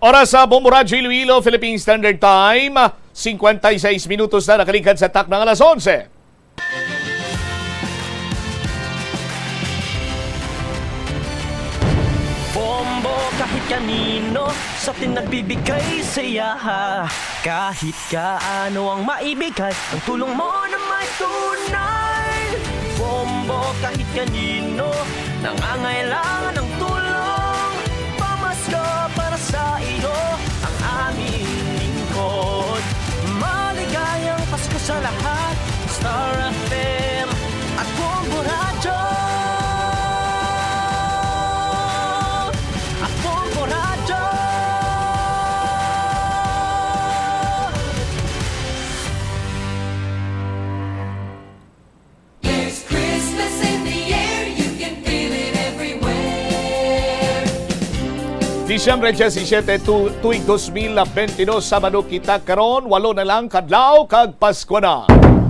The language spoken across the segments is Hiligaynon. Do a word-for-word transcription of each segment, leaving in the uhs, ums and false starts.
Oras sa Bombo Radyo Iloilo, Philippine Standard Time, cincuenta y seis minutos na nakaligad sa takna nga alas onse. Bombo kahit kanino sa atin nagbibigay saya. Kahit kaano ang maibigay, ang tulong mo na may tunay. Bombo kahit kanino nangangailangan ng tulong. Pamasko para sa iyo ang aming lingkod. Maligayang Pasko sa lahat. Star F M at Bombo Radyo. At Bombo Radyo. There's Christmas in the air, you can feel it everywhere. Disyembre disisiete, tu tuig dos mil bentidós, Sabado kita karon, walo na lang kadlaw kag Pasko na.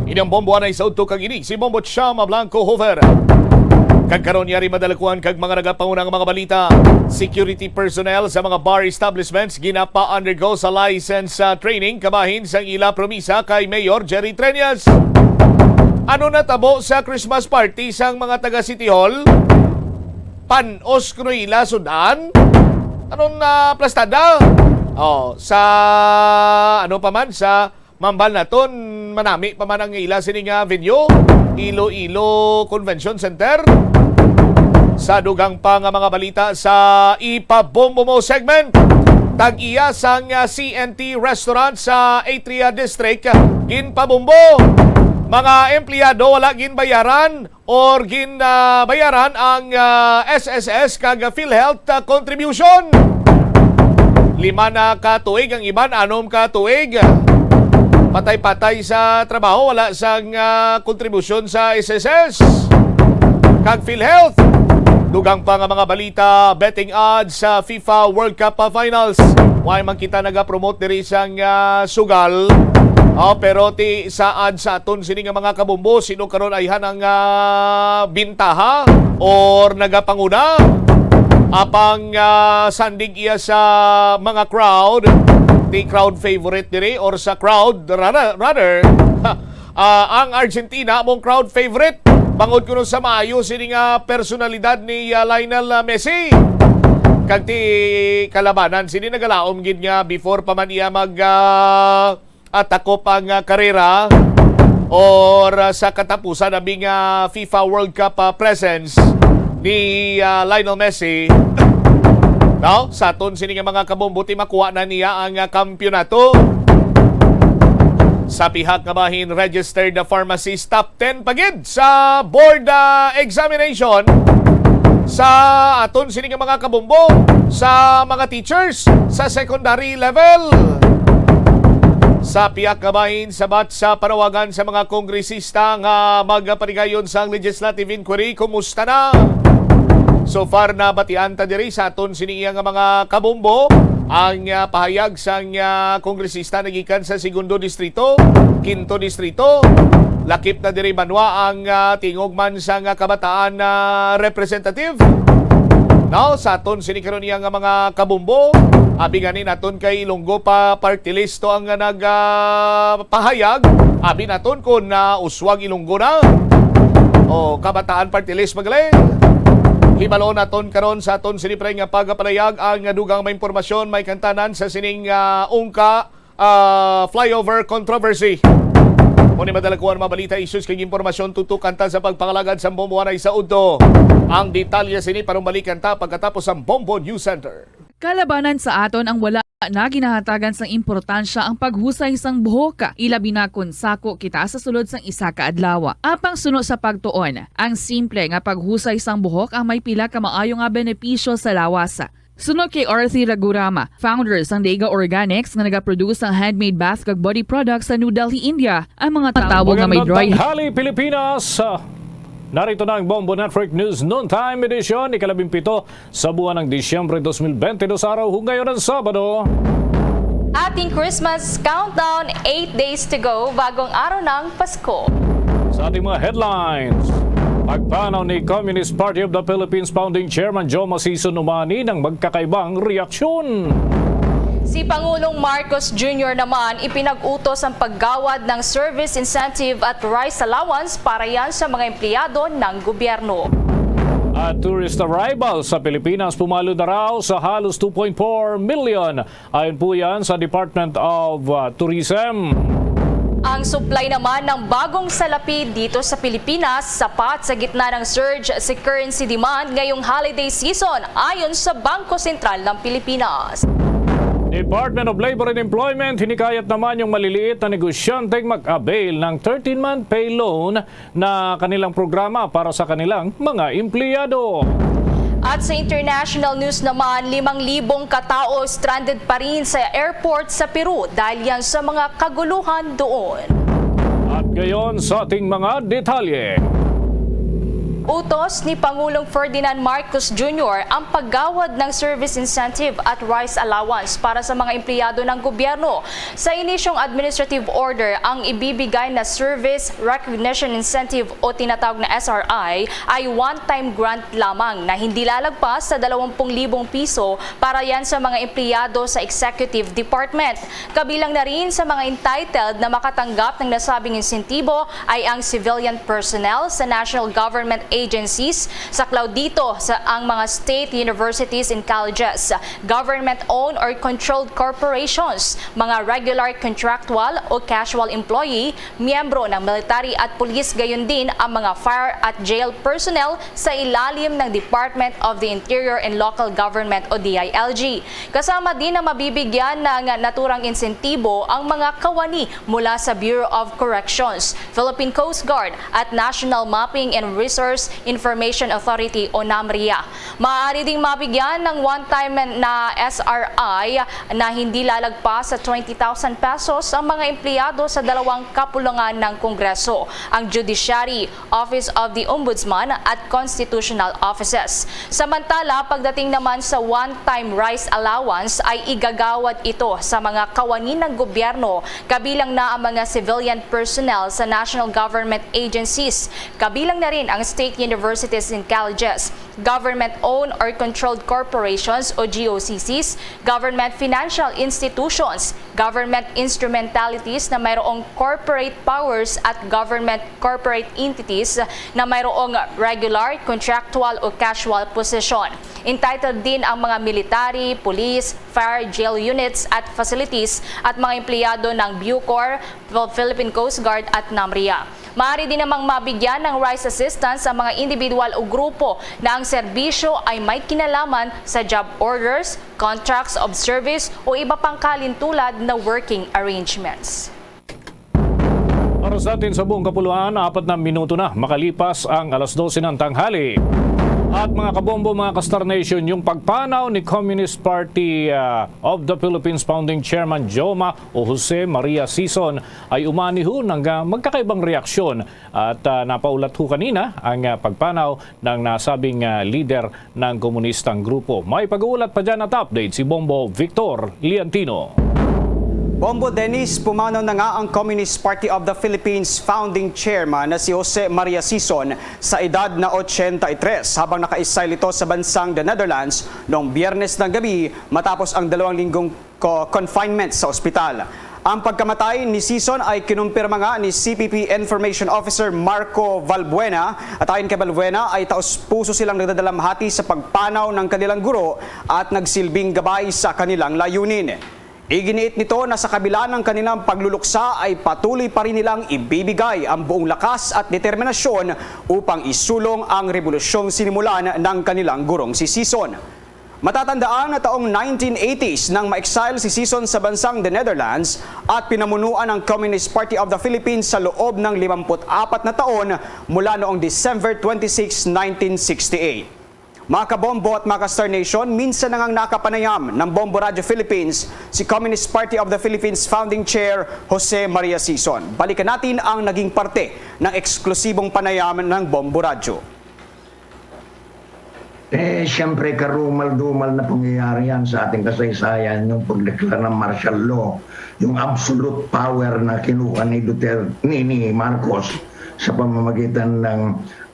Ini ang Bombo Anay sa Udto kag ini si Bombo Chama Blanco Hoover. Kag karon yari madalakuan kag mga nagapangunang mga balita. Security personnel sa mga bar establishments ginapa-undergo sa license, ah, training kabahin sang ila promisa kay Mayor Jerry Treñas. Ano natabo sa Christmas party sang mga taga City Hall? Panos kuno ila sud-an? Anong, ah, plastada? Oh, sa ano pa man, sa Mambal naton, manami pa man ang ila sini nga venue, Iloilo Convention Center. Sa dugang pa nga mga balita sa Ipabombo Mo segment, tag-iya sang, ah, C N T Restaurant sa Atria District ginpabombo. Mga empleyado wala ginbayaran or gin, ah, bayaran ang, ah, S S S kag PhilHealth, ah, contribution. Lima na ka tuig ang iban, anom ka tuig. Patay-patay sa trabaho, wala sang, ah, kontribusyon sa S S S kag PhilHealth. Dugang pa nga mga balita, betting odds sa FIFA World Cup, ah, Finals. Way man kita nagapromote diri sang, ah, sugal. Oh, pero ti sa ad sa aton sini nga mga kabombo, sino karon ayhan ang, ah, bintaha or nagapanguna? Apang, ah, sandig iya sa mga crowd, ti crowd favorite diri or sa crowd, rather, rather, ah, ang Argentina among crowd favorite. Bangod kuno sa maayo sini nga personalidad ni, ah, Lionel, ah, Messi. Kag ti kalabanan sini nagalaom gid nga before pa man iya mag, ah, ah, takop ang, ah, karera or, ah, sa katapusan abi nga FIFA World Cup, ah, presence ni, ah, Lionel Messi. Now, sa aton sini nga mga kabombo, ti makuha na niya ang, ah, kampiyonato. Sa pihak nga bahin, registered na pharmacist, top ten pa gid sa board, ah, examination sa aton sini nga mga kabombo sa mga teachers sa secondary level. Sa pihak nga bahin, sabat sa panawagan sa mga kongresista nga magapanigayon sang legislative inquiry, kumusta na? So far, nabatian ta diri sa aton sini iya nga mga kabombo ang, ah, pahayag sang, ah, kongresista nagikan sa Segundo Distrito, Quinto Distrito. Lakip na diri banwa ang, ah, tingog man sang, ah, kabataan na representative. Now, sa aton sini karon iya nga mga kabombo, abi gani naton kay Ilonggo pa party list to ang, ah, nag, ah, pahayag. Abi naton kung, ah, uswag Ilonggo na o kabataan party list, magaling. Hibalon naton karon sa aton sini pre nga pagapalayag ang dugang mga impormasyon may kantanan sa sining, ah, ungka, ah, flyover controversy. Mao ni madalakuan mga balita, issues kag impormasyon tutukan ta sa pagpangalagad sa Bombo Anay sa Udto. Ang detalye sini panumbalikan ta pagkatapos sa Bombo News Center. Kalabanan sa aton ang wala na ginahatagan sang importansya ang paghusay sang buhok, ilabi na kon sako kita sa sulod sang isa ka adlaw. Apang suno sa pagtuon, ang simple nga paghusay sang buhok ang may pila ka maayo nga benepisyo sa lawas. Suno kay Arthi Ragurama, founder sang Dega Organics nga nagaproduce sang handmade bath kag body products sa New Delhi, India, ang mga tawo nga may Magandang dry tanghali, Pilipinas! Narito na ang Bombo Network News Noontime Edition, ikalabimpito sa buwan ng Disyembre dos mil bentidós, araw hungayon ng Sabado. Ating Christmas countdown, eight days to go, bagong araw ng Pasko. Sa ating mga headlines, pagpanaw ni Communist Party of the Philippines Founding Chairman Joe Masison Umani ng magkakaibang reaksyon. Si Pangulong Marcos Junior naman ipinag-utos ang paggawad ng service incentive at rice allowance para yan sa mga empleyado ng gobyerno. At tourist arrival sa Pilipinas pumalo na raw sa halos two point four million. Ayon po yan sa Department of uh, Tourism. Ang supply naman ng bagong salapi dito sa Pilipinas sapat sa gitna ng surge sa currency demand ngayong holiday season, ayon sa Bangko Sentral ng Pilipinas. Department of Labor and Employment hinikayat naman yung maliliit na negosyanteng mag-avail ng thirteen-month pay loan na kanilang programa para sa kanilang mga empleyado. At sa international news naman, limang libong katao stranded pa rin sa airport sa Peru dahil yan sa mga kaguluhan doon. At ngayon sa ating mga detalye. Utos ni Pangulong Ferdinand Marcos Junior ang paggawad ng service incentive at rice allowance para sa mga empleyado ng gobyerno. Sa inisyong administrative order, ang ibibigay na service recognition incentive o tinatawag na S R I ay one-time grant lamang na hindi lalagpas sa dalawang pung libong piso para yan sa mga empleyado sa executive department. Kabilang na rin sa mga entitled na makatanggap ng nasabing insentibo ay ang civilian personnel sa national government agencies, saklaw dito sa ang mga state universities and colleges, government-owned or controlled corporations, mga regular contractual o casual employee, miyembro ng military at pulis, gayon din ang mga fire at jail personnel sa ilalim ng Department of the Interior and Local Government o D I L G. Kasama din ang mabibigyan ng naturang insentibo ang mga kawani mula sa Bureau of Corrections, Philippine Coast Guard at National Mapping and Resource Information Authority o NAMRIA. Maaari ding mabigyan ng one-time na S R I na hindi lalagpas sa twenty thousand pesos ang mga empleyado sa dalawang kapulungan ng Kongreso, ang Judiciary, Office of the Ombudsman at Constitutional Offices. Samantala, pagdating naman sa one-time rice allowance ay igagawad ito sa mga kawani ng gobyerno, kabilang na ang mga civilian personnel sa national government agencies, kabilang na rin ang state universities and colleges, government-owned or controlled corporations o G O C Cs, government financial institutions, government instrumentalities na mayroong corporate powers at government corporate entities na mayroong regular, contractual o casual position. Entitled din ang mga military, police, fire, jail units at facilities at mga empleyado ng Bucor, Philippine Coast Guard at NAMRIA. Maaari din namang mabigyan ng rice assistance ang mga individual o grupo na ang serbisyo ay may kinalaman sa job orders, contracts of service o iba pang kalintulad na working arrangements. Para sa atin sa buong kapuluan, apat na minuto na makalipas ang alas dose ng tanghali. At mga kabombo, mga ka-Star Nation, yung pagpanaw ni Communist Party ah, of the Philippines Founding Chairman Joma o Jose Maria Sison ay umani ho ng ah, magkakaibang reaksyon at ah, napaulat ho kanina ang ah, pagpanaw ng nasabing ah, leader ng komunistang grupo. May pag-uulat pa dyan at update si Bombo Victor Liantino. Bombo Dennis, pumanaw na nga ang Communist Party of the Philippines founding chairman na si Jose Maria Sison sa edad na ochenta y tres habang naka-exile ito sa bansang The Netherlands noong Biyernes ng gabi matapos ang dalawang linggong co- confinement sa ospital. Ang pagkamatay ni Sison ay kinumpirma nga ni C P P Information Officer Marco Valbuena, at ayon kay Valbuena ay taos-puso silang nagdadalamhati sa pagpanaw ng kanilang guro at nagsilbing gabay sa kanilang layunin. Iginiit nito na sa kabila ng kanilang pagluluksa ay patuloy pa rin nilang ibibigay ang buong lakas at determinasyon upang isulong ang rebolusyong sinimulan ng kanilang gurong si Sison. Matatandaan na taong nineteen eighties nang ma-exile si Sison sa bansang The Netherlands at pinamunuan ang Communist Party of the Philippines sa loob ng limampu't apat na taon mula noong December twenty-six, nineteen sixty-eight. Mga kabombo at mga ka-Star Nation, minsan na ngang nakapanayam ng Bombo Radyo Philippines si Communist Party of the Philippines Founding Chair Jose Maria Sison. Balikan natin ang naging parte ng eksklusibong panayam ng Bombo Radyo. Eh, siyempre, karumal-dumal na pangyayari yan sa ating kasaysayan, yung pagdeklara ng martial law, yung absolute power na kinuha ni Duterte, ni, ni Marcos sa pamamagitan ng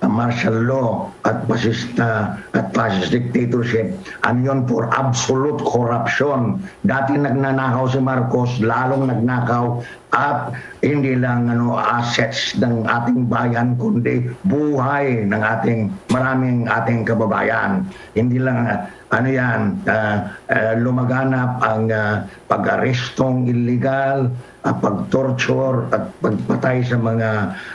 martial law at fascista at fascist dictatorship. Ano yun? For absolute corruption. Dati nagnanakaw si Marcos, lalong nagnakaw at hindi lang, ano, assets ng ating bayan, kundi buhay ng ating, maraming ating kababayan. Hindi lang, ah, ano yan, ah, ah, lumaganap ang, ah, pag-arestong illegal, ah, pag-torture at pagpatay sa mga,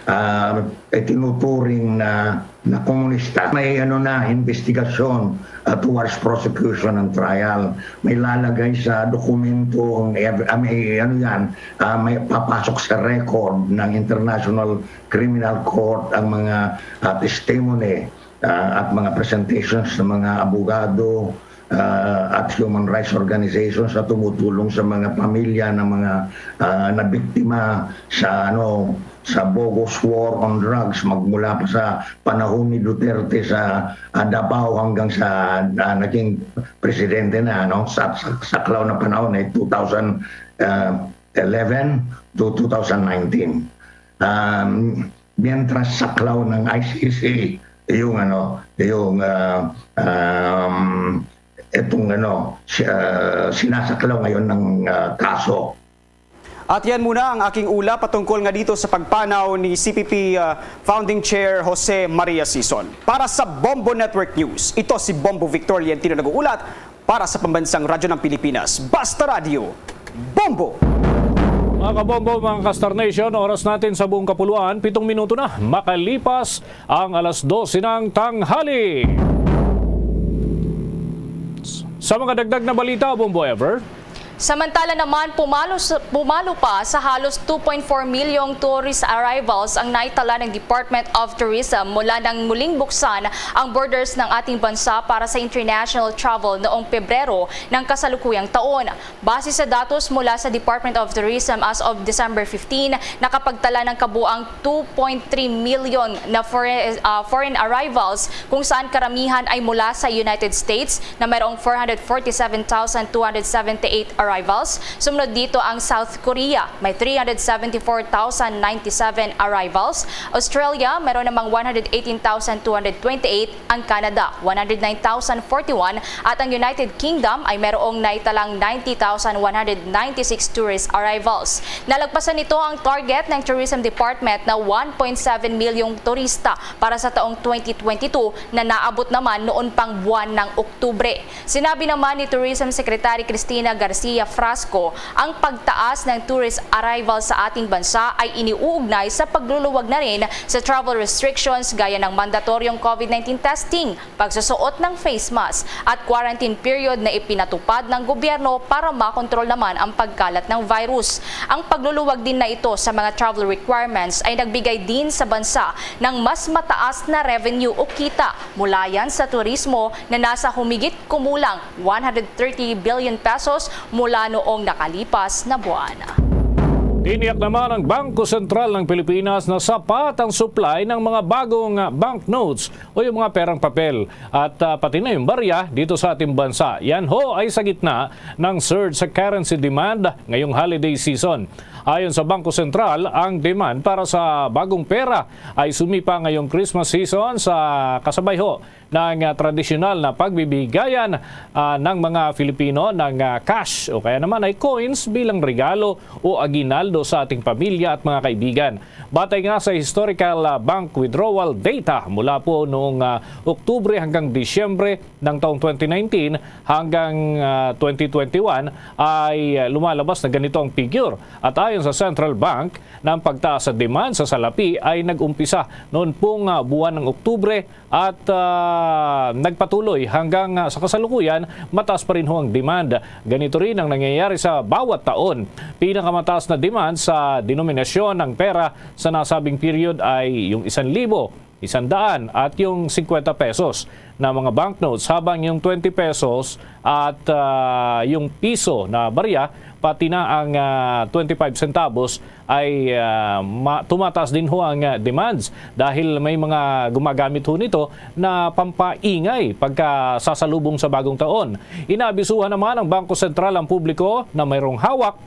ah, itinuturing na, na komunista. May, ano na, investigasyon, ah, towards prosecution and trial. May lalagay sa dokumento ang ev-, ah, may, ano yan, ah, may papasok sa record ng International Criminal Court ang mga, ah, testimony, ah, at mga presentations ng mga abogado, ah, at human rights organizations na tumutulong sa mga pamilya ng mga, ah, nabiktima sa, ano, sa bogus war on drugs, magmula pa sa panahon ni Duterte sa, ah, Davao hanggang sa, ah, naging presidente na, ano, sa, sa saklaw na panahon ay two thousand eleven to two thousand nineteen. Um, mientras saklaw ng I C C yung, ano, yung, ah, um, itong, ano, si-, ah, sinasaklaw ngayon ng, ah, kaso. At yan muna ang aking ula patungkol nga dito sa pagpanaw ni C P P, ah, Founding Chair Jose Maria Sison. Para sa Bombo Network News, ito si Bombo Victor Lientino nag-uulat para sa Pambansang Radyo ng Pilipinas, Basta Radyo, Bombo! Mga kabombo, mga ka-Star Nation, oras natin sa buong kapuluan, pitong minuto na makalipas ang alas dose ng tanghali. Sa mga dagdag na balita, Bombo Ever. Samantala naman, pumalo sa, pumalo pa sa halos two point four milyong tourist arrivals ang naitala ng Department of Tourism mula nang muling buksan ang borders ng ating bansa para sa international travel noong Pebrero ng kasalukuyang taon. Base sa datos mula sa Department of Tourism, as of December fifteen, nakapagtala ng kabuang two point three million na foreign, ah, foreign arrivals, kung saan karamihan ay mula sa United States na mayroong four hundred forty-seven thousand two hundred seventy-eight arrivals. Sumunod dito ang South Korea, may three hundred seventy-four thousand ninety-seven arrivals. Australia, mayroon namang one hundred eighteen thousand two hundred twenty-eight, ang Canada, one hundred nine thousand forty-one, at ang United Kingdom ay mayroong naitalang ninety thousand one hundred ninety-six tourist arrivals. Nalagpasan nito ang target ng Tourism Department na one point seven milyong turista para sa taong twenty twenty-two na naabot naman noon pang buwan ng Oktubre. Sinabi naman ni Tourism Secretary Cristina Garcia Frasco, ang pagtaas ng tourist arrival sa ating bansa ay iniuugnay sa pagluluwag na rin sa travel restrictions gaya ng mandatoryong COVID nineteen testing, pagsusuot ng face mask, at quarantine period na ipinatupad ng gobyerno para makontrol naman ang pagkalat ng virus. Ang pagluluwag din na ito sa mga travel requirements ay nagbigay din sa bansa ng mas mataas na revenue o kita mula yan sa turismo na nasa humigit kumulang one hundred thirty billion pesos mula noong nakalipas na buwan. Tiniyak naman ng Bangko Sentral ng Pilipinas na sapat ang supply ng mga bagong, ah, banknotes o yung mga perang papel at, ah, pati na yung barya dito sa ating bansa. Yan ho ay sa gitna ng surge sa currency demand ngayong holiday season. Ayon sa Bangko Sentral, ang demand para sa bagong pera ay sumipa ngayong Christmas season sa kasabay ho ng, ah, tradisyonal na pagbibigayan, ah, ng mga Filipino ng, ah, cash o kaya naman ay coins bilang regalo o aguinaldo sa ating pamilya at mga kaibigan. Batay nga sa historical, ah, bank withdrawal data mula po noong, ah, Oktubre hanggang Disyembre ng taong twenty nineteen hanggang, ah, twenty twenty-one ay, ah, lumalabas na ganito ang figure. At ayon sa Central Bank, na ang pagtaas sa demand sa salapi ay nag-umpisa noon pong, ah, buwan ng Oktubre at, ah, nagpatuloy hanggang, ah, sa kasalukuyan, mataas pa rin ho ang demand. Ganito rin ang nangyayari sa bawat taon. Pinakamataas na demand sa denominasyon ng pera sa nasabing period ay yung isang libo, isang daan, at yung singkwenta pesos na mga banknotes, habang yung twenty pesos at, ah, yung piso na barya, pati na ang, ah, twenty-five centavos ay, ah, ma-, tumataas din ho ang, ah, demands dahil may mga gumagamit ho nito na pampaingay pagkasasalubong sa bagong taon. Inaabisuhan naman ng Bangko Sentral ang publiko na mayroong hawak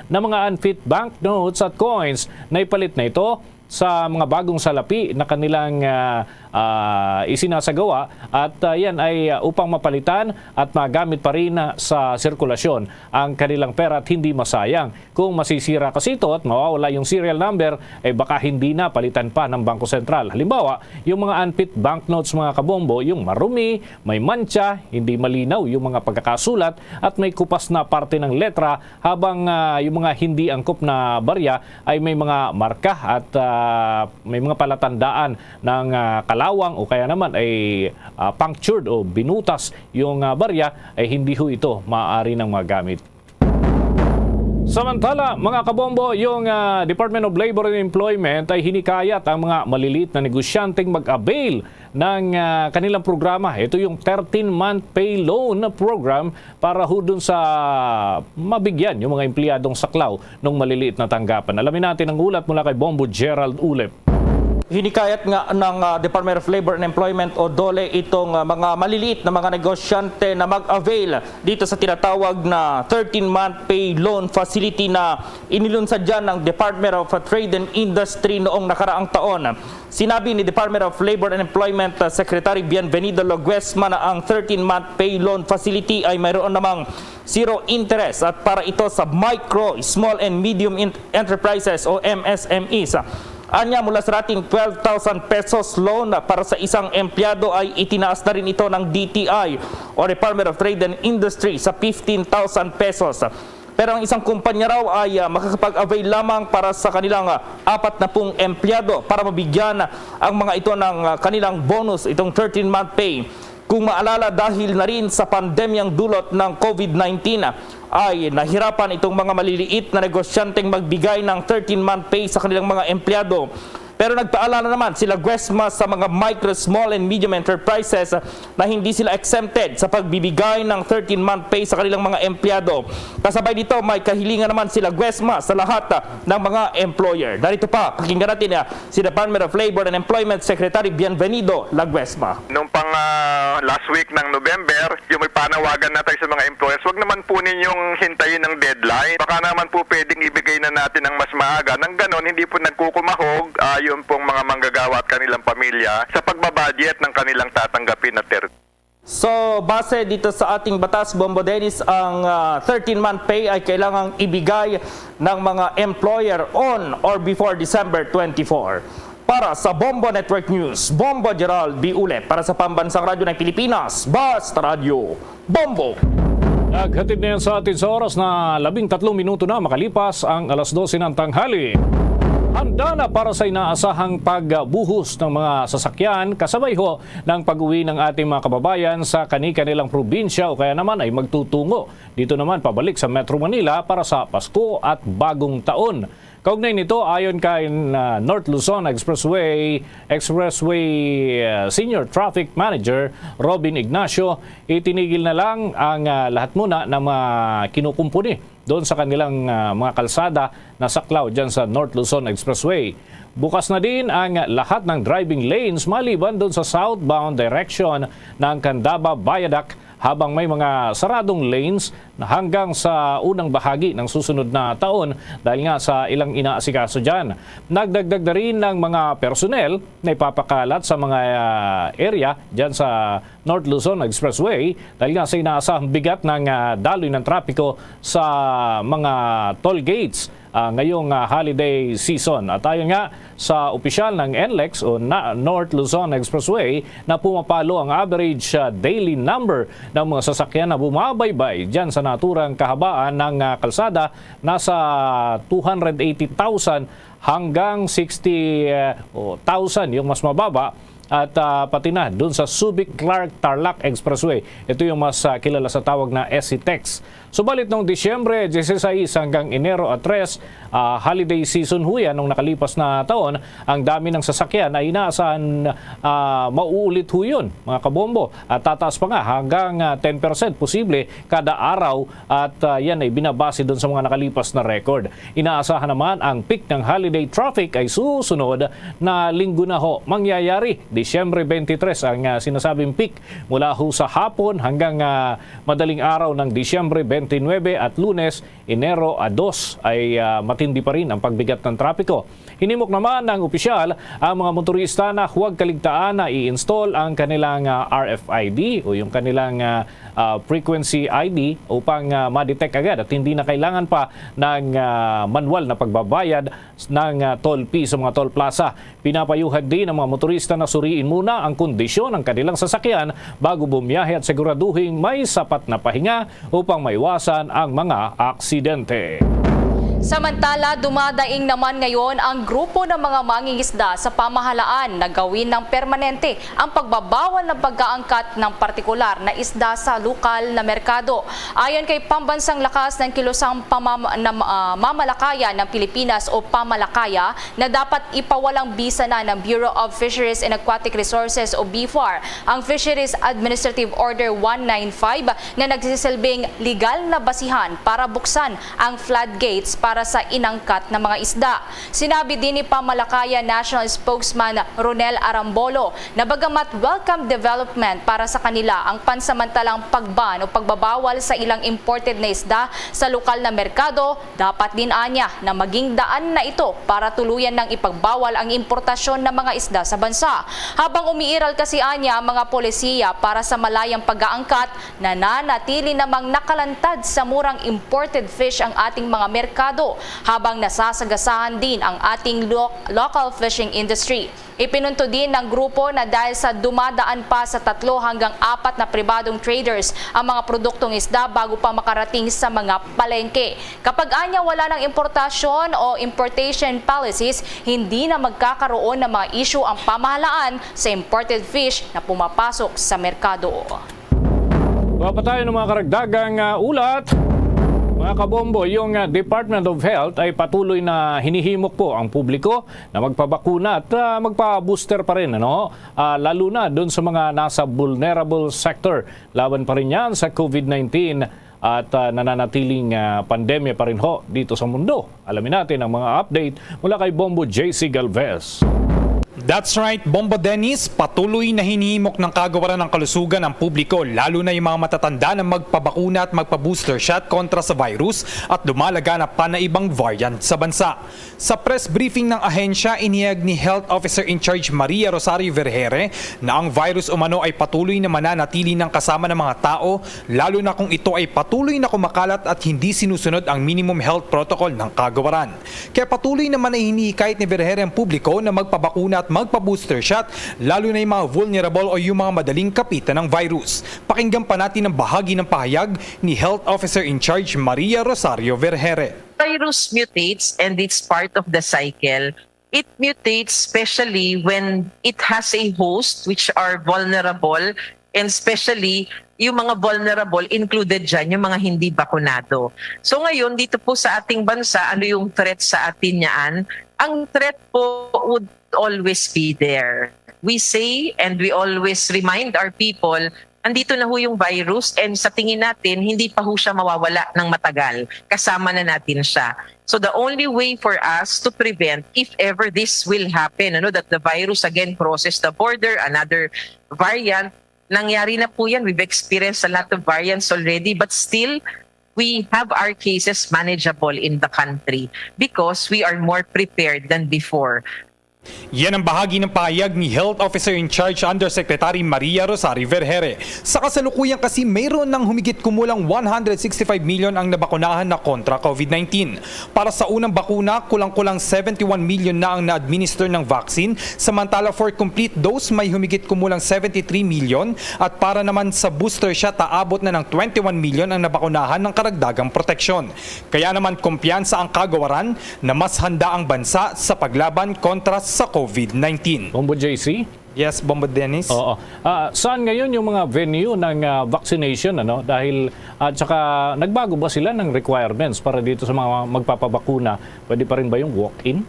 na mga unfit banknotes at coins na ipalit na ito sa mga bagong salapi na kanilang, ah, ah, isinasagawa at, ah, yan ay, ah, upang mapalitan at magamit pa rin, ah, sa sirkulasyon ang kanilang pera at hindi masayang. Kung masisira kasi ito at mawawala yung serial number, ay baka hindi na palitan pa ng Bangko Sentral. Halimbawa, yung mga unfit banknotes, mga kabombo, yung marumi, may mantsa, hindi malinaw yung mga pagkakasulat at may kupas na parte ng letra, habang, ah, yung mga hindi angkop na barya ay may mga marka at, ah, may mga palatandaan ng, ah, kalawang o kaya naman ay, ah, punctured o binutas yung, ah, barya, ay hindi ho ito maaari nang magamit. Samantala, mga kabombo, yung, ah, Department of Labor and Employment ay hinikayat ang mga maliliit na negosyanteng mag-avail ng, ah, kanilang programa. Ito yung thirteen-month pay loan program para ho dun sa mabigyan yung mga empleyadong saklaw ng maliliit na tanggapan. Alamin natin ang ulat mula kay Bombo Gerald Ulep. Hinikayat nga ng, ah, Department of Labor and Employment o DOLE itong, ah, mga maliliit na mga negosyante na mag-avail dito sa tinatawag na thirteen-month pay loan facility na inilunsad dyan ng Department of Trade and Industry noong nakaraang taon. Sinabi ni Department of Labor and Employment, ah, Secretary Bienvenido Laguesma na ang thirteen-month pay loan facility ay mayroon namang zero interest at para ito sa micro, small and medium in- enterprises o M S M Es. Anya, mula sa dating twelve thousand pesos loan para sa isang empleyado ay itinaas na rin ito ng D T I o Department of Trade and Industry sa fifteen thousand pesos. Pero ang isang kumpanya raw ay, ah, makakapag-avail lamang para sa kanilang, ah, apat na pung empleyado para mabigyan ang mga ito ng, ah, kanilang bonus, itong thirteen-month pay. Kung maalala, dahil na rin sa pandemyang dulot ng COVID nineteen, ay nahirapan itong mga maliliit na negosyanteng magbigay ng thirteen-month pay sa kanilang mga empleyado. Pero nagpaalala naman sila Guesma sa mga micro, small, and medium enterprises na hindi sila exempted sa pagbibigay ng thirteen-month pay sa kanilang mga empleyado. Kasabay nito, may kahilingan naman sila Guesma sa lahat, ah, ng mga employer. Narito pa, pakinggan natin, ah, si Department of Labor and Employment Secretary Bienvenido Laguesma. Nung pang, ah, last week ng November, yung may panawagan na tayo sa mga employers, wag naman po ninyong hintayin ang deadline. Baka naman po pwedeng ibigay na natin ang mas maaga. Nang ganon, hindi po nagkukumahog, ah, yung pong mga manggagawa at kanilang pamilya sa pagbabudget ng kanilang tatanggapin na ter- So, base dito sa ating batas, Bombo Dennis, ang, ah, thirteen-month pay ay kailangang ibigay ng mga employer on or before December twenty-four. Para sa Bombo Network News, Bombo Gerald B. Ulep para sa Pambansang Radyo ng Pilipinas, Basta Radyo, Bombo. Naghatid na yan sa atin sa oras na labing tatlong minuto na makalipas ang alas dose ng tanghali. Handa na para sa inaasahang pagbuhos ng mga sasakyan kasabay ho ng pag-uwi ng ating mga kababayan sa kani-kanilang probinsya o kaya naman ay magtutungo dito naman pabalik sa Metro Manila para sa Pasko at Bagong Taon. Kaugnay nito, ayon kay, uh, North Luzon Expressway, Expressway, uh, Senior Traffic Manager Robin Ignacio, itinigil na lang ang, uh, lahat muna ng mga kinukumpuni doon sa kanilang, uh, mga kalsada na saklaw dyan sa North Luzon Expressway. Bukas na din ang lahat ng driving lanes maliban doon sa southbound direction ng Candaba Viaduct, habang may mga saradong lanes na hanggang sa unang bahagi ng susunod na taon dahil nga sa ilang inaasikaso dyan. Nagdagdag na rin ng mga personnel na ipapakalat sa mga, ah, area dyan sa North Luzon Expressway dahil nga sa inaasahang bigat ng, ah, daloy ng trapiko sa mga toll gates, ah, ngayong, ah, holiday season. At ayon nga sa opisyal ng N L E X o na North Luzon Expressway na pumapalo ang average, ah, daily number ng mga sasakyan na bumabaybay dyan sa naturang kahabaan ng, ah, kalsada, nasa two hundred eighty thousand hanggang sixty, ah, o, thousand yung mas mababa. At, ah, pati na dun sa Subic Clark Tarlac Expressway. Ito yung mas, ah, kilala sa tawag na S C tex. Subalit nung Disyembre dieciséis hanggang Enero tres, ah, holiday season ho yan nung nakalipas na taon, ang dami ng sasakyan ay inaasahan, ah, mauulit ho yun, mga kabombo. At tataas pa nga hanggang, ah, ten percent posible kada araw at, ah, yan ay binabase dun sa mga nakalipas na record. Inaasahan naman ang peak ng holiday traffic ay susunod na linggo na ho. Mangyayari, Disyembre twenty-three ang, ah, sinasabing peak mula ho sa hapon hanggang, ah, madaling araw ng Disyembre twenty-nine at Lunes, Enero a dos, ay, ah, matindi pa rin ang pagbigat ng trapiko. Hinimok naman ng opisyal ang mga motorista na huwag kaligtaan na i-install ang kanilang, ah, R F I D o yung kanilang, ah, ah, frequency I D upang, ah, ma-detect agad at hindi na kailangan pa ng, ah, manual na pagbabayad ng, ah, toll fee sa mga toll plaza. Pinapayuhag din ang mga motorista na suriin muna ang kondisyon ng kanilang sasakyan bago bumiyahe at siguraduhing may sapat na pahinga upang maiwasan ang mga aksidente. Samantala, dumadaing naman ngayon ang grupo ng mga mangingisda sa pamahalaan na gawin ng permanente ang pagbabawal ng pagkaangkat ng partikular na isda sa lokal na merkado. Ayon kay Pambansang Lakas ng Kilusang Pamam-, na, ah, Mamalakayan ng Pilipinas o Pamalakaya, na dapat ipawalang bisa na ng Bureau of Fisheries and Aquatic Resources o BFAR ang Fisheries Administrative Order one nine five na nagsisilbing legal na basihan para buksan ang floodgates para sa inangkat na mga isda. Sinabi din ni Pamalakaya National Spokesman Ronel Arambolo na bagamat welcome development para sa kanila ang pansamantalang pagban o pagbabawal sa ilang imported na isda sa lokal na merkado, dapat din anya na maging daan na ito para tuluyan ng ipagbawal ang importasyon ng mga isda sa bansa. Habang umiiral kasi anya ang mga polisiya para sa malayang pag-aangkat, nananatili namang nakalantad sa murang imported fish ang ating mga merkado, habang nasasagasahan din ang ating lo-, local fishing industry. Ipinunto din ng grupo na dahil sa dumadaan pa sa tatlo hanggang apat na pribadong traders ang mga produktong isda bago pa makarating sa mga palengke. Kapag anya wala ng importasyon o importation policies, hindi na magkakaroon ng mga issue ang pamahalaan sa imported fish na pumapasok sa merkado. Mapatayon ng mga karagdagang, ah, ulat. Mga kabombo, yung, ah, Department of Health ay patuloy na hinihimok po ang publiko na magpabakuna at, ah, magpa-booster pa rin, ano? Ah, lalo na doon sa mga nasa vulnerable sector. Laban pa rin yan sa COVID nineteen at, ah, nananatiling, ah, pandemya pa rin ho dito sa mundo. Alamin natin ang mga update mula kay Bombo J C Galvez. That's right, Bombo Dennis. Patuloy na hinihimok ng Kagawaran ng Kalusugan ang publiko, lalo na yung mga matatanda, na magpabakuna at magpa-booster shot kontra sa virus at lumalaganap pa na ibang variant sa bansa. Sa press briefing ng ahensya, inihayag ni Health Officer in Charge Maria Rosario Vergere na ang virus umano ay patuloy na mananatili ng kasama ng mga tao, lalo na kung ito ay patuloy na kumakalat at hindi sinusunod ang minimum health protocol ng Kagawaran. Kaya patuloy naman ay hinihikayat ni Vergere ang publiko na magpabakuna at magpa-booster shot, lalo na yung mga vulnerable o yung mga madaling kapitan ng virus. Pakinggan pa natin ang bahagi ng pahayag ni Health Officer in Charge Maria Rosario Vergere. Virus mutates and it's part of the cycle. It mutates especially when it has a host which are vulnerable, and especially yung mga vulnerable, included dyan yung mga hindi bakunado. So ngayon, dito po sa ating bansa, ano yung threat sa atin yan? Ang threat po would always be there. We say and we always remind our people, andito na ho yung virus and sa tingin natin, hindi pa ho siya mawawala ng matagal. Kasama na natin siya. So the only way for us to prevent, if ever this will happen, ano, that the virus again crosses the border, another variant, nangyari na po yan. We've experienced a lot of variants already, but still, we have our cases manageable in the country because we are more prepared than before. Yan ang bahagi ng pahayag ni Health Officer in Charge Undersecretary Maria Rosario Vergere. Sa kasalukuyan kasi, mayroon ng humigit kumulang one hundred sixty-five million ang nabakunahan na kontra COVID nineteen. Para sa unang bakuna, kulang-kulang seventy-one million na ang na-administer ng vaccine, samantala for complete dose, may humigit kumulang seventy-three million, at para naman sa booster shot, aabot na ng twenty-one million ang nabakunahan ng karagdagang proteksyon. Kaya naman, kumpiyansa ang Kagawaran na mas handa ang bansa sa paglaban kontra sa COVID nineteen. Bombo J C? Yes, Bombo Dennis. Oo. Ah, saan ngayon yung mga venue ng, ah, vaccination, ano? Dahil, at saka, nagbago ba sila ng requirements para dito sa mga magpapabakuna? Pwede pa rin ba yung walk-in?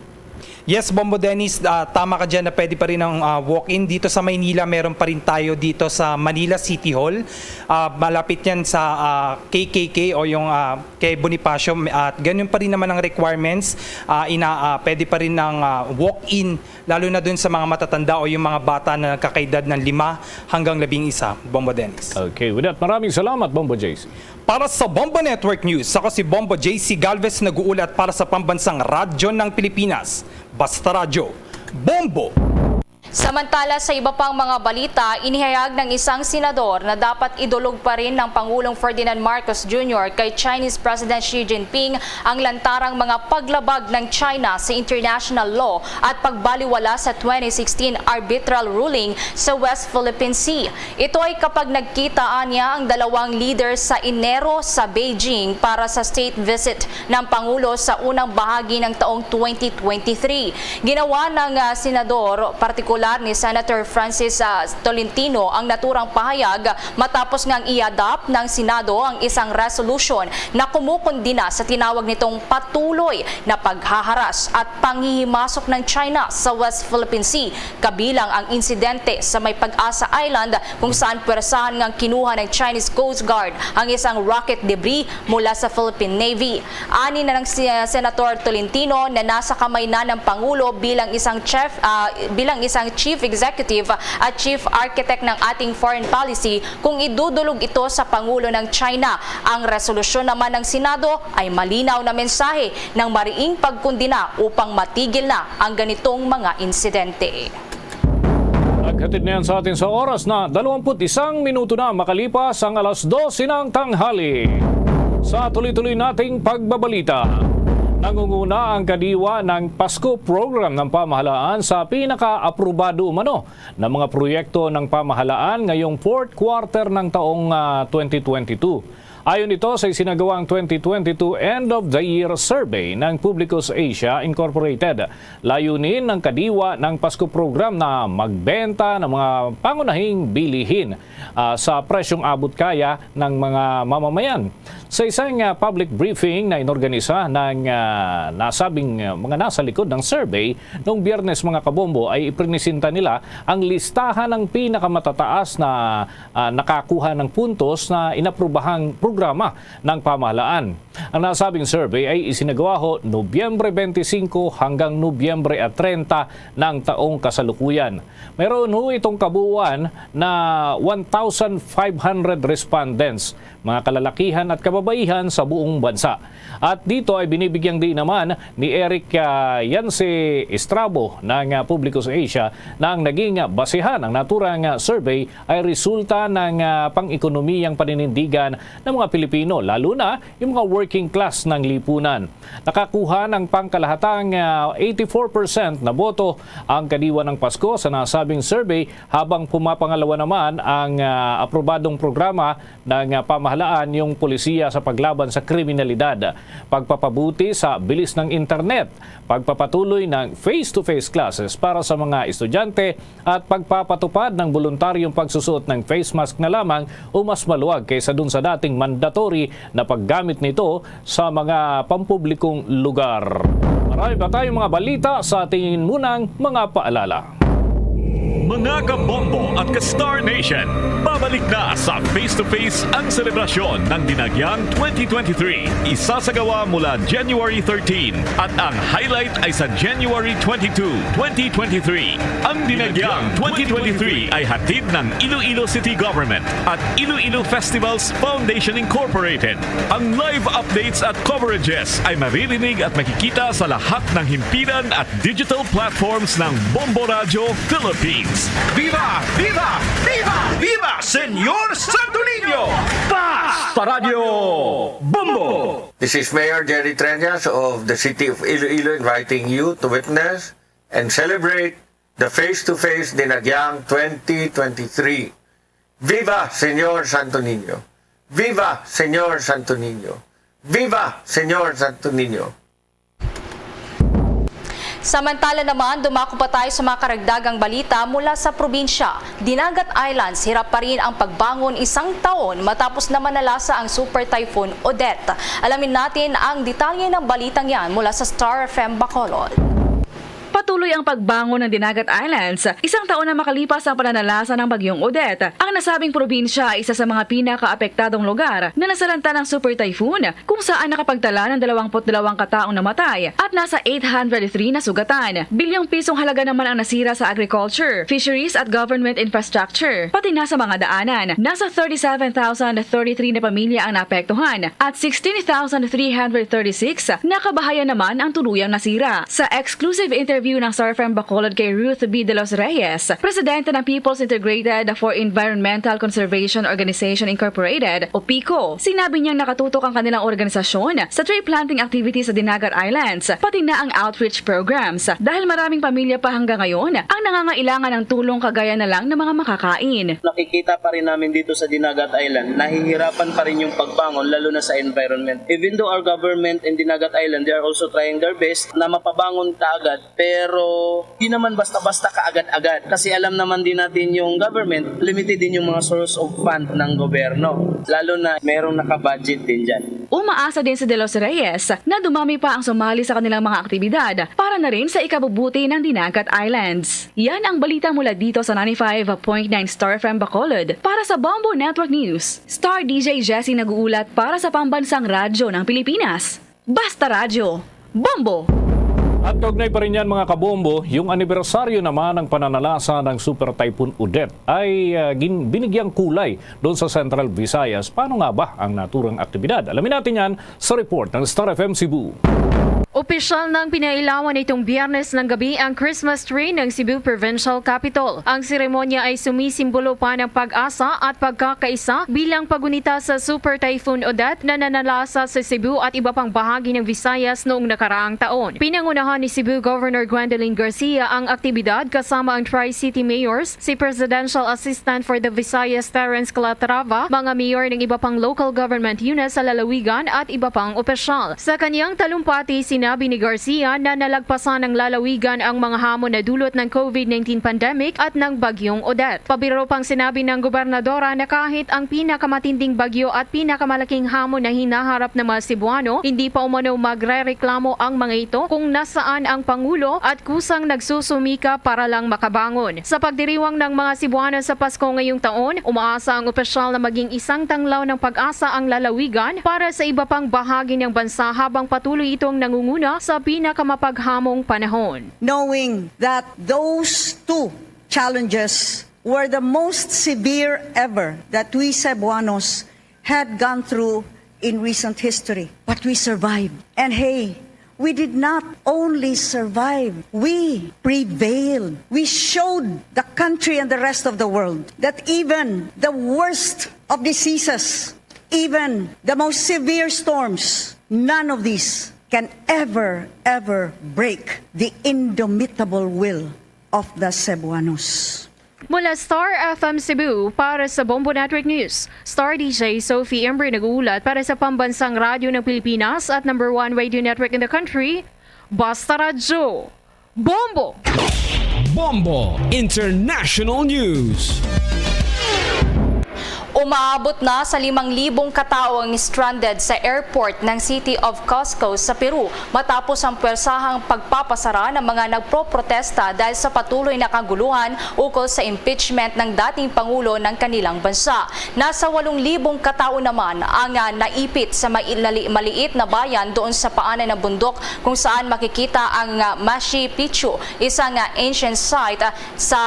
Yes, Bombo Dennis, ah, tama ka dyan na pwede pa rin ang, ah, walk-in. Dito sa Maynila, meron pa rin tayo dito sa Manila City Hall. Ah, malapit yan sa, ah, K K K o yung, ah, kay Bonifacio. At ganyan pa rin naman ang requirements. Ah, ina, ah, pwede pa rin ang, ah, walk-in, lalo na dun sa mga matatanda o yung mga bata na nagkakaedad ng lima hanggang labing isa. Bombo Dennis. Okay, with that, maraming salamat, Bombo J C. Para sa Bombo Network News, ako si Bombo J C Galvez, nag-uulat para sa Pambansang Radyo ng Pilipinas, Basta Radyo, Bombo! Samantala, sa iba pang mga balita, inihayag ng isang senador na dapat idulog pa rin ng Pangulong Ferdinand Marcos Junior kay Chinese President Xi Jinping ang lantarang mga paglabag ng China sa international law at pagbaliwala sa twenty sixteen arbitral ruling sa West Philippine Sea. Ito ay kapag nagkita anya ang dalawang leader sa Enero sa Beijing para sa state visit ng Pangulo sa unang bahagi ng taong twenty twenty-three. Ginawa ng, ah, senador, partikular ni Senator Francis, ah, Tolentino, ang naturang pahayag matapos ngang i-adopt ng Senado ang isang resolution na kumukundina sa tinawag nitong patuloy na paghaharas at panghihimasok ng China sa West Philippine Sea, kabilang ang insidente sa May Pag-asa Island, kung saan pwersahan ngang kinuha ng Chinese Coast Guard ang isang rocket debris mula sa Philippine Navy. Ani na ng si-, Senator Tolentino na nasa kamay na ng Pangulo bilang isang chief, ah, bilang isang chief executive at chief architect ng ating foreign policy kung idudulog ito sa Pangulo ng China. Ang resolusyon naman ng Senado ay malinaw na mensahe ng mariing pagkundina upang matigil na ang ganitong mga insidente. Naghatid na yan sa atin sa oras na dalawampu't isang minuto na makalipas ang alas dose ng tanghali. Sa tuloy-tuloy nating pagbabalita, nangunguna ang Kadiwa ng Pasko Program ng pamahalaan sa pinaka-aprobado umano na mga proyekto ng pamahalaan ngayong fourth quarter ng taong, ah, twenty twenty-two. Ayon ito sa isinagawang twenty twenty-two End of the Year Survey ng Publicus Asia Incorporated. Layunin ng Kadiwa ng Pasko Program na magbenta ng mga pangunahing bilihin, ah, sa presyong abot kaya ng mga mamamayan. Sa isang, ah, public briefing na inorganisa ng, ah, nasabing, ah, mga nasa likod ng survey, noong Biyernes, mga kabombo, ay iprinisinta nila ang listahan ng pinakamatataas na, ah, nakakuha ng puntos na inaprobahang programa ng pamahalaan. Ang nasabing survey ay isinagawa ho Nobyembre twenty-five hanggang Nobyembre treinta ng taong kasalukuyan. Mayroon ho itong kabuuan na one thousand five hundred respondents, mga kalalakihan at kababaihan sa buong bansa. At dito ay binibigyang diin naman ni Eric, ah, Yancy Estrabo ng, ah, Publicus Asia na ang naging, ah, basihan ang naturang, ah, survey ay resulta ng, ah, pang-ekonomiyang paninindigan ng mga Pilipino, lalo na yung mga working class ng lipunan. Nakakuha ng pangkalahatang, ah, eighty-four percent na boto ang Kadiwa ng Pasko sa nasabing survey, habang pumapangalawa naman ang, ah, aprobadong programa ng, ah, pamahalaan, yung polisiya sa paglaban sa kriminalidad, pagpapabuti sa bilis ng internet, pagpapatuloy ng face-to-face classes para sa mga estudyante, at pagpapatupad ng boluntaryong pagsusuot ng face mask na lamang o mas maluwag kaysa dun sa dating mandatory na paggamit nito sa mga pampublikong lugar. Marami pa tayong mga balita sa ating munang mga paalala. Mga kabombo at ka-Star Nation, babalik na sa Face to Face ang selebrasyon ng Dinagyang twenty twenty-three. Isasagawa mula January thirteen at ang highlight ay sa January twenty-two, twenty twenty-three. Ang Dinagyang twenty twenty-three ay hatid ng Iloilo City Government at Iloilo Festivals Foundation Incorporated. Ang live updates at coverages ay maririnig at makikita sa lahat ng himpilan at digital platforms ng Bombo Radyo Philippines. Viva! Viva! Viva! Viva Señor Santo Niño! Basta Radyo Bombo! This is Mayor Jerry Treñas of the City of Iloilo inviting you to witness and celebrate the Face to Face Dinagyang twenty twenty-three. Viva Señor Santo Niño! Viva Señor Santo Niño! Viva Señor Santo Niño! Samantala naman, dumako pa tayo sa mga karagdagang balita mula sa probinsya. Dinagat Islands, hirap pa rin ang pagbangon isang taon matapos na manalasa ang Super Typhoon Odette. Alamin natin ang detalye ng balitang yan mula sa Star F M Bacolod. Tuloy ang pagbangon ng Dinagat Islands. Isang taon na makalipas ang pananalasa ng Bagyong Odette, ang nasabing probinsya ay isa sa mga pinakaapektadong lugar na nasalanta ng Super Typhoon, kung saan nakapagtala ng dalawampu't dalawang kataong namatay at nasa eight hundred three na sugatan. Bilyong pisong halaga naman ang nasira sa agriculture, fisheries at government infrastructure, pati na sa mga daanan. Nasa thirty-seven thousand thirty-three na pamilya ang naapektuhan at sixteen thousand three hundred thirty-six na kabahayan naman ang tuluyang nasira. Sa exclusive interview ng Star F M Bacolod kay Ruth B. De Los Reyes, presidente ng People's Integrated for Environmental Conservation Organization Incorporated o PICO, sinabi niyang nakatutok ang kanilang organisasyon sa tree planting activities sa Dinagat Islands, pati na ang outreach programs, dahil maraming pamilya pa hanggang ngayon ang nangangailangan ng tulong kagaya na lang ng mga makakain. Nakikita pa rin namin dito sa Dinagat Island, nahihirapan pa rin yung pagbangon, lalo na sa environment. Even though our government in Dinagat Island, they are also trying their best na mapabangon kaagad, pero di naman basta-basta kaagad-agad. Kasi alam naman din natin yung government, limited din yung mga source of fund ng gobyerno, lalo na merong nakabudget din dyan. Umaasa din si De Los Reyes na dumami pa ang sumali sa kanilang mga aktibidad para na rin sa ikabubuti ng Dinagat Islands. Yan ang balita mula dito sa ninety-five point nine Star F M Bacolod. Para sa Bombo Network News, Star D J Jessie nag-uulat para sa Pambansang Radyo ng Pilipinas. Basta Radyo, Bombo! At kaugnay pa rin yan, mga kabombo, yung anibersaryo naman ng pananalasa ng Super Typhoon Odette ay, ah, gin-, binigyang kulay doon sa Central Visayas. Paano nga ba ang naturang aktibidad? Alamin natin yan sa report ng Star F M Cebu. Opisyal nang pinailawan nitong Biyernes ng gabi ang Christmas tree ng Cebu Provincial Capitol. Ang seremonya ay sumisimbolo pa ng pag-asa at pagkakaisa bilang pagunita sa Super Typhoon Odette na nanalasa sa Cebu at iba pang bahagi ng Visayas noong nakaraang taon. Pinangunahan ni Cebu Governor Gwendolyn Garcia ang aktibidad kasama ang Tri-City Mayors, si Presidential Assistant for the Visayas Terrence Calatrava, mga mayor ng iba pang local government units sa lalawigan at iba pang opisyal. Sa kanyang talumpati, sinabi ni Garcia na nalagpasan ng lalawigan ang mga hamon na dulot ng COVID nineteen pandemic at ng Bagyong Odette. Pabiro pang sinabi ng gobernadora na kahit ang pinakamatinding bagyo at pinakamalaking hamon na hinaharap ng mga Cebuano, hindi pa umano magrereklamo ang mga ito kung nasaan ang Pangulo at kusang nagsusumika para lang makabangon. Sa pagdiriwang ng mga Cebuano sa Pasko ngayong taon, umaasa ang opisyal na maging isang tanglaw ng pag-asa ang lalawigan para sa iba pang bahagi ng bansa habang patuloy itong nangunguna sa pinakamapaghamong panahon. Knowing that those two challenges were the most severe ever that we Cebuanos had gone through in recent history. But we survived. And hey, we did not only survive, we prevailed. We showed the country and the rest of the world that even the worst of diseases, even the most severe storms, none of these can ever, ever break the indomitable will of the Cebuanos. Mula Star F M Cebu, para sa Bombo Network News, Star D J Sophie Ember nag-uulat para sa Pambansang Radyo ng Pilipinas at number one radio network in the country, Basta Radyo, Bombo! Bombo International News. Umaabot na sa limang libong katao ang stranded sa airport ng City of Cusco sa Peru matapos ang puwersahang pagpapasara ng mga nagpoprotesta dahil sa patuloy na kaguluhan ukol sa impeachment ng dating pangulo ng kanilang bansa. Nasa walong libong katao naman ang, ah, naipit sa mai-, nali-, maliit na bayan doon sa paanan ng bundok kung saan makikita ang, ah, Machu Picchu, isang, ah, ancient site, ah, sa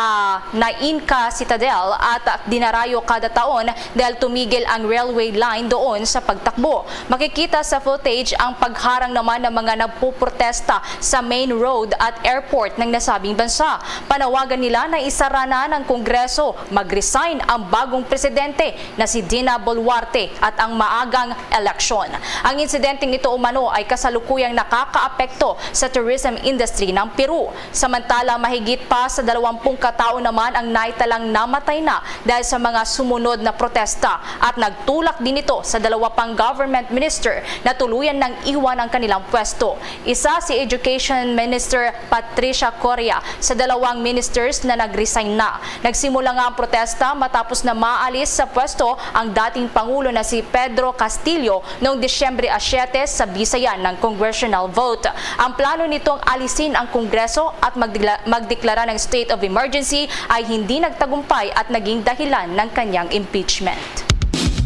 na Inca Citadel at dinarayo kada taon dahil tumigil ang railway line doon sa pagtakbo. Makikita sa footage ang pagharang naman ng mga nagpoprotesta sa main road at airport ng nasabing bansa. Panawagan nila na isara na ng Kongreso, mag-resign ang bagong presidente na si Dina Boluarte at ang maagang eleksyon. Ang insidenteng ito umano ay kasalukuyang nakakaapekto sa tourism industry ng Peru. Samantala, mahigit pa sa dalawampung katao naman ang naitalang namatay na dahil sa mga sumunod na protesta at nagtulak din ito sa dalawa pang government minister na tuluyan nang iwan ang kanilang pwesto. Isa si Education Minister Patricia Correa sa dalawang ministers na nag-resign na. Nagsimula nga ang protesta matapos na maalis sa pwesto ang dating Pangulo na si Pedro Castillo noong Disyembre a siyete sa bisayan ng congressional vote. Ang plano nitong alisin ang Kongreso at magdila- magdeklara ng state of emergency ay hindi nagtagumpay at naging dahilan ng kanyang impeachment.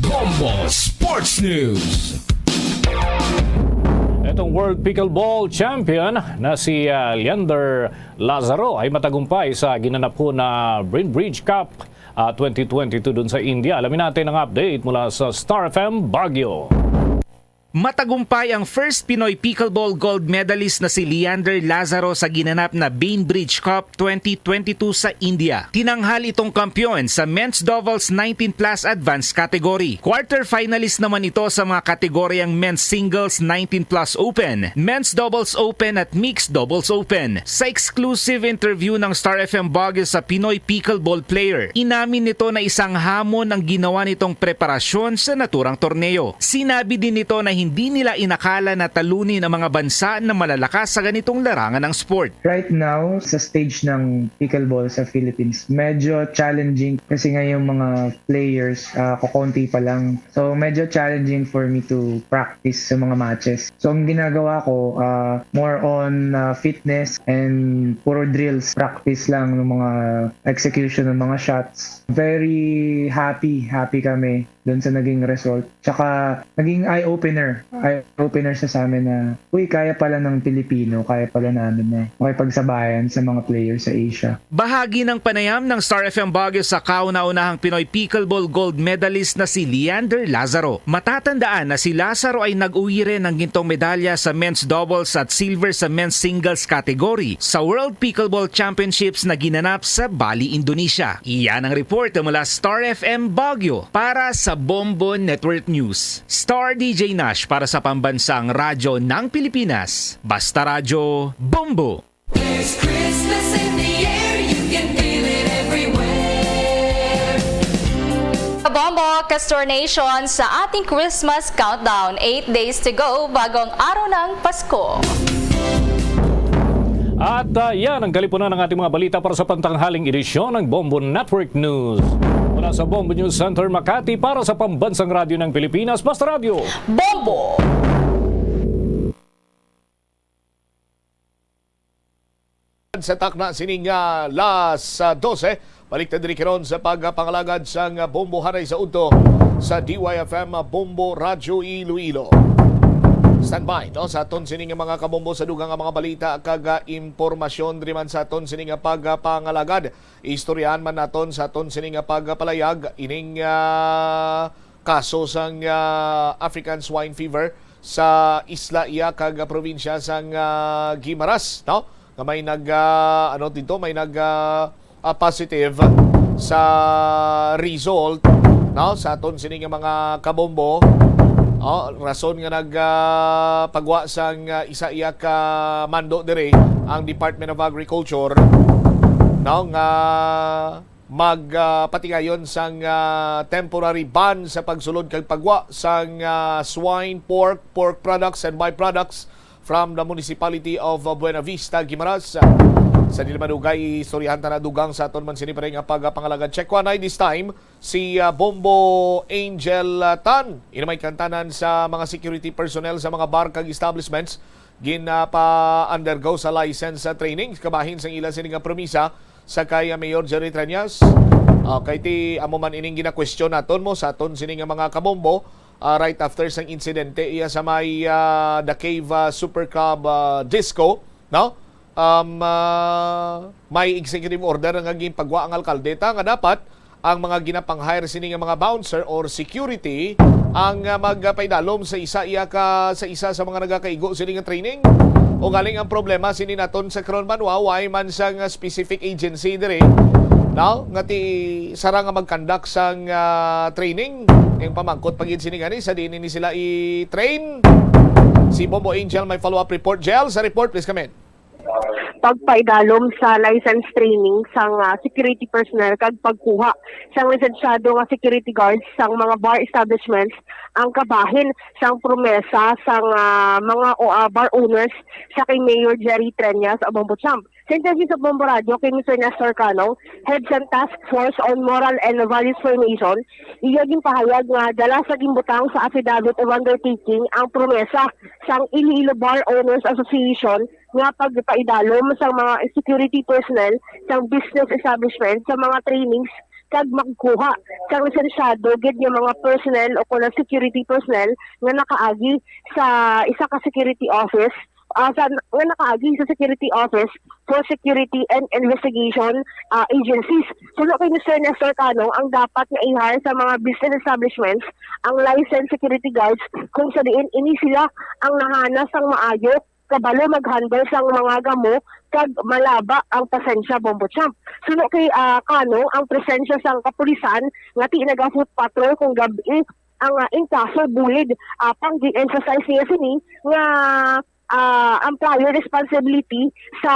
Bombo Sports News. Itong World Pickleball Champion na si ah, Leander Lazaro ay matagumpay sa ginanap na Bainbridge Cup ah, twenty twenty-two dun sa India. Alamin natin ang update mula sa Star F M Baguio. Matagumpay ang first Pinoy pickleball gold medalist na si Leander Lazaro sa ginanap na Bainbridge Cup twenty twenty-two sa India. Tinanghal itong kampiyon sa men's doubles nineteen plus advanced category. Quarter finalist naman ito sa mga kategoryang men's singles nineteen plus open, men's doubles open at mixed doubles open. Sa exclusive interview ng Star F M Baguio sa Pinoy pickleball player, inamin nito na isang hamon ang ginawa nitong preparasyon sa naturang torneo. Sinabi din nito na hindi nila inakala na talunin ang mga bansa na malalakas sa ganitong larangan ng sport. Right now, sa stage ng pickleball sa Philippines, medyo challenging kasi nga yung mga players, ah, kokonti pa lang. So, medyo challenging for me to practice sa mga matches. So, ang ginagawa ko, ah, more on ah, fitness and puro drills. Practice lang ng mga execution ng mga shots. Very happy, happy kami dun sa naging result. Tsaka, naging eye-opener. Eye-opener siya sa amin na, uy, kaya pala ng Pilipino, kaya pala namin na makipagsabayan sa mga players sa Asia. Bahagi ng panayam ng Star F M Baguio sa kauna-unahang Pinoy pickleball gold medalist na si Leander Lazaro. Matatandaan na si Lazaro ay nag-uwi rin ng gintong medalya sa men's doubles at silver sa men's singles category sa World Pickleball Championships na ginanap sa Bali, Indonesia. Iyan ang report mula Star F M Baguio para sa Bombo Network News. Star D J Nash para sa pambansang radyo ng Pilipinas. Basta Radyo, Bombo! There's Christmas in the air, you can feel it everywhere. Bombo, Castor Nation, sa ating Christmas countdown, eight days to go bago ang araw ng Pasko. At ah, yan ang kalipunan ng ating mga balita para sa pantanghaling edisyon ng Bombo Network News. Mula sa Bombo News Center Makati para sa Pambansang Radyo ng Pilipinas, Basta Radyo. Bombo! Sa takna sining ah, las ah, dose, balik ta diri karon sa pagpangalagad sang ah, Bombo Haray sa Udto sa D Y F M ah, Bombo Radyo Iloilo. Standby, no, sa aton sini nga mga kabombo sa dugang nga mga balita kag ah, impormasyon diri man sa aton sini nga pagpangalagad. Istoryahan man naton sa aton sini nga pagpalayag ining ah, kaso sang ah, African Swine Fever sa isla iya kag probinsya sang ah, Guimaras, no? Nga may nag ah, ano dito, may nag ah, ah, positive sa result, no, sa aton sini nga mga kabombo. Oh, rason nga nag ah, pagwa sang ah, isa iya ka mando diri ang Department of Agriculture, no, nga mag ah, patigayon sang ah, temporary ban sa pagsulod kag pagwa sang ah, swine, pork, pork products and byproducts from the municipality of ah, Buena Vista, Guimaras. Sa dili madugay, istoryahan ta na dugang sa aton man sini pa rin nga pagpangalagad. Check one ay this time, si ah, Bombo Angel ah, Tan, inumay kantanan sa mga security personnel sa mga bar kag establishments, ginapa-undergo sa license sa training kabahin sang ila sini nga promisa sa kay ah, Mayor Jerry Treñas. Okay, ti amo man ining ginakwestiyon naton mo sa aton sini nga mga kabombo ah, right after sang insidente iya sa may ah, The Cave ah, Super Club ah, Disco, no? Um, ah, may executive order nga ginpagwa ang alkalde ta nga dapat ang mga ginapang-hire sini nga mga bouncer or security ang ah, magpaidalom sa isa iya ka sa isa sa mga nagakaigo sini nga training. Ugaling ang problema sini naton sa karon banwa, way man sang ah, specific agency diri, no, nga ti sara nga mag-conduct sang ah, training. Ang pamangkot pa gid sini gani sa diin ini sila i-train. Si Bombo Angel may follow-up report. Jel, sa report, please come in. Pagpaidalom sa license training sang, ah, security personnel kag pagkuha sang lisensyado nga security guards sang mga bar establishments ang kabahin sang promesa sang, ah, mga o, ah, bar owners sa kay Mayor Jerry Treñas sa Bombo Champ. Sa interview sa Bombo Radio kay Mister Nestor Cano, head sang Task Force on Moral and Values Formation, iya ginpahayag nga dala sa ginbutang sa affidavit of undertaking ang promesa sang Iloilo Bar Owners Association nga pagpaidalom sa mga security personnel sa business establishment sa mga trainings kag magkuha sang lisensyado gid nga mga personnel o kon ang security personnel nga nakaagi sa isa ka security office, ah, sa, nga nakaagi sa security office for security and investigation, ah, agencies. Suno kay Mister Nestor Cano, ang dapat nga i-hire sa mga business establishments ang licensed security guards kung sa diin ini sila ang nahanas sang maayo, kabalo mag-handle sang mga gamo, kag malaba ang pasensya, Bombo Champ. Suno kay, ah, Cano, ang presensya sang kapulisan nga ti naga-foot patrol kung gab-i ang, ah, inkaso bulid. Apang gi-emphasize niya sini nga, ah, ang prior responsibility sa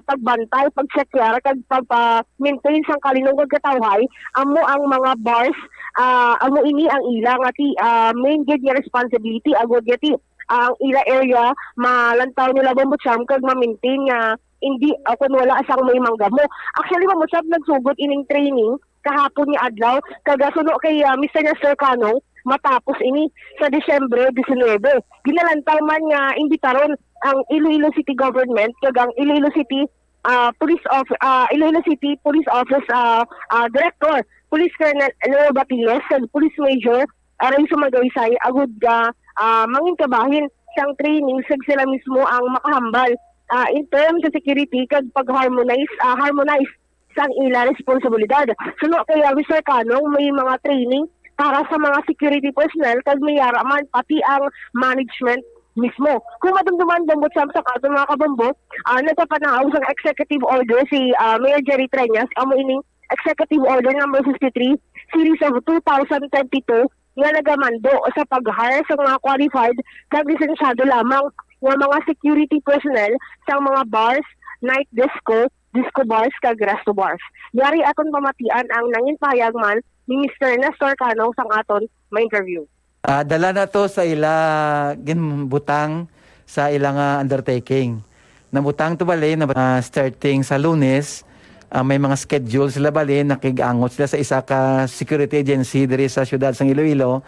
pagbantay, pagtsekyar, kag pagpa-maintain sang kalinog kag katawhay amo ang mga bars. Ah, amo ini ang ila nga ti, ah, main gid nga responsibility, agod nga ti ang ila area malantaw nila, Bombo Champ, kag ma-maintain nga hindi, ah, kung wala sang may manggamo. Actually, Bombo Champ, nagsugod ining training kahapon nga adlaw, kag, ah, suno kay, ah, Mister Nestor Cano, matapos ini sa Disyembre diecinuebe. Ginalantaw man nga imbitaron ang Iloilo City Government kag ang Iloilo City, ah, Police of, ah, Iloilo City Police Office, ah, ah, Director, Police Colonel Leo Batiles, kag Police Major Aray Sumagaysay, agud nga, ah, mangin kabahin sang training, kag sila mismo ang makahambal, ah, in terms sa security kag pag-harmonize, ah, harmonize sang ila responsibilidad. Suno kay, ah, Mister Cano, may mga training para sa mga security personnel kag may yara man pati ang management mismo. Kung madumduman, Bombo Champ, sa aton mga kabombo, ah, nagpapanahaw sang executive order si, ah, Mayor Jerry Treñas, amo ining Executive Order Number fifty-three, Series of two thousand twenty-two, nga nagamando sa pag-hire sa mga qualified kag lisensyado lamang nga mga security personnel sa mga bars, night disco, disco bars, kag resto bars. Yari aton pamatian ang nangin pahayag man ni Mister Nestor Cano sang aton ma-interview. Ah, dala na to sa ila ginbutang sa ila nga undertaking. Nabutang to bali na, ah, starting sa Lunes, ah, may mga schedule sila bali, nakig-angot sila sa isa ka security agency diri sa siyudad sang Iloilo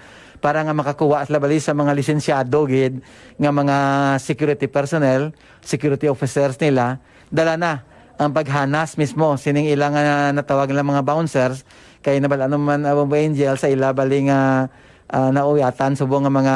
para nga makakuha sila bali sa mga lisensyado gid nga mga security personnel, security officers nila. Dala na ang paghanas mismo sining ila nga natawag nila mga bouncers, kay nabal-an naman, ah, Bombo Angel, sa ila bali nga, ah, nauyatan subong nga mga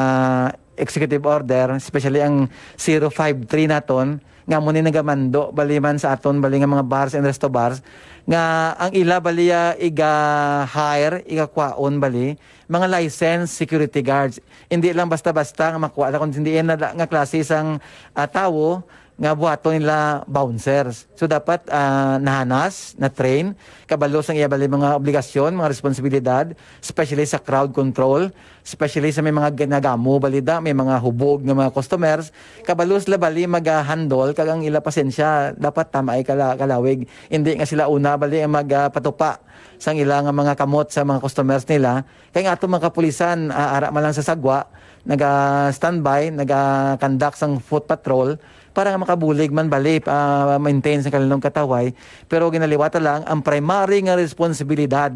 executive order, especially ang zero five three naton, nga amo ni nagamando bali man sa aton bali nga mga bars and resto bars, nga ang ila bali, ah, iga-hire, igakwaon bali mga licensed security guards. Hindi lang basta-basta nga makuha lang kung hindi na nga klase sang, ah, tawo nga buhaton nila bouncers. So dapat, ah, nahanas, na-train, kabalo sang iya bali mga obligasyon, mga responsibilidad, especially sa crowd control, especially sa may mga ginagamo balida, may mga hubog nga mga customers, kabalo sila bali mag-handle kag ang ila pasensya dapat tama ay kala, kalawig. Hindi nga sila una bali ang magpatupa sang ila nga mga kamot sa mga customers nila. Kay nga ato mga kapulisan, ah, ara man lang sa sagwa, naga-standby, naga-conduct sang foot patrol para nga makabulig man bali, ah, maintain sa kalinog katawhay. Pero ginaliwata lang ang primary nga responsibilidad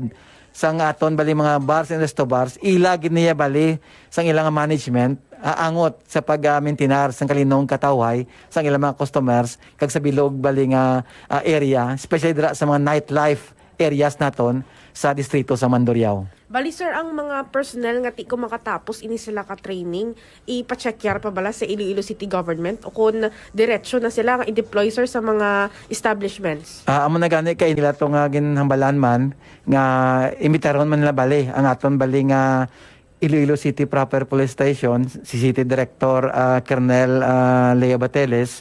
sang aton bali mga bars and resto bars, ila gid niya bali sang ilang management, ah, angot sa pag-, ah, maintinar sang kalinog katawhay sang ilang mga customers kag sa bilog bali nga, ah, area, especially dira sa mga nightlife areas naton sa distrito sa Mandurriao. Bali, sir, ang mga personnel nga ti ko makatapos ini sila ka training, ipa-check yar pa bala sa Iloilo City Government o kon diretso na sila nga i-deploy, sir, sa mga establishments? Ah, amo na gani kay nila to nga ginhambalan man nga imbitaron man nila bali ang aton bali nga Iloilo City Proper Police Station, si City Director, ah, Colonel, ah, Leo Bateles,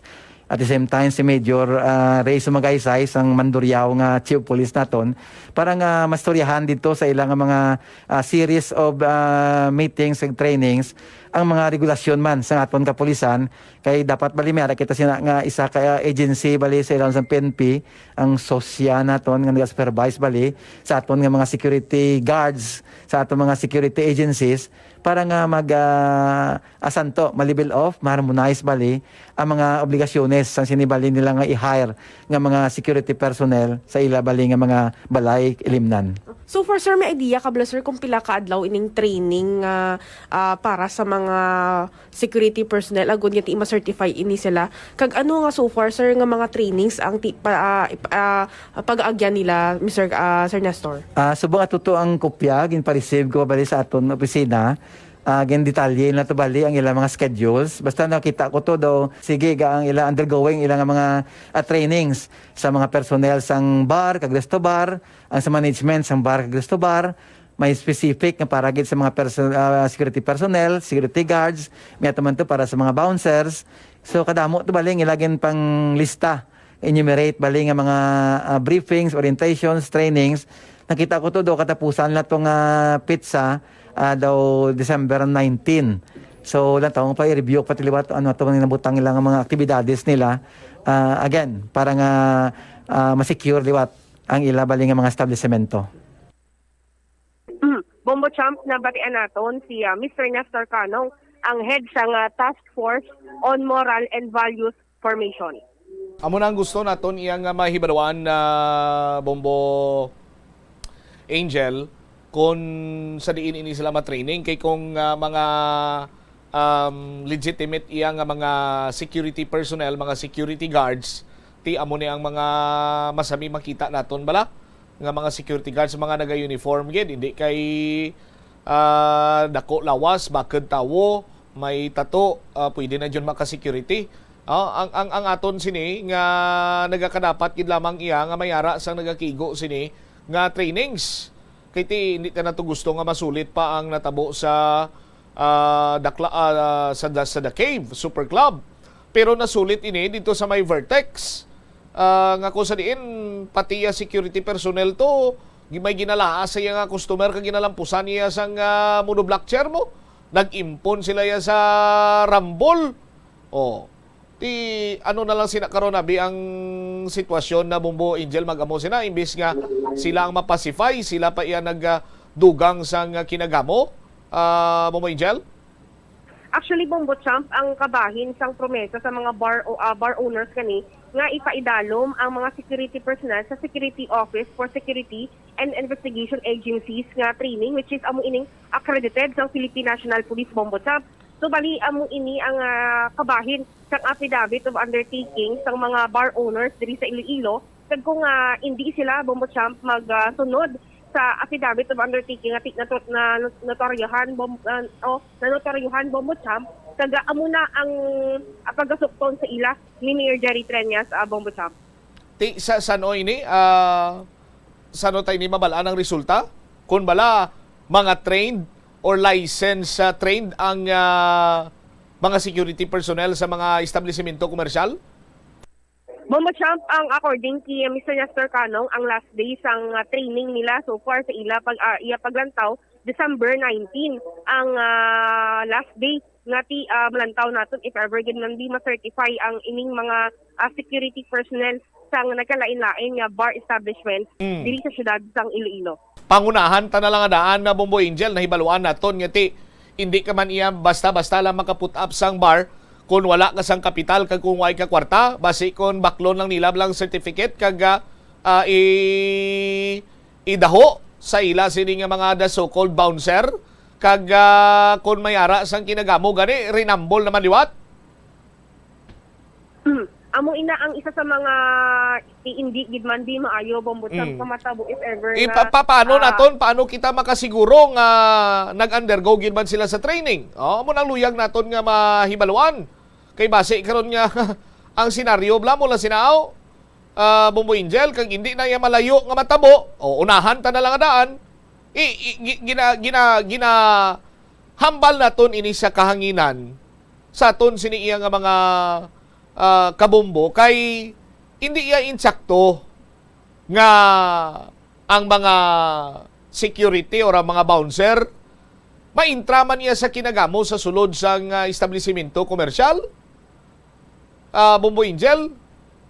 at the same time si Major, ah, Rey Sumagaysay sang Mandurriao nga Chief of Police naton, para nga mastoryahan dito sa ilang mga, ah, series of, ah, meetings and trainings Ang mga regulasyon man sa aton kapulisan, kay dapat bali may ara kita sina nga isa ka agency bali sa ilaw sa P N P, ang sosya naton nga naga-supervise bali sa aton nga mga security guards, sa aton mga security agencies, para nga mag, ah, asanto, ma-level off, ma-harmonize bali ang mga obligasyones sang sini bali nila nga i-hire nga mga security personnel sa ila bali nga mga balay ilimnan. So far, sir, may idea ka bala, sir, kung pila ka adlaw ining training nga, ah, para sa mga security personnel, agud nga ti ma-certify ini sila? Kag ano nga so far, sir, nga mga trainings ang ti-, pa, ah, ip-, ah, pag-aagyan nila, Mister, ah, Sir Nestor? Ah, subong ato to ang kopya, ginpa-receive ko bali sa aton opisina. Ah, gindetalye na to bali ang ilang mga schedules. Basta nakita ko to daw, sige, ga ang ila undergoing, ilang mga, ah, trainings sa mga personnel sang bar kag resto bar, ang sa management sang bar kag resto bar, may specific nga para gid sa mga perso-, ah, security personnel, security guards, may ato man to para sa mga bouncers. So, kadamo to bali ang ila ginpanglista, enumerate bali nga mga, ah, briefings, orientations, trainings. Nakita ko to daw katapusan na to nga petsa, ah, daw December nineteen. So, lang taon pa i-review pa ti liwat ano to nga nabutang nila nga mga aktibidades nila. Ah, again, para nga, ah, ma-secure liwat ang ila bali nga mga establisemento. Bombo Champ, nabatian naton si, ah, Mister Nestor Canong, ang head sang, ah, Task Force on Moral and Values Formation. Amo na ang gusto naton iya nga mahibaluan na Bombo Angel, kung sa diin ini sila matraining, kay kung, ah, mga, um, legitimate iya nga mga security personnel, mga security guards, ti amo ni ang mga masami makita naton bala nga mga security guards, mga naga-uniform gid, hindi kay, ah, dako lawas, bakod tawo, may tato, ah, pwede na jud maka-security. Ah, ang, ang, ang aton sini nga nagakadapat gid lamang iya nga may ara sang nagakigo sini nga trainings. Kay ti, hindi ta na to gusto nga masulit pa ang natabo sa, ah, Dakla-, ah, sa, sa The Cave Super Club. Pero nasulit ini dito sa may Vertex. Ah, nga kung sa diin, pati ya security personnel to, gi-, may ginalaas sa iya nga customer kag ginalampusan niya sang, ah, mono black chair mo. Nag-impon sila ya sa Rumble. Oh. Ti ano na lang sina karon, abi, ang sitwasyon na Bombo Angel, mag-amo sina, imbis nga sila ang ma-pacify, sila pa iya nag, ah, dugang sang, ah, kinagamo, ah, Bombo Angel? Actually, Bombo Champ, ang kabahin sang promesa sa mga bar o, ah, bar owners kani nga ipaidalom ang mga security personnel sa Security Office for Security and Investigation Agencies nga training, which is amo ining accredited sang Philippine National Police, Bombo Champ. So, bali, amo ini ang, ah, kabahin sang affidavit of undertaking sang mga bar owners diri sa Iloilo. Kag kung, ah, indi sila, Bombo Champ, mag, ah, sunod sa affidavit of undertaking nga ti-, nato-, na notaryohan, Bom-, ah, o, nanotaryohan, Bombo Champ, kag, ah, amo na ang, ah, pagasukton sa ila ni Mayor Jerry Treñas, ah, Bombo Champ. Ti, sa, san-o ini, ah, san-o ta ini mabal-an ang resulta? Kung bala, mga trained or license, ah, trained ang, ah, mga security personnel sa mga establisemento komersyal? Bombo Champ, ang according kay Mister Nestor Canong, ang last day sang, ah, training nila so far sa ila pag, ah, iya paglantaw, December nineteen ang, ah, last day nga ti, ah, malantaw naton if ever gid man di ma-certify ang ining mga, ah, security personnel sang nagkalain-lain nga bar establishment Mm. diri sa siyudad sang Iloilo. Pangunahan ta na lang nga daan na, Bombo Angel, nahibaluan naton nga ti, hindi ka man iya basta-basta lang maka-put up sang bar kung wala ka sang kapital kag kung way ka kwarta, basi kung baklon lang nila lang certificate kag, ah, ah, i-, idaho sa ila sini nga mga the so-called bouncer, kag, ah, kung may ara sang kinagamo gani, rinambol naman liwat. Hmm. Amo ina ang isa sa mga i-, hindi gid man di maayo, Bombo Champ, Mm. nga matabo if ever Eh, nga, pa-, pa-, paano ah, naton? Paano kita makasiguro nga nag-undergo gid man sila sa training? Oh, amo nang luyag naton nga mahibaluan. Kay basi karon nga ang senaryo, bla mo la sinaw, ah, Bombo Angel, kag hindi na iya malayo nga matabo, o unahan ta na lang nga daan, i-, i-, gi-, gina-, gina-, gina-, hambal naton ini sa kahanginan sa aton sini iya nga mga, ah, kabombo, kay hindi iya insakto nga ang mga security or ang mga bouncer Maintra man niya sa kinagamo sa sulod sang, ah, establisimento komersyal. Ah, Bombo Angel,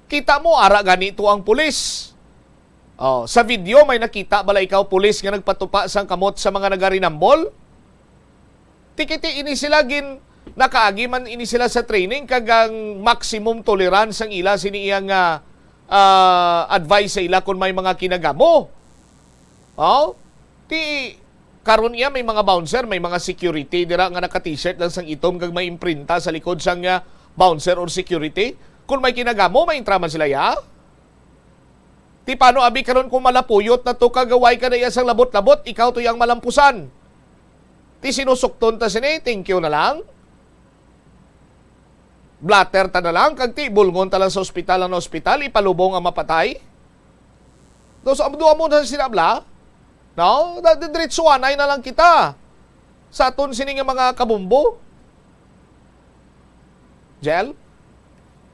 kita mo, ara gani to ang pulis. Oh, sa video, may nakita bala ikaw, pulis nga nagpatupa sang kamot sa mga nagarinambol? Tikiti ini sila gin, nakaagi man ini sila sa training, kag ang maximum tolerance ang ila sini iyang, ah, ah, advice sa ila kung may mga kinagamo. Oh, ti karon iya may mga bouncer, may mga security dira nga naka-t-shirt lang sang itom kag may imprinta sa likod sang, ah, bouncer or security. Kung may kinagamo, may intraman sila, ya? Ti paano abi karon kung malapuyot na to kag way ka na iya sang labot-labot, ikaw to yang malampusan? Ti sinusukton ta sini, thank you na lang. Blatter ta na lang, kag ti bulngon ta lang sa ospital ang ospital, ipalubong ang mapatay. Do, so, amo, amo na sila, bla? No? Da-, di-, diretsuhanay na lang kita sa aton sini nga mga kabumbo. Jel?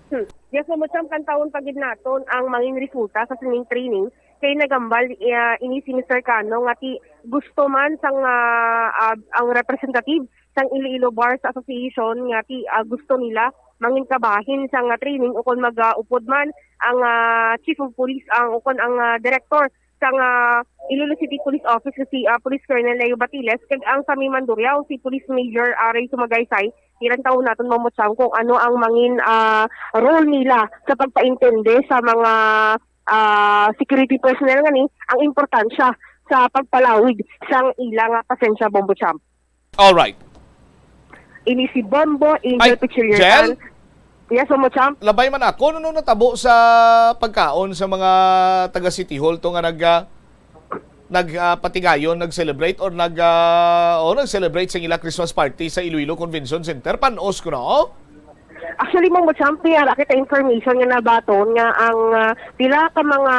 Hmm. Yes, Ma'am Champ, kan taon pa gid naton ang mangin resulta sa sining training, kay nagambal, ah, ini si Mister Cano nga ti gusto man sang, ah, ah, ang representative sang Iloilo Bars Association nga ti, ah, gusto nila mangin kabahin sang, ah, training ukon mag, ah, upod man ang, ah, Chief of Police, ang ukon ang, ah, Director sang, ah, Iloilo City Police Office nga si, ah, Police Colonel Leo Batiles kag ang sa may Mandurriao si Police Major, ah, Ray Sumagaysay. Iran taon naton, Ma'am Champ, kung ano ang mangin, ah, role nila sa pagpaintindi sa mga, ah, security personnel nga ni ang importansya sa pagpalawig sang ila nga pasensya, Bombo Champ. Alright. Ini si Bombo Angel Ay, Pichiliertan. Jel? Yes, Bombo Champ. Labay man ako, ano natabo sa pagkaon sa mga taga City Hall to nga nag, ah, nag, ah, patigayon, nag-celebrate or nag, ah, o nag-celebrate sa ila Christmas party sa Iloilo Convention Center? Panos ko na, oh? Actually, Ma'am Champ, may ara kita information nga nabaton nga ang, ah, pila ka mga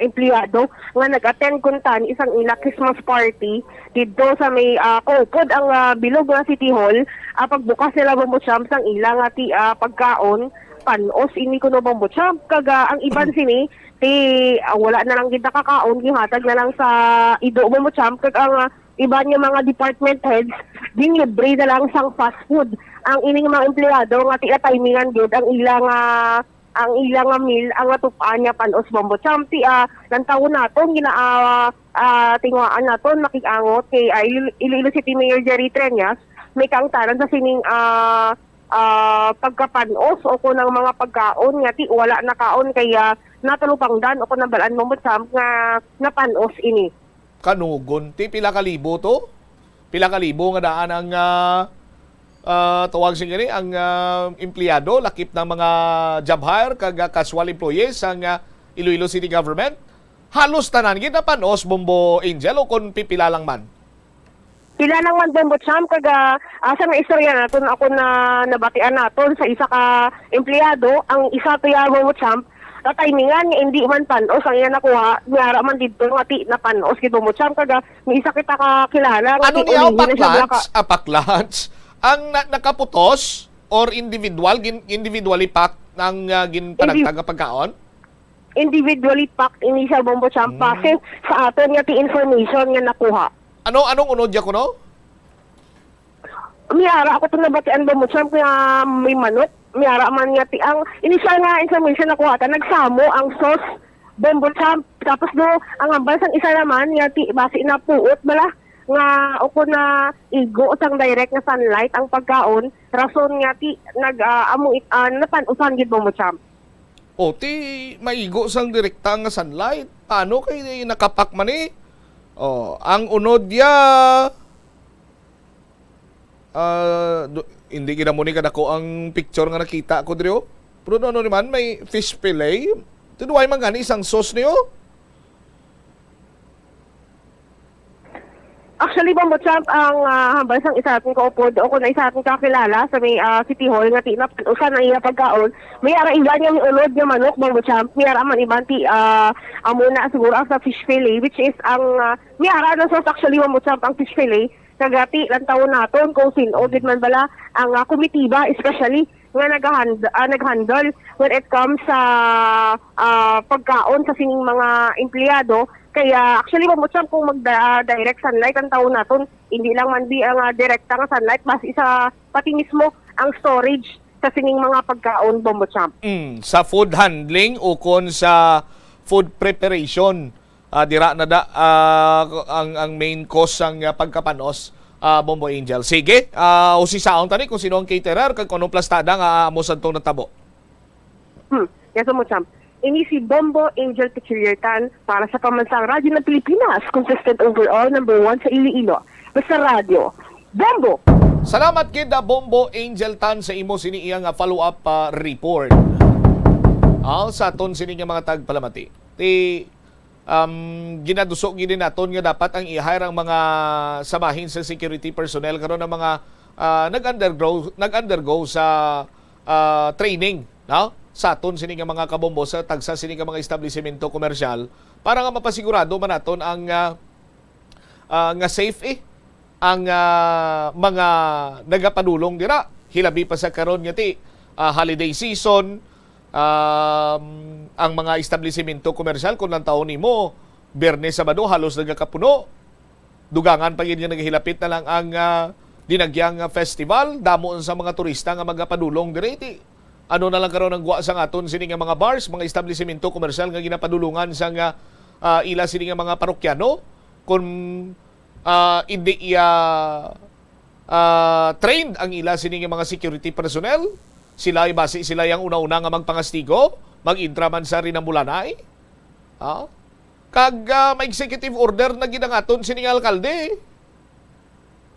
empleyado nga nag-attend kuntani sang ila Christmas party didto sa may, ah, kaupod ang, ah, bilog nga City Hall, ah, pagbukas nila, Ma'am Champ, sang ila nga ti, ah, pagkaon, panos ini kuno, Ma'am Champ, kag, ah, ang iban sini ti, ah, wala na lang gid nakakaon, gihatag na lang sa ido, Ma'am Champ, kag ang, ah, iban nga mga department heads, ginlibre na lang sang fast food ang ining mga empleyado nga ti-, timingan gid ang ila nga, ang ila nga meal, ang natupan nga panos, Bombo Champ. Ti, ah, lantawon naton, gina-, ah, ah, tinguhaan naton, makig-angot kay, ah, Ilo-, Iloilo City Mayor Jerry Treñas, may kaangtanan sa sining, ah, ah, pagkapanos o kung ang mga pagkaon nga ti wala nakaon kaya natalupangdan o kung nabalaan, Bombo Champ, nga napanos ini. Kanugon. Ti pila ka libo to? Pila ka libo nga daan ang, ah, ah, tawag sing ini, ang, ah, empleyado, lakip ng mga job hire kag, ah, casual employees sang, ah, Iloilo City Government? Halos tanan gid napanos, Bombo Angel, o kon pipila lang man? Pila lang man, Bombo Champ, kag, ah, asa nga istorya naton, ako na nabatian naton sa isa ka empleyado, ang isa to ya, Bombo Champ, natimingan nga hindi man panos ang iya nakuha, niara man didto nga ti napanos gid, Bombo Champ, kag, ah, may isa kita ka kilala nga Ano ti niya, orihin na siya, paklats? Baka Ah, paklats? Ang na-, nakaputos or individual, gin-, individually packed ang, ah, ginpanagtag nga pagkaon? Individually packed ini siya, Bombo Champ, Mm. base sa aton nga ti information nga nakuha. Ano, anong unod ya kuno? May ara ako to nabatian, Bombo Champ, nga may manok. May ara man nga ti, ang initial nga information nakuha ta, nagsamo ang sauce, Bombo Champ. Tapos do, ang hambal sang isa naman nga ti, basi na puot bala nga o kung na igo sang direct nga sunlight ang pagkaon, rason nga ti nag, ah, amo it-, ah, napan-usan gid, Bombo Champ. O, ti maigo sang direkta nga sunlight. Paano kay nakapak man eh? O, ang unod ya, ah, du-, hindi gid amo ni kadako ang picture nga nakita ko diri, oh. Pero ano ni man, may fish fillet. Tuduay man gani isang sauce niyo? Actually, Bombo Champ, ang, ah, hambal sang isa aton kaupod o kung isa aton kakilala sa may, ah, City Hall nga ti-, nap-, usa na iya pagkaon, may ara iba niya may unod nga manok, Bombo Champ, may ara man iban ti, ah, amo na siguro ang sa fish fillet, which is ang, ah, may ara na sauce actually, Bombo Champ, ang fish fillet, kagati lang taon naton kung sin-o gid man bala ang, ah, komitiba, especially nga nagahand-, ah, nag-handle when it comes sa, ah, pagkaon sa sining mga empleyado. Kaya actually, Bombo Champ, kung magda-, direct sunlight ang taon naton, hindi lang man di ang, ah, direkta nga sunlight, basi sa pati mismo ang storage sa sining mga pagkaon, Bombo Champ. Mm, sa food handling o kon sa food preparation, ah, dira na da, ah, ang, ang main cause sang, ah, pagkapanos, ah, Bombo Angel. Sige, ah, usisaon tani kung sino ang caterer kag kung anong plastada nga amo sa tong natabo. Hmm. Yes, Bombo Champ. Ini si Bombo Angel Peculiar Tan para sa Pambansang Radyo ng Pilipinas, consistent overall, number one sa Iloilo. Basta radyo, Bombo! Salamat kid, ah, Bombo Angel Tan, sa imo sini iya nga follow-up, ah, report. Ah, sa aton sini nga mga tagpalamati. Ti, um, ginaduso gid naton nga dapat ang i-hire ang mga samahin sa security personnel karon ang mga, ah, nag-undergo, nag-undergo sa, ah, training, no? Sa aton sini nga mga kabombo sa tagsa sini nga mga establisimento komersyal para nga mapasigurado man naton ang, ah, ah, nga safe, eh, ang, ah, mga nagapadulong dira. Hilabi pa sa karon nga ti, ah, holiday season, um, ang mga establisimento komersyal, kung lantawon nimo, Biyernes, Sabado, halos nagakapuno. Dugangan pa gid nga naghilapit na lang ang, ah, dinagyang, ah, festival. Damo sa mga turista nga magapadulong diri. Ti, ano na lang karon ang gwa sa aton sini nga mga bars, mga establisimento komersyal nga ginapadulungan sang, ah, ah, ila sini nga mga parokyano? Kung, ah, hindi iya, ah, trained ang ila sini nga mga security personnel, sila, basi sila ang una-una nga magpangastigo, mag-intra man sa Rinambulanay. Ah? Kag, ah, may executive order na gid ang aton sini nga alkalde.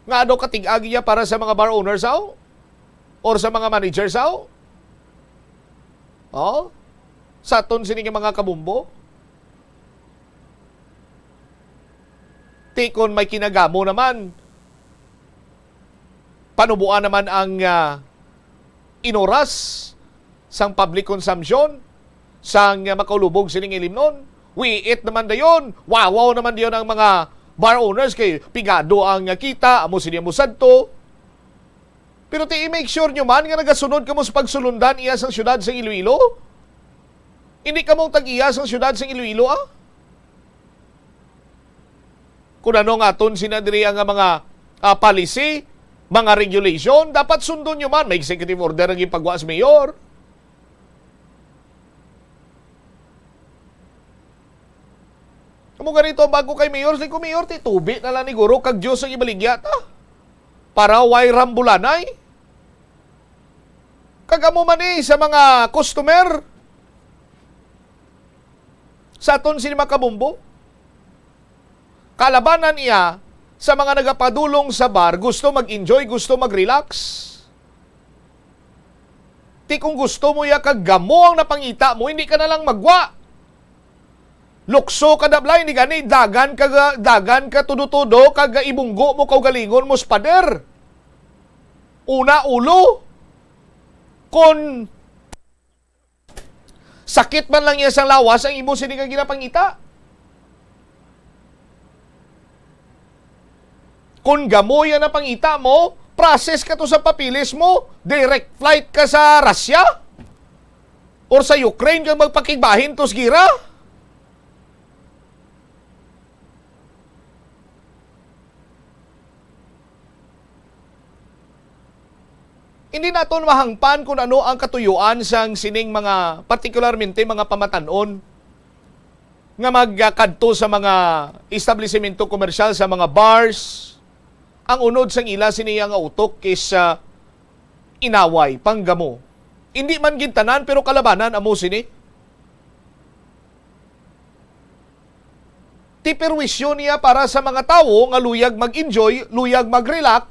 Nga ano, katig-agi niya para sa mga bar owners, aw? Or sa mga managers, aw? Oh? Sa aton sini nga mga kabumbo? Ti kon may kinagamo naman, panuboan naman ang, ah, inoras sang public consumption sang, ah, makaulubog sining ilimnon. Wiit naman dayon, wawaw naman dayon ang mga bar owners kay pigado ang, ah, kita, amo sini, amo sadto. Pero ti, i-make sure nyo man nga nagasunod kamo sa pagsulundan iya sang siyudad sang Iloilo. Hindi kamo tag-iya sang siyudad sang Iloilo, ah. Kung ano nga aton sina diri ang mga, ah, policy, mga regulation, dapat sundon nyo man. May executive order ang ipagwa sa mayor. Amo ganito ang bago kay Mayor, si ko, Mayor, ti tubi na lang ni guro kag Diyos ang ibaligya ta. Para way rambulanay. Kag amo man ni sa mga customer sa aton sini mga kabumbo. Kalabanan iya sa mga nagapadulong sa bar, gusto mag-enjoy, gusto mag-relax. Ti kung gusto mo ya kag gamo ang napangita mo, hindi ka na lang magwa. Lukso ka, dablay, ni gani dagan ka, dagan ka tudo-tudo kag ibunggo mo kaugalingon mo sa pader. Una ulo. Kon sakit man lang iya sang lawas ang imo sini nga ginapangita. Kon gamo ya napangita mo, process ka to sa papeles mo, direct flight ka sa Russia or sa Ukraine kag magpakigbahin to sa gira. Hindi naton mahangpan kung ano ang katuyuan sang sining mga, partikularmente mga pamatan-on nga magkadto sa mga establisimento komersyal, sa mga bars. Ang unod sang ila sini nga utok is, ah, inaway, panggamo. Hindi man gid tanan, pero kalabanan amo sini. Ti perwisyo niya para sa mga tawo nga luyag mag-enjoy, luyag mag-relax,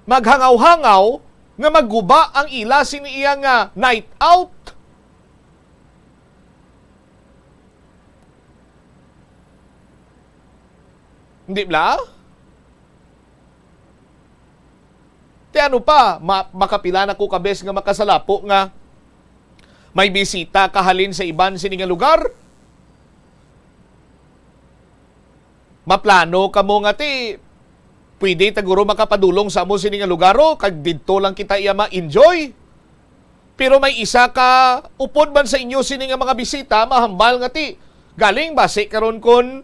maghangaw-hangaw, nga magguba ang ila sini iya nga night out. Hindi bala? Ti ano pa, ma-, makapila na ko ka bes nga makasalapo nga may bisita kahalin sa iban sini nga lugar. Maplano kamo nga ti pwede ta guro makapadulong sa amo sini nga lugar, oh, kag didto lang kita iya ma-enjoy. Pero may isa ka upod man sa inyo sini nga mga bisita, mahambal nga ti galing basi karon kon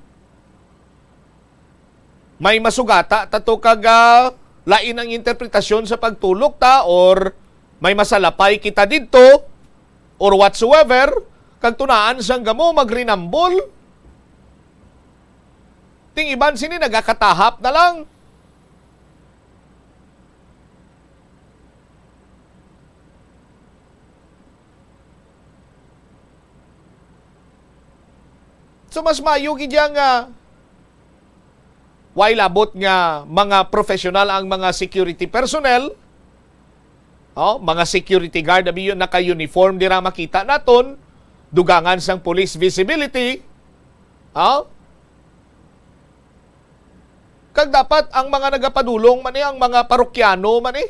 may masugata ta to kag, ah, lain ang interpretasyon sa pagtulok ta, or may masalapay kita didto, or whatsoever, kag tunaan sang gamo magrinambol. Ting iban sini nagakatahap na lang. So, mas maayo gid ya nga way labot nga mga professional ang mga security personnel, oh, mga security guard, abi, yun, naka-uniform dira, makita naton, dugangan sang police visibility, oh. Kag dapat ang mga nagapadulong man ni, ang mga parokyano man ni,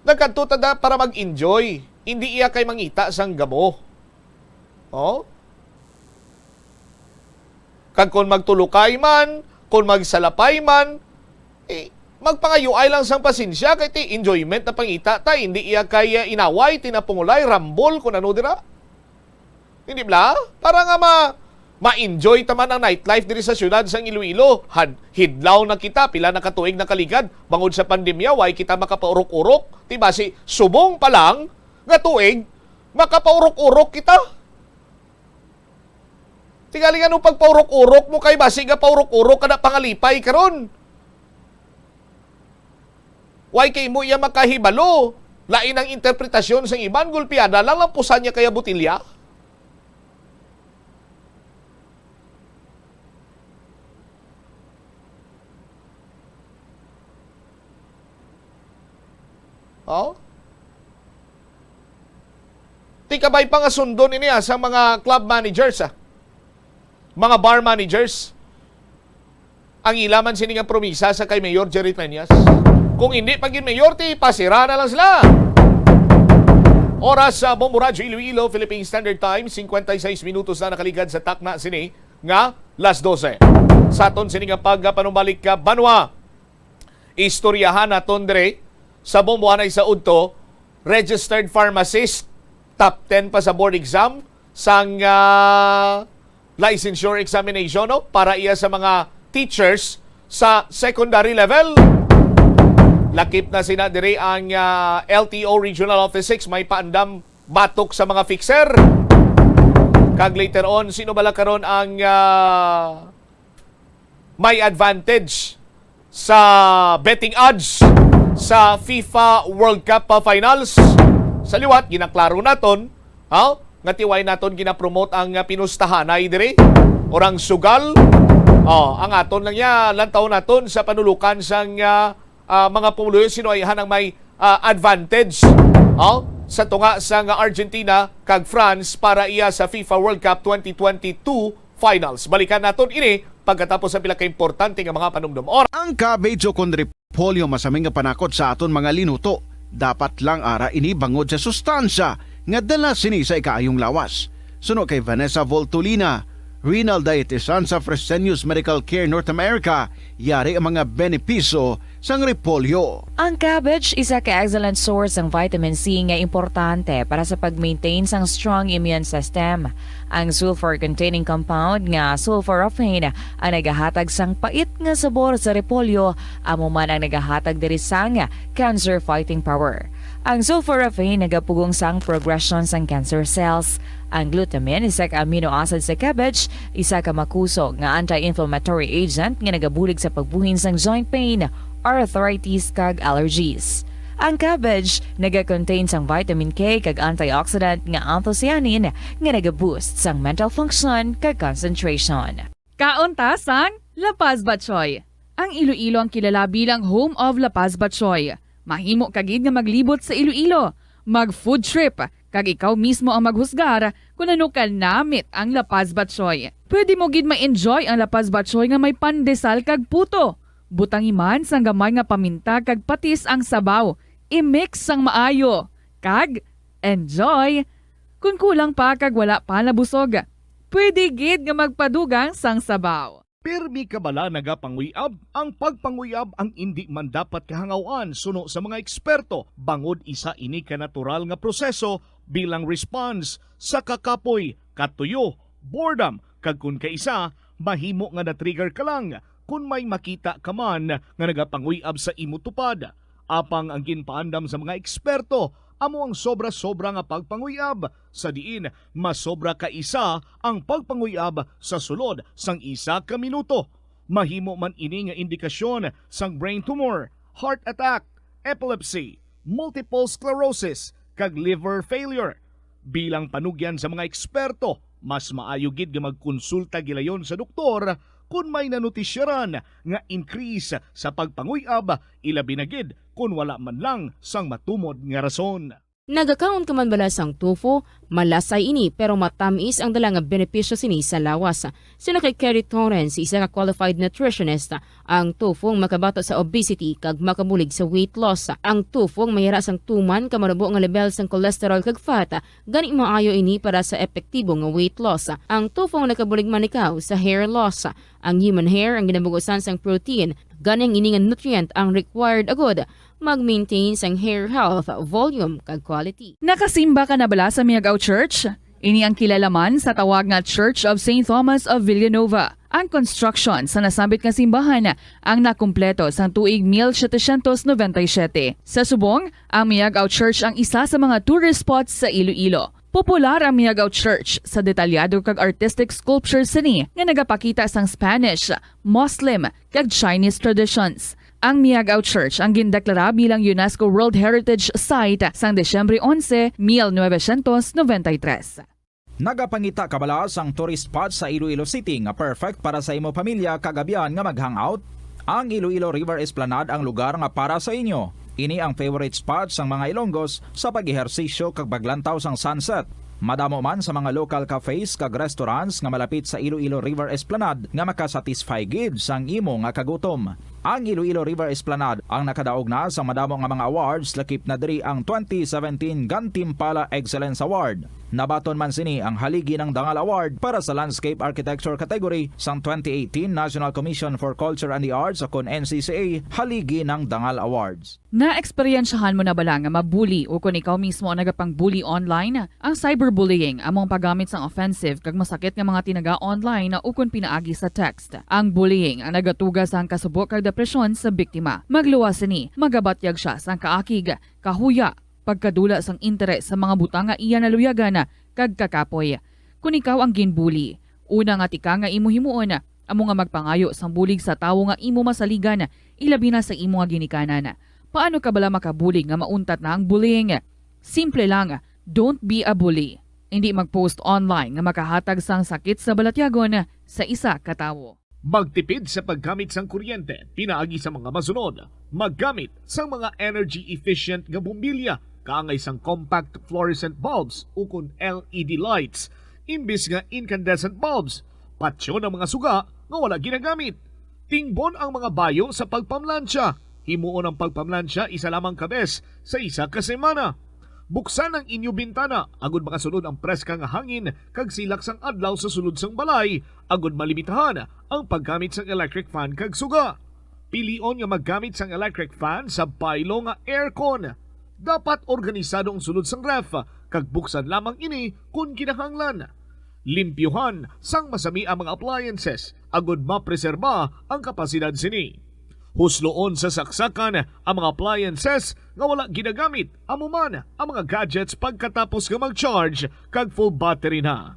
nagkadto ta da para mag-enjoy, hindi iya kay mangita sang gamo. Oh? Kag kon magtulukay man, kon magsalapay man, eh, magpangayuay lang sang pasensya, kay ti enjoyment na pangita ta, hindi iya kay, ah, inaway, tinapungulay, rambol, kun ano dira. Hindi bala? Para nga ma-, ma-enjoy ta man ang nightlife diri sa siyudad sang Iloilo. Had-, hidlaw na kita, pila na ka tuig nakaligad, bangod sa pandemya, way kita makapaurok-urok. Ti basi, subong pa lang nga tuig, makapaurok-urok kita. Tingali, ano pagpaurok-urok mo kay basi nga paurok-urok ka na pangalipay karon? Way kay imo iya makahibalo. Lain ang interpretasyon sang iban, gulpiada lang, lampusan niya kaya botilya. Oh? Ti kabay pa nga sundon ini, ah, sa mga club managers, ah. Mga bar managers. Ang ila man sini nga promisa sa kay Mayor Jerry Treñas. Kung hindi pa gid mayor, ti pasira na lang sila. Oras sa Bombo Radyo Iloilo, Philippine Standard Time, cincuenta y seis minutos na nakaligad sa takna sini nga las doce. Sa aton sini nga pagpanumbalik ka, banwa, istoryahan naton dire sa Bombo anay sa udto, registered pharmacist, top ten pa sa board exam sang, ah, licensure examination, no? Para iya sa mga teachers sa secondary level. Lakip na sina diri ang, ah, L T O Regional Office six, may paandam batok sa mga fixer. Kag later on, sino bala karon ang, ah, may advantage sa betting odds sa FIFA World Cup, ah, Finals? Sa liwat, ginaklaro naton, ha? Nga ti way naton ginapromote ang, ah, pinustahanay diri, or ang sugal. Oh, ang aton lang ya, lantaw naton sa panulukan sang, ah, ah, mga pumuluyo, sino ay hanang may, ah, advantage, oh, sa tunga sang Argentina kag France para iya sa FIFA World Cup twenty twenty-two Finals. Balikan naton ini pagkatapos sa pila ka importante nga mga panumdom. Or Ang cabbage o kon repolyo masami nga panakot sa aton mga linuto. Dapat lang ara ini bangod sa sustansya nga dala sini sa ikaayong lawas. Suno kay Vanessa Voltolina, renal dietitian sa Fresenius Medical Care North America, yari ang mga benepisyo sang repolyo. Ang cabbage isa ka excellent source sang vitamin C nga importante para sa pag-maintain sang strong immune system. Ang sulfur-containing compound nga sulforaphane ang nagahatag sang pait nga sabor sa repolyo, amo man ang nagahatag diri sang cancer fighting power. Ang sulforaphane nagapugong sang progression sang cancer cells. Ang glutamine, isa ka amino acid sa cabbage, isa ka makusog nga anti-inflammatory agent nga nagabulig sa pagbuhin sang joint pain, arthritis, kag allergies. Ang cabbage nagakontain sang vitamin K kag antioxidant nga anthocyanin nga nagaboost sang mental function kag concentration. Kaon ta sang La Paz Batchoy. Ang Iloilo ang kilala bilang home of La Paz Batchoy. Mahimo ka gid nga maglibot sa Iloilo, mag-food trip, kag ikaw mismo ang maghusgar kon ano ka namit ang La Paz Batchoy. Pwede mo gid ma-enjoy ang La Paz Batchoy nga may pandesal kag puto. Butangi man sang gamay nga paminta kag patis ang sabaw. I-mix sang maayo. Kag enjoy! Kon kulang pa kag wala pa nabusog, pwede gid nga magpadugang sang sabaw. Pirmi ka bala nagapanguyab? Ang pagpanguyab ang indi man dapat kahangaw-an suno sa mga eksperto, bangod isa ini ka natural nga proseso bilang response sa kakapoy, katuyo, boredom, kag kon kaisa, mahimo nga na-trigger ka lang kon may makita ka man nga nagapanguyab sa imo tupad. Apang ang ginpaandam sa mga eksperto amo ang sobra-sobra nga pagpanguyab, sa diin masobra ka isa ang pagpanguyab sa sulod sang isa ka minuto. Mahimo man ini nga indikasyon sang brain tumor, heart attack, epilepsy, multiple sclerosis, kag liver failure. Bilang panugyan sa mga eksperto, mas maayo gid nga magkonsulta gilayon sa doktor kon may nanotisyaran nga increase sa pagpanguyab, ilabi na gid kon wala man lang sang matumod nga rason. Nagakaon ka man bala sang tofu? Malasay ini, pero matamis ang dala nga benepisyo sini sa lawas. Suno kay Kerry Torrens, isa ka qualified nutritionist, ang tofu ang makabato sa obesity kag makabulig sa weight loss. Ang tofu ang mayara sang tuman ka manubo nga level sang cholesterol kag fat, gani maayo ini para sa epektibo nga weight loss. Ang tofu ang nakabulig man ikaw sa hair loss. Ang human hair ang ginabugusan sang protein, gani ang ini nga nutrient ang required agud mag-maintain sang hair health, volume, kag quality. Nakasimba ka na bala sa Miagao Church? Ini ang kilala man sa tawag nga Church of Saint Thomas of Villanova. Ang construction sa nasambit nga simbahan ang nakumpleto sang tuig mil setecientos noventa y siete. Sa subong, ang Miagao Church ang isa sa mga tourist spots sa Iloilo. Popular ang Miagao Church sa detalyado kag artistic sculptures sini nga nagapakita sang Spanish, Muslim, kag Chinese traditions. Ang Miagao Church ang gindeklara bilang UNESCO World Heritage Site sang Disyembre onse, mil novecientos noventa y tres. Nagapangita ka bala sang tourist spot sa Iloilo City nga perfect para sa imo pamilya kag abyan nga mag-hangout? Ang Iloilo River Esplanade ang lugar nga para sa inyo. Ini ang favorite spot sang mga Ilonggos sa pag-ehersisyo kag paglantaw sang sunset. Madamo man sa mga local cafes kag restaurants nga malapit sa Iloilo River Esplanade nga makasatisfy gid sang imo nga kagutom. Ang Iloilo River Esplanade ang nakadaog na sa madamo nga mga awards, lakip na diri ang twenty seventeen Gantimpala Excellence Award. Nabaton man sini ang Haligi ng Dangal Award para sa Landscape Architecture category sang twenty eighteen National Commission for Culture and the Arts, o kon N C C A, Haligi ng Dangal Awards. Naeksperyensyahan mo na bala nga mabuli o kon ikaw mismo ang nagapang-bully online? Ang cyberbullying amo ang paggamit sang offensive kag masakit nga mga tinaga online o kon pinaagi sa text. Ang bullying ang nagatuga sang kasubo kag depresyon sa biktima. Magluwas sini, magabatyag sia sang kaakig, kahuya, pagkadula sang interes sa mga butang nga iya naluyagan kag kakapoy. Kon ikaw ang ginbully, una nga tika nga imo himuon amo nga magpangayo sang bulig sa tawo nga imo masaligan, ilabi na sa imo nga ginikanan. Paano ka bala makabulig nga mauntat na ang bullying? Simple lang, don't be a bully. Indi mag-post online nga makahatag sang sakit sa balatyagon sa isa ka tawo. Magtipid sa paggamit sang kuryente pinaagi sa mga masunod. Maggamit sang mga energy efficient nga bombilya kaangay sang compact fluorescent bulbs ukon L E D lights imbis nga incandescent bulbs. Patyon ang mga suga nga wala ginagamit. Tingbon ang mga bayo sa pagpamlansya. Himuon ang pagpamlansya isa lamang ka bes sa isa ka semana. Buksan ang inyo bintana agud makasulod ang preska nga hangin kag silak sang adlaw sa sulod sang balay, agud malimitahan ang paggamit sang electric fan kag suga. Pilion nga maggamit sang electric fan sa baylo nga aircon. Dapat organisado ang sulod sang ref kag buksan lamang ini kon kinahanglan. Limpyuhan sang masami ang mga appliances agud mapreserba ang kapasidad sini. Husloon sa saksakan ang mga appliances nga wala ginagamit, amo man ang mga gadgets pagkatapos nga mag-charge kag full battery na.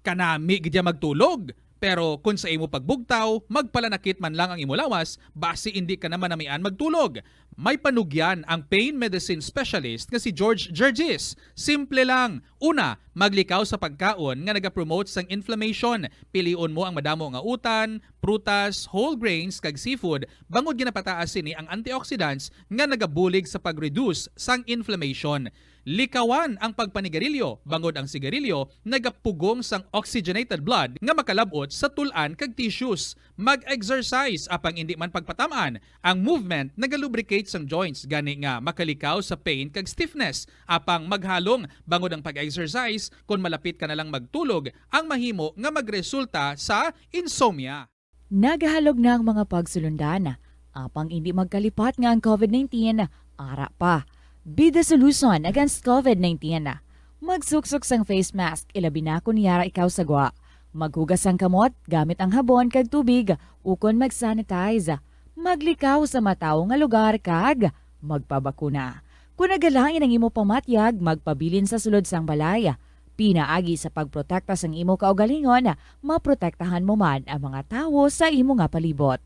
Kanami gid ya magtulog, pero kon sa imo pagbugtaw, magpalanakit man lang ang imo lawas, basi indi ka na manamian magtulog. May panugyan ang pain medicine specialist nga si George Gergis. Simple lang. Una, maglikaw sa pagkaon nga nagapromote sang inflammation. Pilion mo ang madamo nga utan, prutas, whole grains, kag seafood, bangod ginapataas sini ang antioxidants nga nagabulig sa pag-reduce sang inflammation. Likawan ang pagpanigarilyo, bangod ang sigarilyo nagapugong sang oxygenated blood nga makalab-ot sa tul-an kag tissues. Mag-exercise, apang indi man pagpatam-an. Ang movement nagalubricate sang joints, gani nga makalikaw sa pain kag stiffness. Apang maghalong, bangod ang pag-exercise, kon malapit ka na lang magtulog, ang mahimo nga magresulta sa insomnia. Nagahalog na ang mga pagsulundan, apang indi magkalipat nga ang COVID nineteen ara pa. Be the solution against COVID nineteen. Magsuksok sang face mask, ilabi na kon yara ikaw sa gwa. Maghugas sang kamot gamit ang habon kag tubig, ukon mag-sanitize. Maglikaw sa matawo nga lugar kag magpabakuna. Kon nagalain ang imo pamatyag, magpabilin sa sulod sang balay. Pinaagi sa pagprotekta sang imo kaugalingon, maprotektahan mo man ang mga tawo sa imo nga palibot.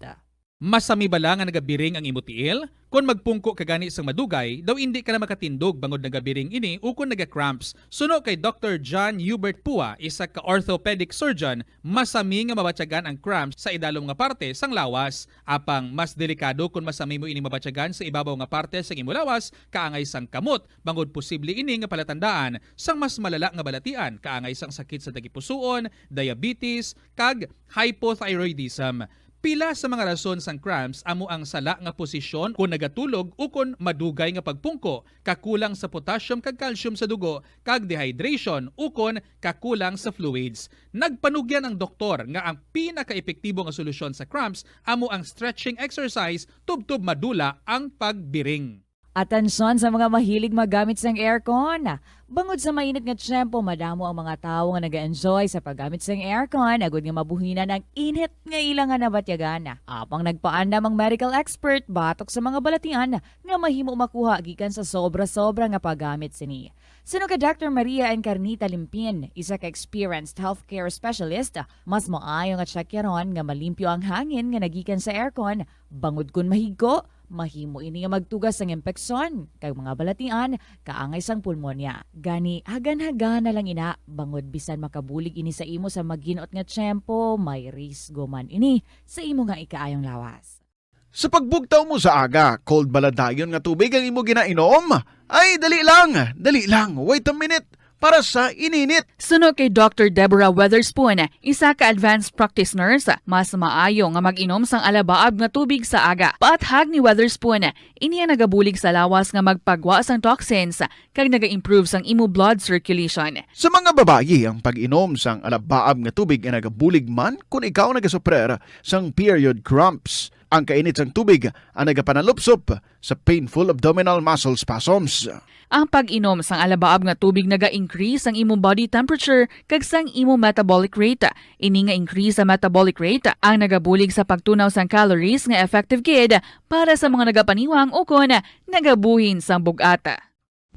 Masami bala nga nagabiring ang imo tiil? Kon magpungko ka gani sang madugay, daw indi ka na makatindog bangod nagabiring ini ukon naga-cramps. Suno kay Doctor John Hubert Pua, isa ka orthopedic surgeon, masami nga mabatyagan ang cramps sa idalom nga parte sang lawas. Apang mas delikado kon masami mo ini mabatyagan sa ibabaw nga parte sang imo lawas, kaangay sang kamot, bangod posible ini nga palatandaan sang mas malala nga balatian, kaangay sang sakit sa tagipusoon, diabetes, kag hypothyroidism. Pila sa mga rason sang cramps amo ang sala nga posisyon kon nagatulog ukon madugay nga pagpungko, kakulang sa potassium kag calcium sa dugo, kag dehydration ukon kakulang sa fluids. Nagpanugyan ang doktor nga ang pinakaepektibo nga solusyon sa cramps amo ang stretching exercise tubtob madula ang pagbiring. Atensyon sa mga mahilig maggamit sang aircon. Bangod sa mainit nga tiyempo, madamo ang mga tawo nga nag-enjoy sa paggamit sang aircon agod nga mabuhinan ang init nga ila nga nabatyagan. Apang nagpaandam ang medical expert batok sa mga balatian nga mahimo makuha gikan sa sobra-sobra nga paggamit sini. Suno kay Doctor Maria Encarnita Limpin, isa ka experienced healthcare specialist, mas maayo nga tsakyaron nga malimpyo ang hangin nga nagikan sa aircon, bangod kon mahigko, mahimo ini nga magtuga sang impeksyon kag mga balatian kaangay sang pulmonya. Gani, hagan-hagan na lang ina, bangod bisan makabulig ini sa imo sa maginot nga tiyempo, may risgo man ini sa imo nga ikaayong lawas. Sa pagbugtaw mo sa aga, cold bala dayon nga tubig ang imo ginainom? Ay, dali lang, dali lang, wait a minute, para sa ininit. Suno kay Doctor Deborah Weatherspoon, isa ka advanced practice nurse, mas maayo nga mag-inom sang alabaab nga tubig sa aga. Paathag ni Weatherspoon, ini ang nagabulig sa lawas nga magpagwa sang toxins kag naga-improve sang imo blood circulation. Sa mga babayi, ang pag-inom sang alabaab nga tubig ay nagabulig man kon ikaw nagasuprer sang period cramps. Ang kainit sang tubig ang nagapanalupsop sa painful abdominal muscle spasms. Ang pag-inom sang alabaab nga tubig naga-increase sang imo body temperature kag sang imo metabolic rate. Ini nga increase sa metabolic rate ang nagabulig sa pagtunaw sang calories nga effective gid para sa mga nagapaniwang ukon nagabuhin sang bug-at.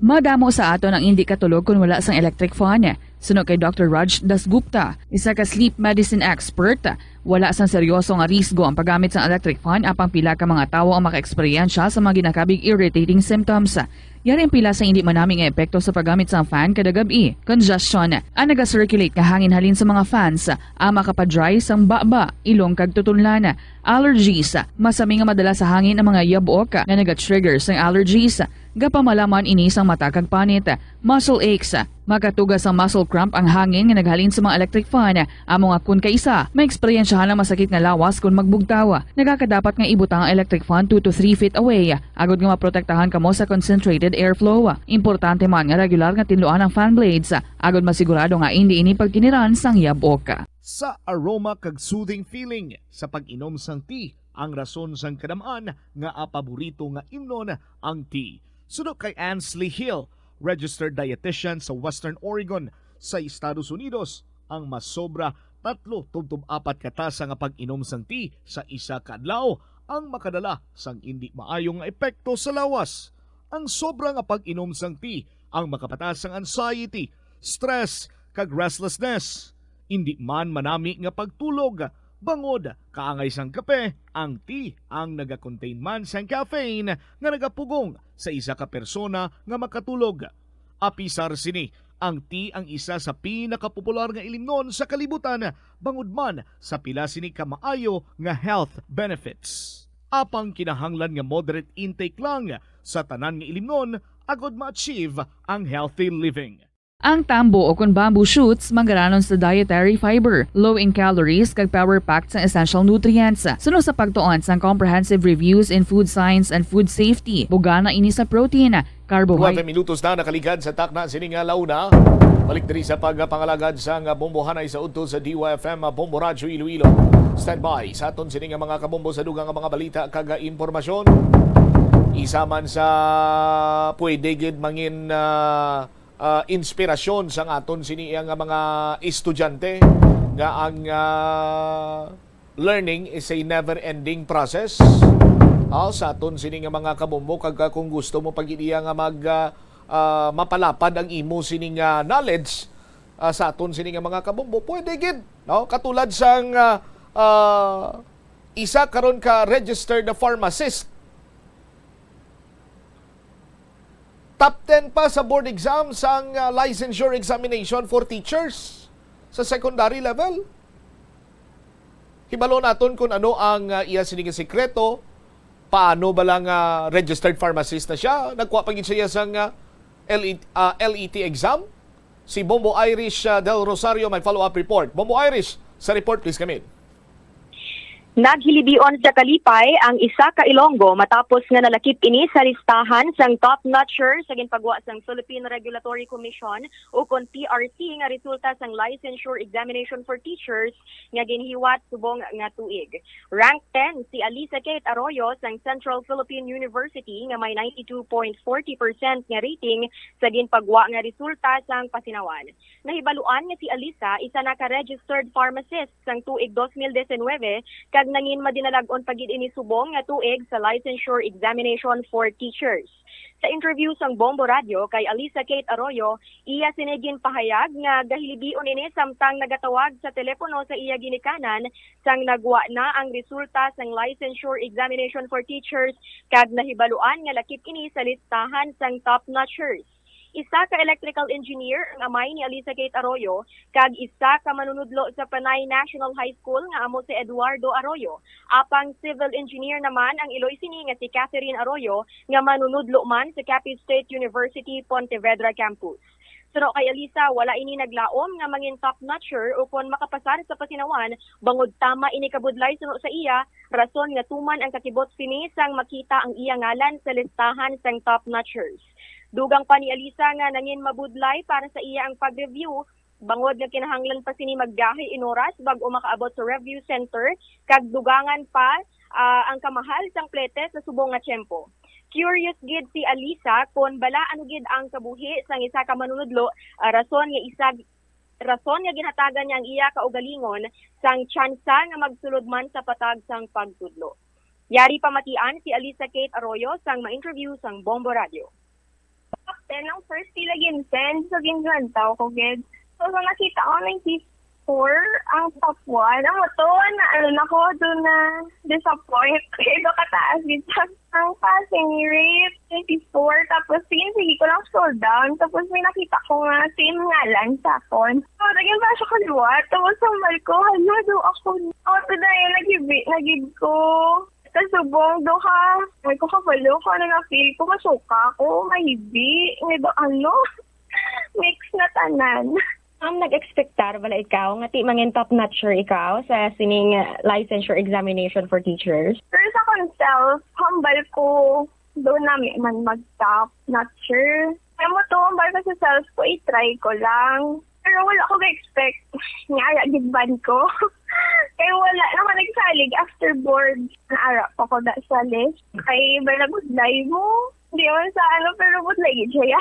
Madamo sa aton ang indi katulog kon wala sang electric fan. Suno kay Doctor Raj Dasgupta, isa ka sleep medicine expert, wala sang seryoso nga risgo ang paggamit sang electric fan, apang pila ka mga tawo ang makaeksperyensya sa mga ginakabig irritating symptoms. Yari ang pila sa indi manami nga epekto sa paggamit sang fan kada gab-i: congestion, ang naga-circulate nga hangin halin sa mga fans, ang makapa-dry sang baba, ilong kag tutunlan, allergies, masami nga madala sa hangin ang mga yabok nga naga-trigger sang allergies. Gapamalaman ini sang mata kag panit, muscle aches. Makatuga sang muscle cramp ang hangin nga naghalin sa mga electric fan. Amo nga kon kaisa, maeksperiensyahan ang masakit nga lawas kon magbugtaw. Nagakadapat nga ibutang ang electric fan two to three feet away, agod nga maprotektahan kamo sa concentrated airflow. Importante man nga regular nga tinluan ang fan blades, agod masigurado nga indi ini pagkiniran sang yabok. Sa aroma kag soothing feeling sa pag-inom sang tea, ang rason sang kadam-an nga paborito nga imnon ang tea. Suno kay Ansley Hill, registered dietitian sa Western Oregon sa Estados Unidos, ang masobra tatlo tubtob apat ka tasa nga pag-inom sang tea sa isa ka adlaw ang makadala sang indi maayo nga epekto sa lawas. Ang sobra nga pag-inom sang tea ang makapataas sang anxiety, stress, kag restlessness. Indi man manami nga pagtulog, bangod kaangay sang kape, ang tea ang nagakontain man sang caffeine nga nagapugong sa isa ka persona nga makatulog. Apisar sini, ang tea ang isa sa pinakapopular nga ilimnon sa kalibutan, bangod man sa pila sini ka maayo nga health benefits. Apang kinahanglan nga moderate intake lang sa tanan nga ilimnon agod ma-achieve ang healthy living. Ang tambo, o kon bamboo shoots, manggaranon sa dietary fiber, low in calories, kag power-packed sang essential nutrients. Suno sa pagtuon sang Comprehensive Reviews in Food Science and Food Safety, bugana ini sa protein, carbohydrate. Duha ka minutos na nakaligad sa takna sini nga launa. Balik diri sa pagpangalagad sang bombohanay sa udto sa D Y F M Bombo Radyo Iloilo. Standby sa aton sini nga mga kabombo sa dugang nga mga balita kag impormasyon. Isa man sa pwede gid mangin, ah, ah, inspirasyon sa aton sini nga mga estudyante nga ang, ah, learning is a never-ending process. Ah, sa aton sini nga mga kabombo kag, ah, kung gusto mo pag-iya nga mag, ah, ah, mapalapad ang imo sini nga knowledge, ah, sa aton sini nga mga kabombo, pwede gid, no? Katulad sang, ah, ah, isa karon ka registered na pharmacist. Top ten pa sa board exam sang, ah, licensure examination for teachers sa secondary level. Hibalo naton kung ano ang, ah, iya sini nga sikreto, paano ba lang, ah, registered pharmacist na siya? Nagkuha pa gid siya sang, ah, L E, ah, L E T exam? Si Bombo Irish, ah, Del Rosario may follow-up report. Bombo Irish, sa report, please, come in. Naghilibion sa kalipay ang isa ka Ilonggo matapos nga nalakip ini sa listahan sang top notcher sa ginpagwa sang Philippine Regulatory Commission, ukon P R C, nga resulta sang Licensure Examination for Teachers nga ginhiwat subong nga tuig. Rank ten si Alisa Kate Arroyo sang Central Philippine University nga may ninety-two point forty percent nga rating sa ginpagwa nga resulta sang pasinawan. Nahibaluan nga si Alisa isa na ka registered pharmacist sang tuig dos mil diecinuebe kag nangin madinalag-on pa gid ini subong nga tuig sa licensure examination for teachers. Sa interview sang Bombo Radio kay Alisa Kate Arroyo, iya sini ginpahayag nga gahilibion ini samtang nagatawag sa telepono sa iya ginikanan sang nagwa na ang resulta sang licensure examination for teachers kag nahibaluan nga lakip ini sa listahan sang top notchers. Isa ka electrical engineer ang amay ni Alisa Kate Arroyo kag isa ka manunudlo sa Panay National High School nga amo si Eduardo Arroyo. Apang civil engineer naman ang iloy sini nga si Catherine Arroyo nga manunudlo man sa Capiz State University Pontevedra Campus. Suno kay Alisa, wala ini naglaom nga mangin top notcher ukon makapasar sa pasinawan bangod tama ini kabudlay suno sa iya, rason nga tuman ang kakibot sini sang makita ang iya ngalan sa listahan sang top notchers. Dugang pa ni Alisa nga nangin mabudlay para sa iya ang pag-review, bangod nga kinahanglan pa sini magbiyahe in oras bag-o makaabot sa review center, kag dugangan pa, ah, ang kamahal sang plete sa subong nga tiyempo. Curious gid si Alisa kon bala ano gid ang kabuhi sang isa ka manunudlo, ah, rason nga isa rason nga ginhatagan niya ang iya kaugalingon sang tsansa nga magsulod man sa patag sang pagtudlo. Yari pamatian si Alisa Kate Arroyo sang ma-interview sang Bombo Radio. Top ten ang first sila gin-send, so ginlantaw ko gid. So, so nakita ko ninety-four ang top one. Ang moto, na ano na ko, doon na disappoint. Kaya doon kataas gid ang passing rate, twenty-four. Tapos, sige, sige ko lang scroll down. Tapos, may nakita ko nga, same ngalan sa akon. So, naging ba siya kaliwat? Tapos, hambal ko, hala, daw ako. O, ito na yun, naghibi, nagib ko. Sa subong, do ka. Ay, ko kabalo ko, ano na feel ko, masuka ako, mahibi. May ba, ano? Mix na tanan. Ma'am, nag-expectar bala ikaw nga ti mangin top notcher ikaw sa sining, uh, licensure examination for teachers? Pero sa akon self, hambal ko, doon nami man mag-top notcher. Kaya mo to, hambal ko sa self ko, i-try ko lang. Pero wala ko ga-expect nga ara gid man ko. Kaya wala na ko nagsalig after board. Naara pa ko da sa list. Kay bala budlay mo. Hindi man sa ano, pero budlay gid siya.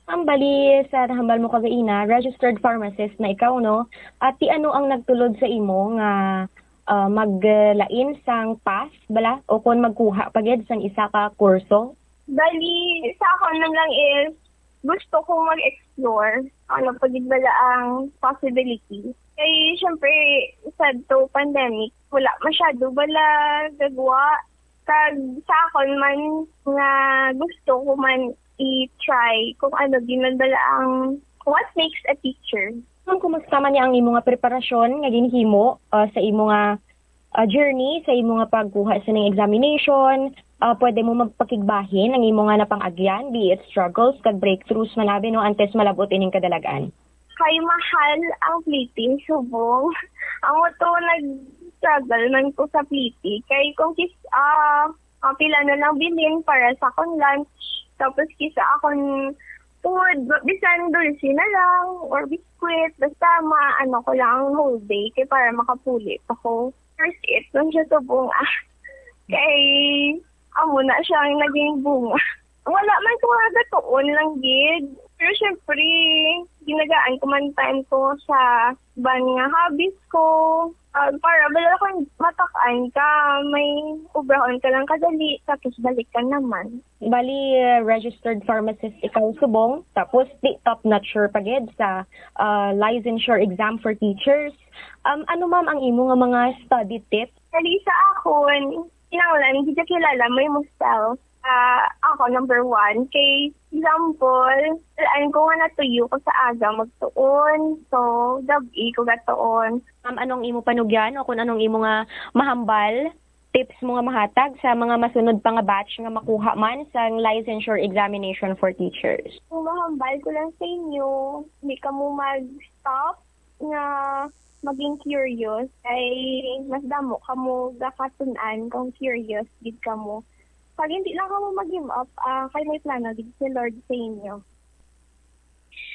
Ang bali, sa nahambal mo kagaina, registered pharmacist na ikaw, no? At ti ano ang nagtulod sa imo nga, ah, maglain sang path, bala? O kon magkuha pa gid sang isa ka kurso? Bali, sa akon man lang is, gusto ko mag-explore ano pa gid bala ang possibility. Kay, syempre, sad to pandemic, wala masyado bala gagwa. Kag sa akon man nga gusto ko man i-try kung ano gid man bala ang what makes a teacher. Ma'am, kumusta man niya ang imo nga preparasyon nga ginhimo, ah, sa imo nga, ah, journey, sa imo nga pagkuha sa ning examination? Ah, pwede mo magpakigbahin ang imo nga napang-agyan, be it struggles kag breakthroughs man abi, no, antes malab-ot ining kadalag-an? Kay mahal ang pliti subong. Ang moto, nag-struggle man ko sa pliti. Kay kung kis-, ah, ah, pila na lang bilin para sa akon lunch. Tapos kisa akon food, bisan dulce na lang or biskwit. Basta maano ko lang ang whole day kay para makapuli pa ko. First eight lang siya sa bunga. Kay, amo na siya ang naging bunga. Wala man ko nga gatuon lang gid. Pero syempre, ginagaan ko man time ko sa ban nga hobbies ko. Ah, para wala ko matak-an ka, may obrahon ka lang kadali, tapos balik ka naman. Bali, uh, registered pharmacist ikaw subong, tapos di top notcher pa gid sa, uh, licensure exam for teachers. Um, ano, ma'am, ang imo nga mga study tips? Dali sa akon, kinahanglan gid kilala mo imong self. Ah, ako, number one. Kay, example, lain ko nga natuyo ko sa aga magtuon. So, gab-i ko gatuon. Um, anong imo panugyan o kung anong imo nga mahambal, tips mo nga mahatag sa mga masunod pa nga batch nga makuha man sang licensure examination for teachers? Kung mahambal ko lang sa inyo, di kamo mag-stop nga maging curious, kay mas damo kamo gakatun-an kung curious gid kamo. Pag hindi lang kamo mag-give up, ah, kay may plano gid si Lord sa inyo.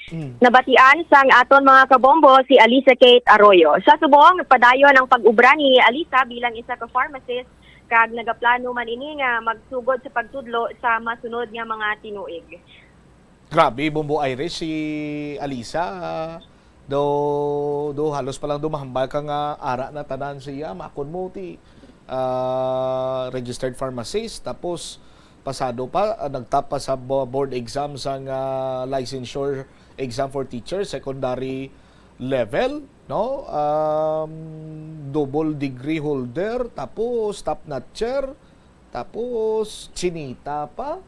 Mm. Nabatian sang aton mga kabombo si Alisa Kate Arroyo. Sa subong, padayon ang pag-ubra ni Alisa bilang isa ka pharmacist, kag nagaplano man ini nga magsugod sa pagtudlo sa masunod nga mga tinuig. Grabe, Bombo Iris, si Alisa, ah, do, do halos pa lang dumahambal ka nga ara na tanan siya. Makon mo ti, ah, registered pharmacist, tapos pasado pa, ah, nagtap pa sa bo-, board exam sang, ah, licensure exam for teachers, secondary level, no? Um, double degree holder, tapos top notcher, tapos chinita pa.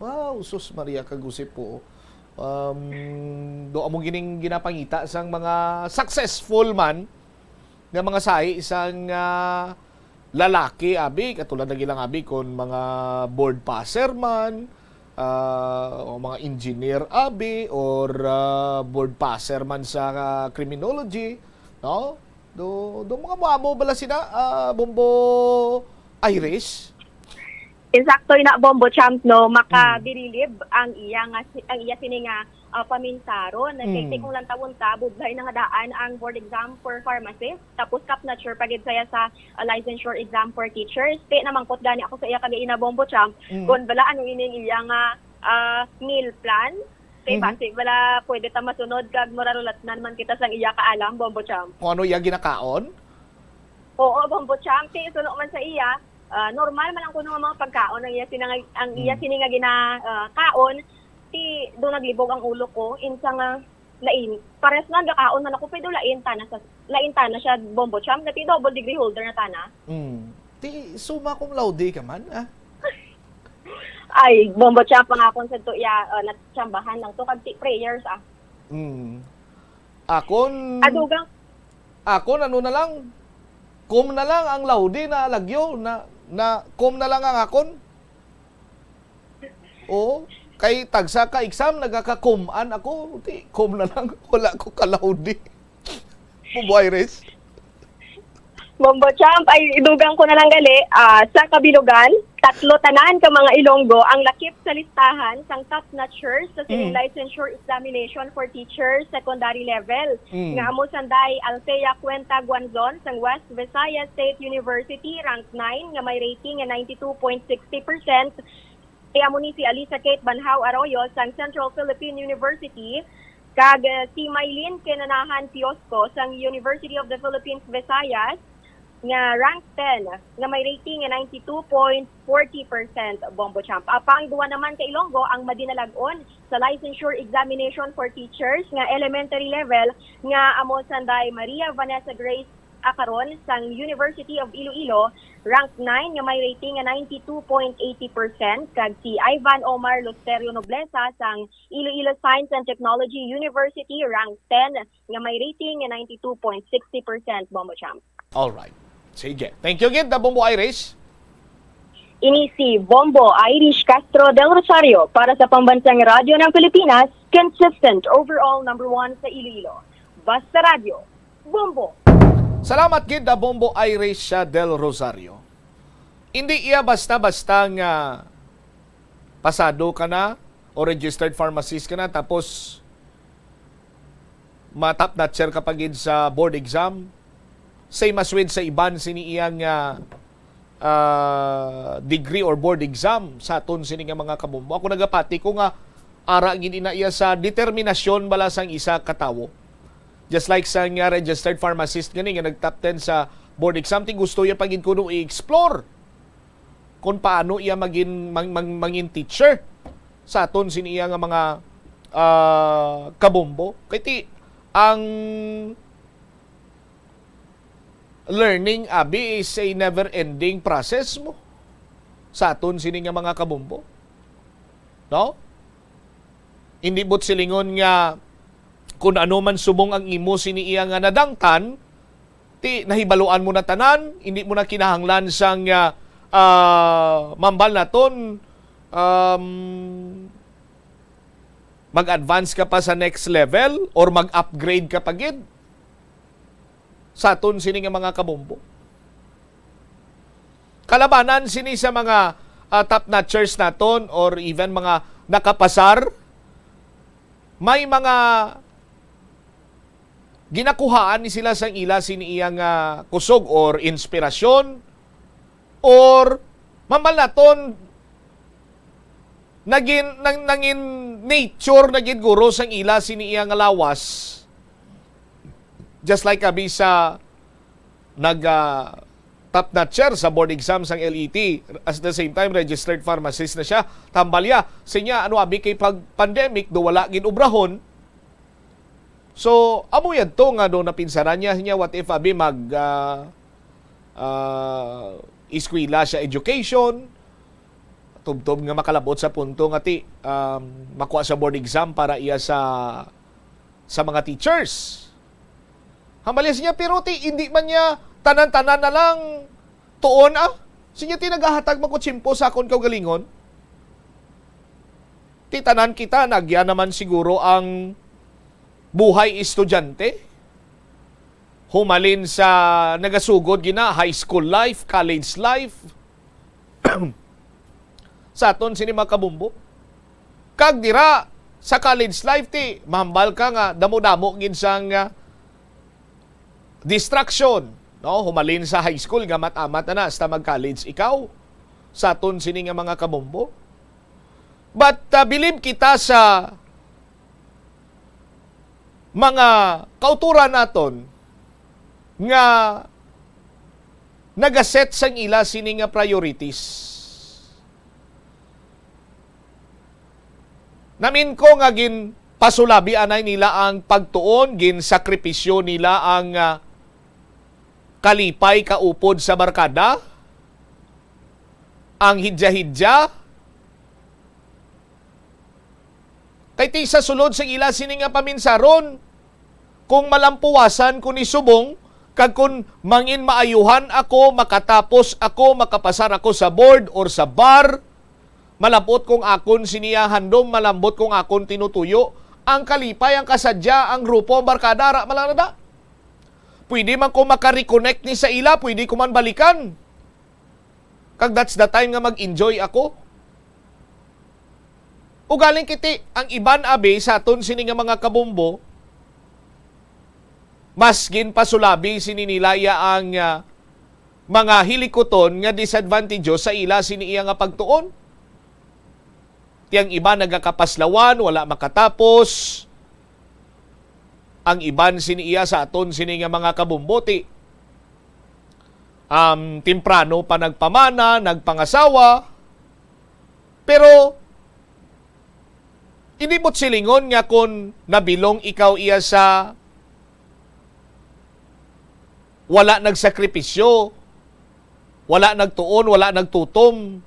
Wow, sus Maria, kagusip po. Um, do amo gining ginapangita sang mga successful man nga mga sahi sang, ah, lalaki, abi, katulad lagi lang, abi, kon mga board passer man, ah, o mga engineer, abi, or, ah, board passer man sa, ah, criminology, no? Do, do mga muamo bala sina, ah, Bombo Iris? Insakto na, Bombo Champ, no, Mm. makabilib ang iya nga si-, ang iya sini nga, ah, paminsaron. Kay Mm. kung lantawon ta, budlay na nga daan ang board exam for pharmacist, tapos top notcher pa gid saya sa, ah, licensure exam for teachers. Ti namangkot gani ako sa iya kagaina, Bombo Champ, Mm. kung bala ano ining iya nga, ah, meal plan. Kay Mhm. basi bala pwede ta masunod kag mura rulatnan man kita sang iya kaalam, Bombo Champ. Kung ano iya ginakaon? Oo, Bombo Champ, ti suno man sa iya, ah, normal man ang kuno nga mga pagkaon ang iya sini nga, ang iya Mm. sini nga gina-, ah, kaon, ti do naglibog ang ulo ko, insa nga lain. Pares na gakaon man ako, pero lain tana sa, lain tana siya, Bombo Champ, nga ti double degree holder na tana. Mm. Ti summa cum laude ka man, ah? Ay, Bombo Champ, ang akon sa to, iya, ah, natsambahan lang to, kag ti prayers, ah. Mm. Akon, Adugang. akon, ano na lang, cum na lang ang laude na lagyo, na, na cum na lang ang akon. Oo, kay tagsa ka exam, nagaka-cum-an ako, ti, cum na lang, wala ko ka laude. Bombo Iris. Bombo Champ, ay idugang ko na lang gali, ah, sa kabilugan, tatlo tanan ka mga Ilonggo ang lakip sa listahan sang top notchers sa sining Mm. licensure examination for teachers secondary level. Mm. Nga amo sanday Althea Cuenta Guanzon sang West Visayas State University, rank nine, nga may rating nga ninety-two point sixty percent. Kay amo ni si Alisa Kate Banhao Arroyo sang Central Philippine University, kag, eh, si Mylene Kenanahan Piosco sang University of the Philippines Visayas, nga rank ten, nga may rating nga ninety-two point forty percent, Bombo Champ. Apang duwa naman ka Ilonggo ang madinalag-on sa licensure examination for teachers nga elementary level, nga amo sanday Maria Vanessa Grace Acaron sang University of Iloilo, rank nine nga may rating nga ninety-two point eighty percent, kag si Ivan Omar Lusterio Noblesa sang Iloilo Science and Technology University, rank ten nga may rating nga ninety-two point sixty percent, Bombo Champ. Alright. Sige. Thank you gid, the Bombo Iris. Ini si Bombo Irish Castro del Rosario para sa Pambansang Radyo ng Pilipinas, consistent overall number one sa Iloilo. Basta Radyo, Bombo! Salamat gid, ah, Bombo Irish, ah, del Rosario. Hindi iya basta-basta nga pasado ka na o registered pharmacist ka na, tapos ma-top notcher ka pa gid sa board exam. Say mas with sa iban sini iya nga, ah, degree or board exam sa aton sini nga mga kabombo. Ako nagapati ko nga ara gid ina iya sa determinasyon bala sang isa ka tawo. Just like sa nga registered pharmacist gani nga nag-top ten sa board exam, ti gusto iya pa gid kuno i-explore kung paano iya magin-, mang-, mang-, mangin teacher sa aton sini iya nga mga, ah, kabombo. Kay ti, ang learning, abi, is a never-ending process mo sa aton sini nga mga kabombo. No? Hindi buot silingon nga kung ano man subong ang imo sini iya nga nadangtan, ti nahibaluan mo na tanan, hindi mo na kinahanglan sang, ah, ah, mambal naton, um, mag-advance ka pa sa next level or mag-upgrade ka pa gid sa aton sini nga mga kabombo. Kalabanan sini sa mga, ah, top notchers naton or even mga nakapasar, may mga ginakuhaan ni sila sang ila sini iya nga kusog or inspirasyon or mambal naton nagin, nang, nangin nature na gid guro sang ila sini iya nga lawas. Just like abi sa nag, ah, top notcher sa board exam sang L E T, at the same time registered pharmacist na siya. Tambal ya, sinya, ano abi kay pag pandemic do wala gid obrahon. So amo yadto nga do napinsaran niya, niya what if abi mag, ah, ah, eskwela siya, education, tubtob nga makalabot sa punto nga ti, um, makuha sa board exam para iya sa sa mga teachers. Hambal niya, pero ti, hindi man niya tanan-tanan na lang tuon, ah. Sinya ti nagahatag man ko tiyempo sa akon kaugalingon. Ti tanan kita, nagya naman siguro ang buhay estudyante. Humalin sa nagasugod gina, high school life, college life, sa aton sini mga kabumbo. Kag dira sa college life, ti mahambal ka nga damo-damo gid sang, ah, distraction, no? Humalin sa high school, gamat-amat na na hasta mag-college ikaw, sa aton sini nga mga kabumbo. But, ah, bilib kita sa mga kauturan naton nga nagaset sang ila sini nga priorities. Namin ko nga ginpasulabi anay nila ang pagtuon, ginsakripisyo nila ang, ah, kalipay kaupod sa barkada, ang hidya-hidya. Kay ti sa sulod sa ila sini nga paminsaron, kung malampuwasan ko ni subong, kag kun mangin maayuhan ako, makatapos ako, makapasar ako sa board or sa bar, malabot kung akon siniya handom, malambot kung akon tinutuyo, ang kalipay, ang kasadya, ang grupo, ang barkada, ara man lang na da. Pwede man ko makareconnect ni sa ila, pwede ko man balikan. Kag that's the time nga mag-enjoy ako. Ugaling kiti, ang iban abi sa aton sini nga mga kabumbo, mas ginpasulabi sini nila iya ang, ah, mga hilikuton nga disadvantageous sa ila sini iya nga pagtuon. Ti ang iban nagakapaslawan, wala makatapos. Ang iban sini iya sa aton sini nga mga kabumbo ti, um, temprano pa nagpamana, nagpangasawa. Pero hindi mo't silingon nga kon nabilong ikaw iya sa wala nagsakripisyo, wala nagtuon, wala nagtutom,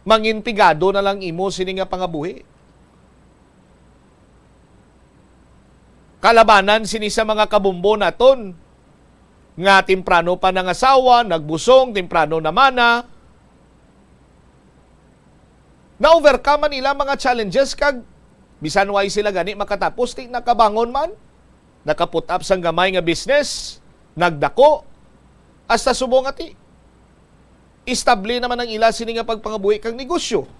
mangin pigado na lang imo sini nga pangabuhi. Kalabanan sini sa mga kabumbo naton nga temprano pa nangasawa, nagbusong, temprano namana. Na-overcome man nila mga challenges kag bisan way sila gani makatapos, ti nakabangon man, naka-put up sang gamay nga business, nagdako, hasta subong nga ti estable naman ang ila sini nga pagpangabuhi kag negosyo.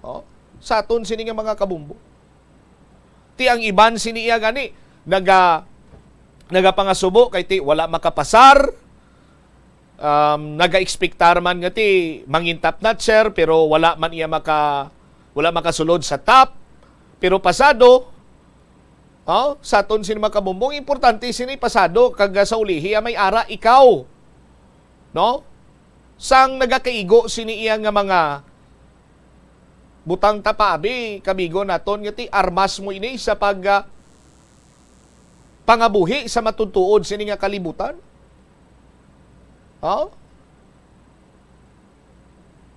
Oh, sa aton sini nga mga kabumbo. Ti ang iban sini iya gani naga, nagapangasubo kay ti wala makapasar. Um, nagaekspektar man nga ti mangin top notcher, pero wala man iya maka-, wala makasulod sa top. Pero pasado, oh, sa aton sini mga kabumbong, importante sini pasado, kag sa ulihi, ah, may ara ikaw, no? Sang nagakaigo sini iya nga mga butang ta pa, abi, kamigo naton nga ti armas mo ini sa pag, ah, pangabuhi sa matutuod sini nga kalibutan. Oh?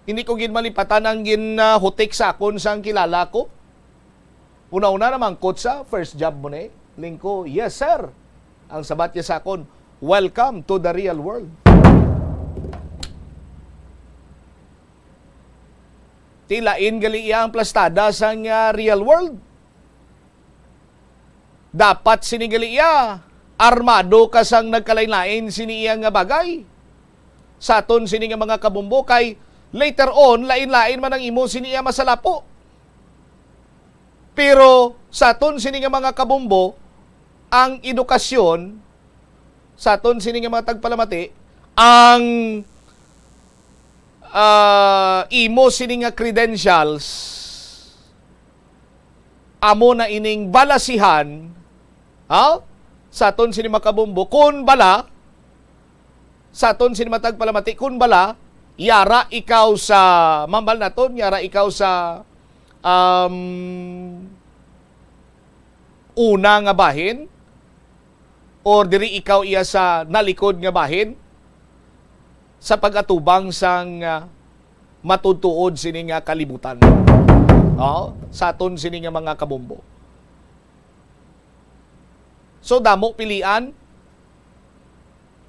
Hindi ko gid malipatan ang gin, ah, hutik sa akon sang kilala ko. Una-una naman, coach, sa first job mo ni. Lingko, "Yes, sir." Ang sabat niya sa akon, "Welcome to the real world." Ti lain gali iya ang plastada sang, ah, real world. Dapat sini gali iya, armado ka sang nagkalain-lain sini iya nga bagay. Sa aton sini nga mga kabumbo, kay later on, lain-lain man ang imo sini iya masalapo. Pero sa aton sini nga mga kabumbo, ang edukasyon sa aton sini nga mga tagpalamati, ang, ah, imo sini nga credentials, amo na ining balasihan, ha? Sa aton sini makabumbo, kun bala, sa aton sini matag palamati, kun bala, yara ikaw sa, mambal naton, yara ikaw sa, um, una nga bahin, or diri ikaw iya sa nalikod nga bahin, sa pag-atubang sang, ah, matutuod sini nga kalibutan. Oh, sa aton sini nga mga kabombo. So, damo pilian,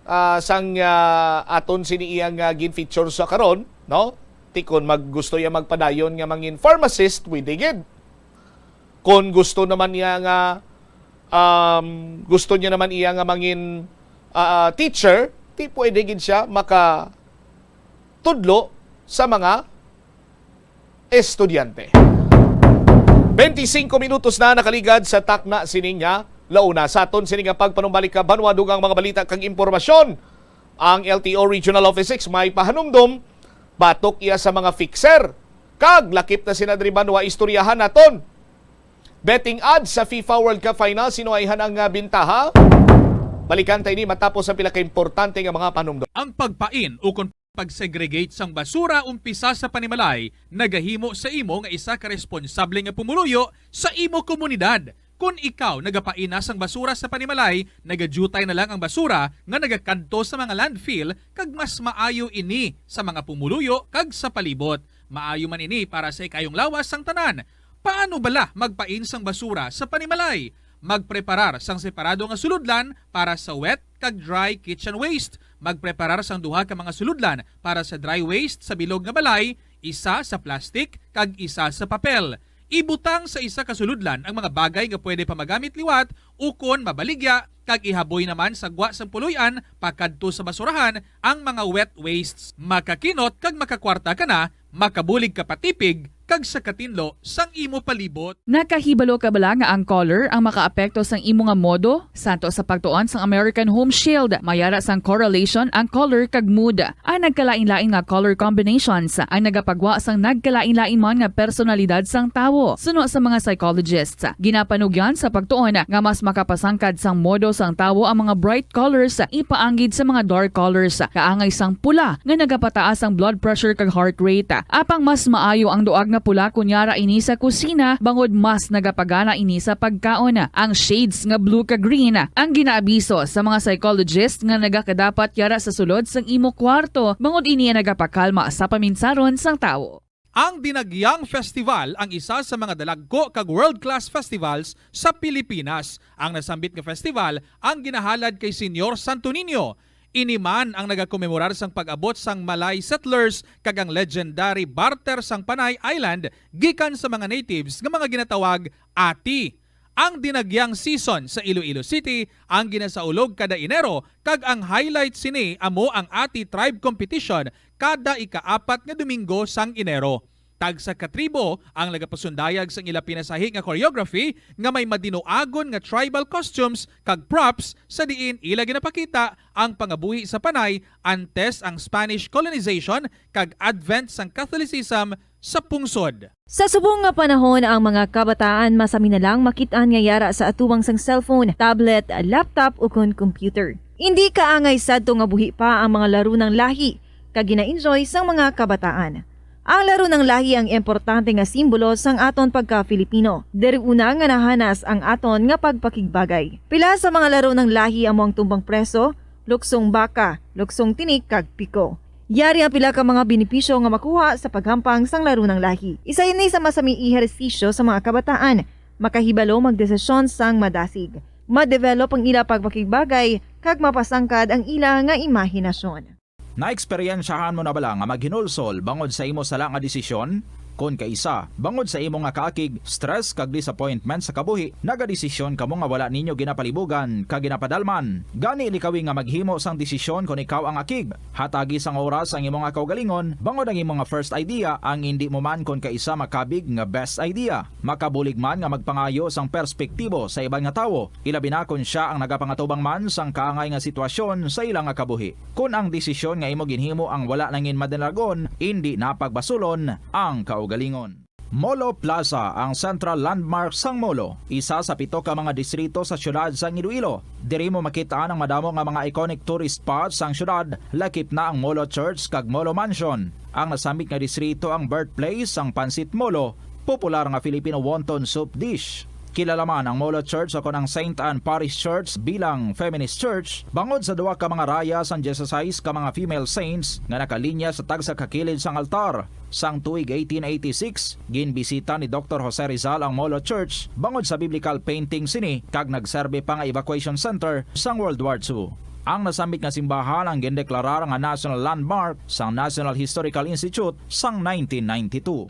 ah, sang, ah, aton sini iyang, ah, gin-feature sa karon, no? Ti kon mag-, gusto iya magpadayon nga mangin pharmacist, pwede gid. Kon gusto naman niya nga, um, gusto niya naman iya nga mangin, ah, ah, teacher, ti pwede gid siya makatudlo sa mga estudyante. Twenty-cinco minutos na nakaligad sa takna sini nga launa. Sa aton sini nga pagpanumbalik ka, banwa, dugang mga balita kag impormasyon, ang L T O Regional Office six may pahanumdom batok iya sa mga fixer. Kag lakip na sina diri, banwa, istoryahan naton. Betting odds sa FIFA World Cup Final, sino ayhan ang, ah, bintaha? Balikan ta ini matapos ang pila ka importante nga mga panumdom. Ang pagpain ukon pag-segregate sang basura umpisa sa panimalay nagahimo sa imo nga isa ka responsable nga pumuluyo sa imo komunidad. Kon ikaw nagapain na sang basura sa panimalay, nagadyutay na lang ang basura nga nagakadto sa mga landfill, kag mas maayo ini sa mga pumuluyo kag sa palibot. Maayo man ini para sa ikayong lawas sang tanan. Paano bala magpain sang basura sa panimalay? Magpreparar sang separado nga sulodlan para sa wet kag dry kitchen waste. Magpreparar sang duha ka mga sulodlan para sa dry waste sa bilog nga balay, isa sa plastic kag isa sa papel. Ibutang sa isa ka sulodlan ang mga bagay nga pwede pa magamit liwat ukon mabaligya, kag ihaboy naman sa gwa sang puloy-an pakadto sa basurahan ang mga wet wastes. Makakinot kag makakwarta ka na, makabulig ka pa tipig kag sa katinlo sang imo palibot. Nakahibalo ka bala nga ang color ang makaapekto sang imo nga modo? Santo sa pagtuon sang American Home Shield, may ara sang correlation ang color kag mood. Ang nagkalain-lain nga color combinations ang nagapagwa sang nagkalain-lain man nga personalidad sang tawo. Suno sa mga psychologists, ginapanugyan sa pagtuon nga mas makapasangkad sang modo sang tawo ang mga bright colors ipaanggid sa mga dark colors, kaangay sang pula nga nagapataas ang blood pressure kag heart rate. Apang mas maayo ang duag nga pula kon yara ini sa kusina, bangod mas nagapagana ini sa pagkaon. Ang shades nga blue kag green ang ginaabiso sa mga psychologist nga nagakadapat yara sa sulod sang imo kwarto, bangod ini ang nagapakalma sa paminsaron sang tawo. Ang Dinagyang Festival ang isa sa mga dalagko kag world-class festivals sa Pilipinas. Ang nasambit nga festival ang ginahalad kay Señor Santo Niño. Ini man ang nagakomemorar sang pag-abot sang Malay settlers kag ang legendary barter sang Panay Island gikan sa mga natives nga mga ginatawag ati. Ang Dinagyang season sa Iloilo City ang ginasaulog kada Enero, kag ang highlight sini amo ang Ati Tribe Competition kada ikaapat nga Domingo sang Enero. Tagsa ka tribo ang nagapasundayag sang ila pinasahi nga choreography nga may madinuagon nga tribal costumes kag props, sa diin ila ginapakita ang pangabuhi sa Panay antes ang Spanish colonization kag advent sang Catholicism sa pungsod. Sa subong nga panahon, ang mga kabataan masami na lang makit-an nga yara sa atubangan sang cellphone, tablet, laptop, ukon computer. Indi kaangay sadto nga buhi pa ang mga laro sang lahi kag gina-enjoy sang mga kabataan. Ang laro sang lahi ang importante nga simbolo sang aton pagka-Filipino. Diri una nga nahanas ang aton nga pagpakigbagay. Pila sa mga laro sang lahi amo ang tumbang preso, luksong baka, luksong tinik, kag piko. Yari ang pila ka mga benepisyo nga makuha sa paghampang sang laro sang lahi. Isa ini sa masami ehersisyo sa mga kabataan. Makahibalo magdesisyon sang madasig. Ma-develop ang ila pagpakigbagay kag mapasangkad ang ila nga imahinasyon. Naeksperyensyahan mo na bala nga maghinulsol bangod sa imo sala nga desisyon? Kon kaisa, bangod sa imo nga kaakig, stress kag disappointment sa kabuhi, nagadesisyon kamo nga wala ninyo ginapalibugan kag ginapadalman. Gani, likawi nga maghimo sang desisyon kon ikaw ang akig. Hatagi sang oras ang imo nga kaugalingon, bangod ang imo nga first idea ang indi mo man kon kaisa makabig nga best idea. Makabulig man nga magpangayo sang perspektibo sa iban nga tawo, ilabi na kon sia ang nagapangatubang man sang kaangay nga sitwasyon sa ila nga kabuhi. Kon ang desisyon nga imo ginhimo ang wala nangin madinagon, indi na pagbasulon ang kaugalingon. Molo Plaza, ang central landmark sang Molo, isa sa pito ka mga distrito sa siyudad sang Iloilo. Diri mo makit-an ang madamo nga mga iconic tourist spots sang siyudad, lakip na ang Molo Church kag Molo Mansion. Ang nasambit nga distrito ang birthplace sang Pancit Molo, popular nga Filipino wonton soup dish. Kilala man ang Molo Church o kon ang Saint Anne Parish Church bilang feminist church bangod sa duha ka mga raya sang dieciséis ka mga female saints nga nakalinya sa tagsa ka kilid sang altar. Sang tuig eighteen eighty-six, ginbisita ni Doktor Jose Rizal ang Molo Church bangod sa biblical painting sini kag nagserbi pa nga evacuation center sang World War Two. Ang nasambit nga simbahan ang gindeklarar nga national landmark sang National Historical Institute sang nineteen ninety-two.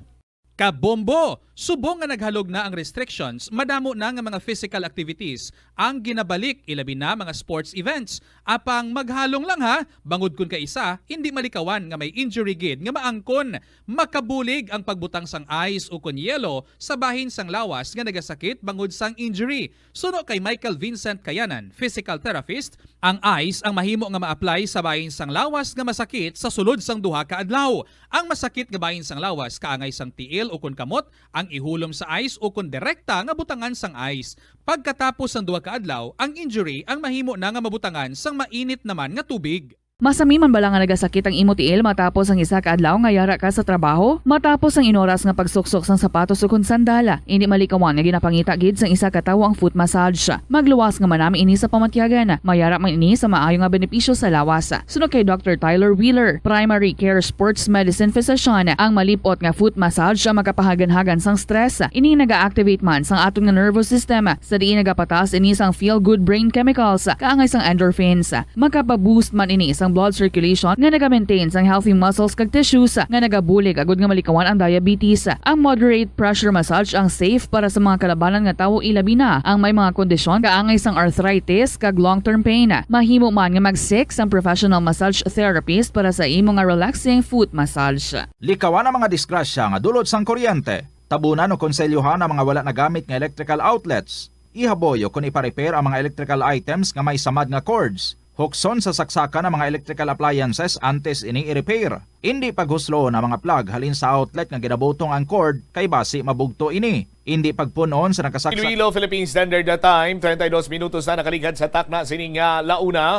Kabombo! Subong nga naghalog na ang restrictions, madamo na nga mga physical activities ang ginabalik, ilabi na mga sports events. Apang maghalong lang ha, bangod kon kaisa, hindi malikawan nga may injury gid nga maangkon. Makabulig ang pagbutang sang ice ukon yelo sa bahin sang lawas nga nagasakit bangod sang injury. Suno kay Michael Vincent Kayanan, physical therapist, ang ice ang mahimo nga ma-apply sa bahin sang lawas nga masakit sa sulod sang duha ka adlaw. Ang masakit nga bahin sang lawas kaangay sang tiil ukon kamot ang ihulom sa ice ukon direkta nga butangan sang ice. Pagkatapos sang duha ka adlaw, ang injury ang mahimo na nga mabutangan sang mainit naman nga tubig. Masami man bala nga nagasakit ang imo tiil matapos ang isa ka adlaw nga yara ka sa trabaho? Matapos ang inoras nga pagsuksok sang sapatos ukon sandal, indi malikawan nga ginapangita gid sang isa ka tawo ang foot massage. Magluwas nga manami ini sa pamatyagan. Mayara man ini sa maayo nga benepisyo sa lawas. Suno kay Doktor Tyler Wheeler, primary care sports medicine physician, ang malip-ot nga foot massage ang makapahaganhagan sang stress. Ini naga-activate man sang aton nga nervous system, sa diin nagapataas ini sang feel-good brain chemicals, kaangay sang endorphins. Makapa-boost man ini sang blood circulation nga naga-maintain sang healthy muscles kag tissues nga nagabulig agud nga malikawan ang diabetes. Ang moderate pressure massage ang safe para sa mga kalabanan nga tawo, ilabi na ang may mga kondisyon kaangay sang arthritis kag long-term pain. Mahimo man nga mag-seek sang professional massage therapist para sa imo nga relaxing foot massage. Likawan ang mga disgrasya nga dulot sang kuryente. Tabunan o konselyohan ang mga wala nagamit nga electrical outlets. Ihaboy o kon ipa-repair ang mga electrical items nga may samad nga cords. Hukson sa saksakan ang mga electrical appliances antes ini i-repair. Indi paghusloon ang mga plug halin sa outlet nga ginabutong ang cord kay basi mabugto ini. Indi pagpun-on sa nakasaksak. Iloilo, Philippine Standard Time, treinta y dos minutos na nakaligad sa takna sining, ah, launa.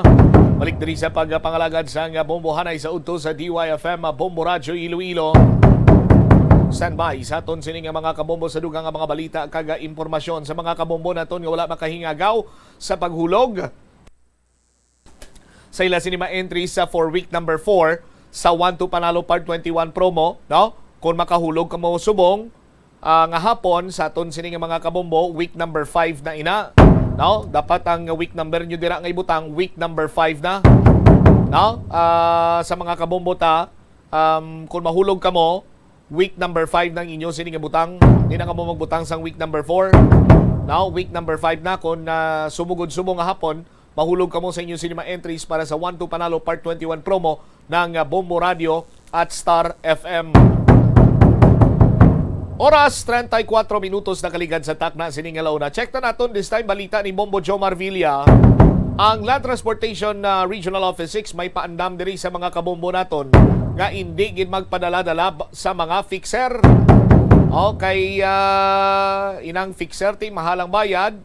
Balik diri sa pagpangalagad sang bombohanay sa udto sa D Y F M, ah, Bombo Radyo Iloilo. Standby sa aton sini nga mga kabombo sa dugang nga mga balita kag, ah, impormasyon. Sa mga kabombo naton nga wala makahingagaw sa paghulog, sa ila sini ma-entry sa for week number four sa One to Panalo Part twenty-one promo, no? Kung makahulog kamo subong, ah, nga hapon sa aton sini nga mga kabombo, week number five na ina, no? Dapat ang week number nyo dira nga ibutang, week number five na, no? Ah, sa mga kabombo ta, um, kung mahulog kamo, week number five nang inyo sini nga butang. Di na kamo magbutang sang week number four. Now, week number five na, kung, ah, sumugod subong nga hapon, mahulog kamo sa inyo sini mga entries para sa One to Panalo Part twenty-one promo ng, ah, Bombo Radio at Star F M. Oras, treinta y cuatro minutos na kaligad sa takna sini nga launa. Check na naton this time balita ni Bombo Jomar Villa. Ang Land Transportation, ah, Regional Office six may paandam diri sa mga kabombo naton nga indi gid magpadala-dala b-, sa mga fixer. Okay, ah, inang fixer ti mahalang bayad,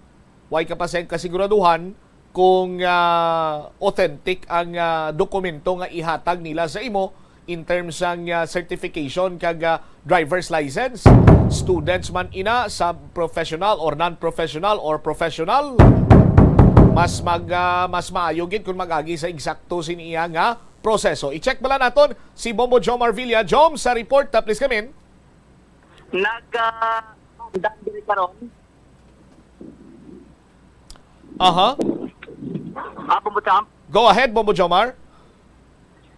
way ka pa siyang kasiguraduhan kung, ah, authentic ang, ah, dokumento nga ihatag nila sa imo in terms sang, ah, certification kag, ah, driver's license. Students man ina, sub-professional or non-professional or professional, mas mag, ah, mas maayo gid kung mag-agi sa eksakto sini iya nga proseso. I-check bala naton si Bombo Jomar Villa. Jom, sa report, ah, please come in. Nag, ah, diri karon. Aha. Ah, Bombo Champ. Go ahead, Bombo Jomar.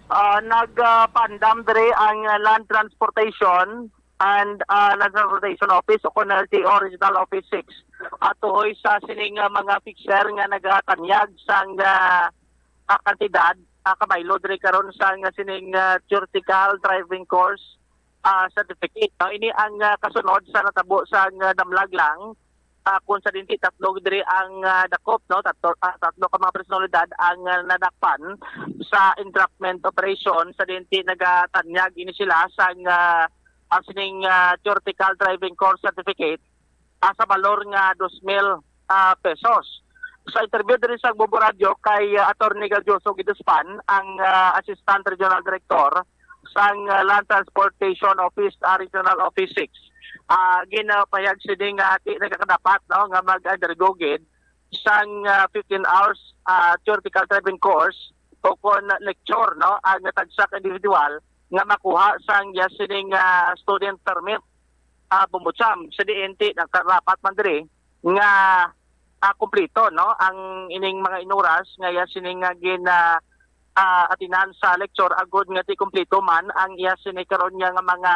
Ah, nag, ah, paandam diri ang, ah, Land Transportation and, ah, Land Transportation Office o kon L T O Regional Office six. At tuhoy sa sining, ah, mga fixer nga nagatanyag sang, ah, ah, kantidad, ah, kabaylo diri karon sang, ah, sining, ah, theoretical driving course, ah, certificate. No? Ini ang, ah, kasunod sa natabo sang, ah, damlag lang, ah, kung sa dinhi tatlo diri ang, ah, dakop, no? Tatlo, ah, tatlo ka mga personalidad ang, ah, nadakpan sa entrapment operation. Sa dinhi nagatanyag ini sila sang, ah, ang sining, ah, theoretical driving course certificate, ah, sa balor nga dos mil, ah, pesos. Sa interview diri sa Bombo Radyo kay, ah, Attorney Gaudioso Guidospan, ang, ah, Assistant Regional Director sang, ah, Land Transportation Office, ah, Regional Office six, ah, ginapahayag sini nga di nagakadapat, no, nga mag-undergo gid sang, ah, fifteen hours, ah, theoretical driving course o kon lecture, no, ang tagsa ka individual nga makuha sang iya sining, ah, student permit, ah, Bombo Champ. Sa diin ti nagkarapat man diri nga, ah, kumplito, no, ang ining mga inuras nga iya sining nga gin, ah, ah, atinan sa lecture, agod nga ti kumplito man ang iya sini karon niya nga mga,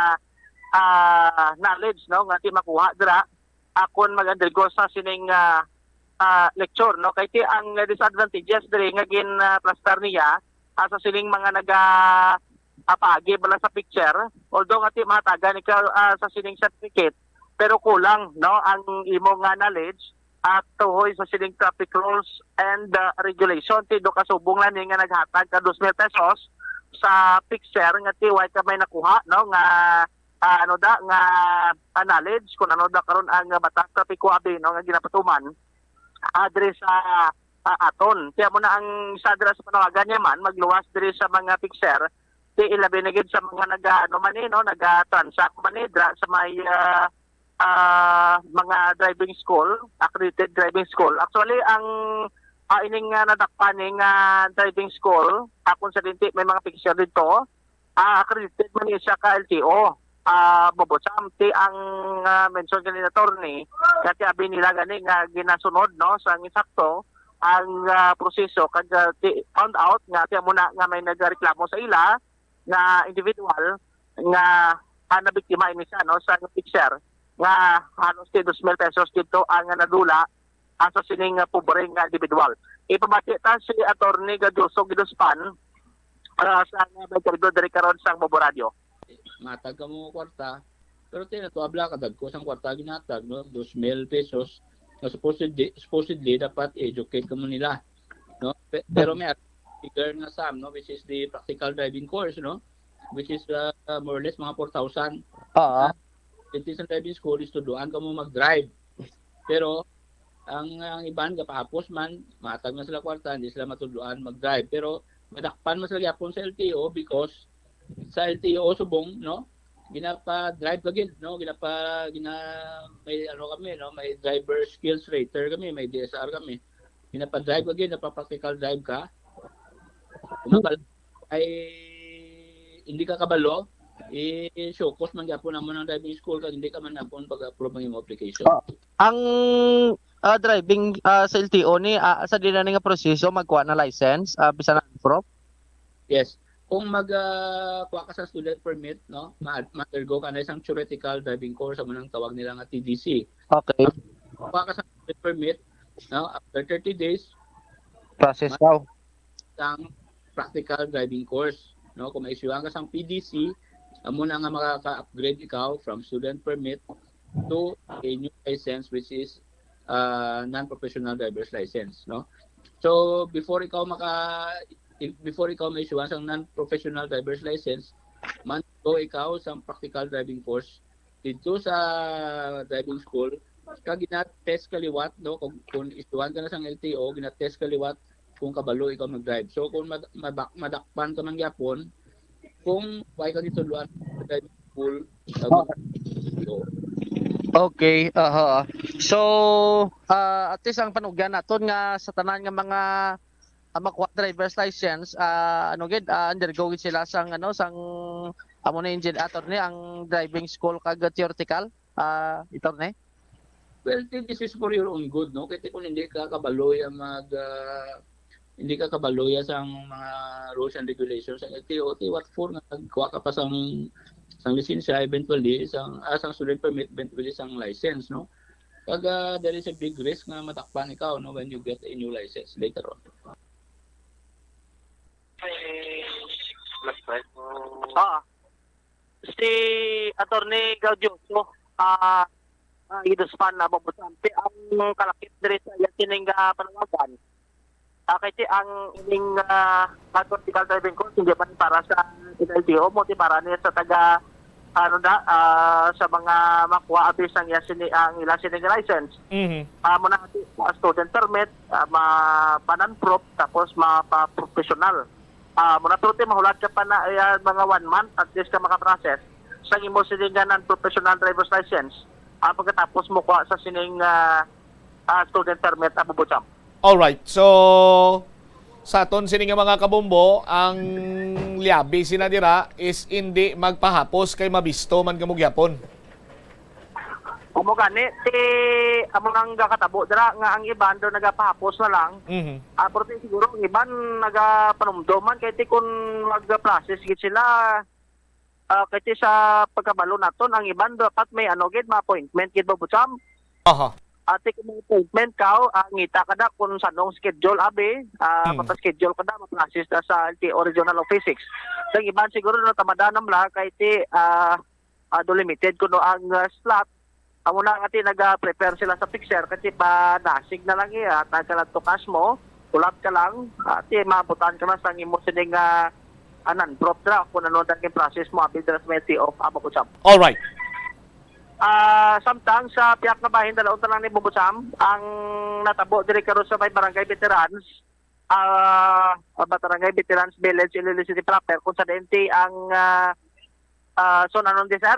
ah, knowledge, no, nga ti makuha dira, ah, kon mag-undergo sa sining, ah, ah, lecture, no? Kay ti ang disadvantages diri nga gin, ah, plastar niya, ah, sa sining mga naga, ah, paagi bala sa picture, although nga ti mahatagan ikaw, ah, sa sining certificate, pero kulang, no, ang imo nga knowledge at tuhoy sa sining traffic rules and, ah, regulation. Ti do ka subong lang ni nga naghatag ka dos mil pesos sa fixer nga ti way ka may nakuha, no, nga, ah, ano da, nga, ah, knowledge kung ano da karon ang, ah, batas trapiko abi, no, nga ginapatuman, ah, diri sa, ah, aton. Kaya mo na ang isa dira sa panawagan niya man, magluwas diri sa mga fixer, ti ilabi na gid sa mga naga, ano man ni, no, naga-transact man ni dira sa may, ah, ah, mga driving school, accredited driving school. Actually, ang, ah, ining, ah, nadakpan ni nga driving school, akon sa dinhi may mga picture dito, ah, accredited man ni siya ka L T O. Ah, Bombo Champ, ti ang, ah, mention gani ni attorney, nga ti abi nila gani nga ginasunod, no, sa insakto ang, ah, proseso, kag, ah, ti found out nga ti amo na nga may nagreklamo sa ila nga individual nga, ah, nabiktima ini siya, no, sa fixer nga halos ti dos mil pesos dito ang nadula, ah, sa sining, ah, pobre nga individual. Ipamati ta si Attorney Gaduso Giduspan, ah, sa nga may kargo diri karon sang Bombo Radyo. Matag ka mo kwarta, pero ti natuabla ka dagko sang kwarta ginatag, no, dos mil pesos, na supposedly, supposedly dapat educate ka mo nila, no? Pe-, pero may figure nga sum, no, which is the practical driving course, no, which is, uh, more or less mga four thousand. Oo. Ah, it is a driving school, is tudloan ka mo mag-drive. Pero ang, ang iban gapahapos man, matag na sila kwarta, hindi sila matudloan mag-drive. Pero madakpan man sila gyapon sa L T O because sa L T O subong, no, ginapa-drive ka gid, no, ginapa gina may ano kami, no, may driver skills rater kami, may D S R kami. Ginapa-drive ka gid, napa-practical drive ka. Kung mabal-, ay hindi ka kabalo, i-show cause man gyapon namo ng driving school kag hindi ka man napon pag-approve ang imong application. Ah, ang, ah, driving, ah, sa L T O ni, ah, sa dina ni nga proseso magkuha na license, ah, bisan na prof? Yes. Kung mag, ah, kuha ka sa student permit, no, ma-, ma-undergo ka na isang theoretical driving course, amo nang tawag nila nga T D C. Okay. Kuha ka sa student permit, no, after thirty days, process daw sang practical driving course, no? Kung ma-issuehan ka sang P D C, Amo na nga makaka-upgrade ikaw from student permit to a new license, which is uh, non-professional driver's license, no? So before ikaw maka before ikaw ma-issue sang non-professional driver's license, man go ikaw sa practical driving course dito sa driving school, kag gina-test ka liwat, no? Kung, kung issuehan ka na sang L T O, gina-test ka liwat kung kabalo ikaw mag-drive. So kung mad- madak- madakpan ka man gyapon, kung why ka gitudloan sa driving school, kag so, Okay, aha. So, ah, at least ang panugyan naton nga sa tanan nga mga ah, makuha driver's license, ah, ano gid, ah, undergo gid sila sang ano, sang amo na engine attorney ang driving school kag theoretical, ah, attorney. Well, this is for your own good, no? Kaya kung hindi ka kabaloy ang mag ah, hindi ka kabaloy sang mga rules and regulations sa L T O, ti what for nga nagkuha ka pa sang sang lisensya, eventually sang ah, sang student permit, eventually sang license, no? Kag ah, there is a big risk nga matakpan ikaw, no, when you get a new license later on. Ah, si Attorney Gaudioso, ah, ah, giduspan na mo, ang kalakip diri sa iya sining ah, panawagan. Ah, kay ti ang ining ah, ah, practical driving course hindi man para sa L T O mo, ti para ni sa taga ano na ah, sa mga makuha abi sang iya sini ang ila sining license. Mhm. Ah, mo na ti ah, student permit, ah, ma panan prop tapos mapa professional. Ah, mo na pero ti mahulat ka pa na ayan, mga one month at least ka makaprocess sang imo sini nga non-professional driver's license. Ah, pagkatapos mo kuha sa sining ah, ah, student permit, Abu Bucham. Alright. So, sa aton sini nga mga kabombo, ang liabi sina dira is hindi magpahapos kay mabisto man kamo gyapon. Amo gani, ti amo nang gakatabo dira nga ang iban daw nagapahapos na lang. Mhm. Ah, pero ti siguro ang iban nagapanumdom man kay ti kun mag-process gid sila, ah, kay ti sa pagkabalo naton ang iban dapat may ano gid, ma-appointment gid ba, Bucham? Aha. Ati kung may appointment ka, ah, ngita ka da kung sanong schedule abi, ah, Hmm. mapa-schedule ka da, ma-process na sa L T O Regional Office six. Ang iban siguro natamada na mla kay ti ah, ah, do limited kuno ang ah, slot. Amo na nga ti naga-prepare sila sa fixer kasi pa dasig na lang iya, tagal ang tukas mo, ulat ka lang, ati maabutan ka na sa imo sining ah, anan, prop dra kung ano ang process mo abi dra sa may T O pa, Abu Bucham. Alright. Ah, samtang sa piyak nga bahin dalaon tanan ni Bubucham ang natabo diri karon sa may Barangay Veterans, ah, Barangay Veterans Village, Iloilo City proper, kung sa D N T ang ah, ah, son anon di, sir?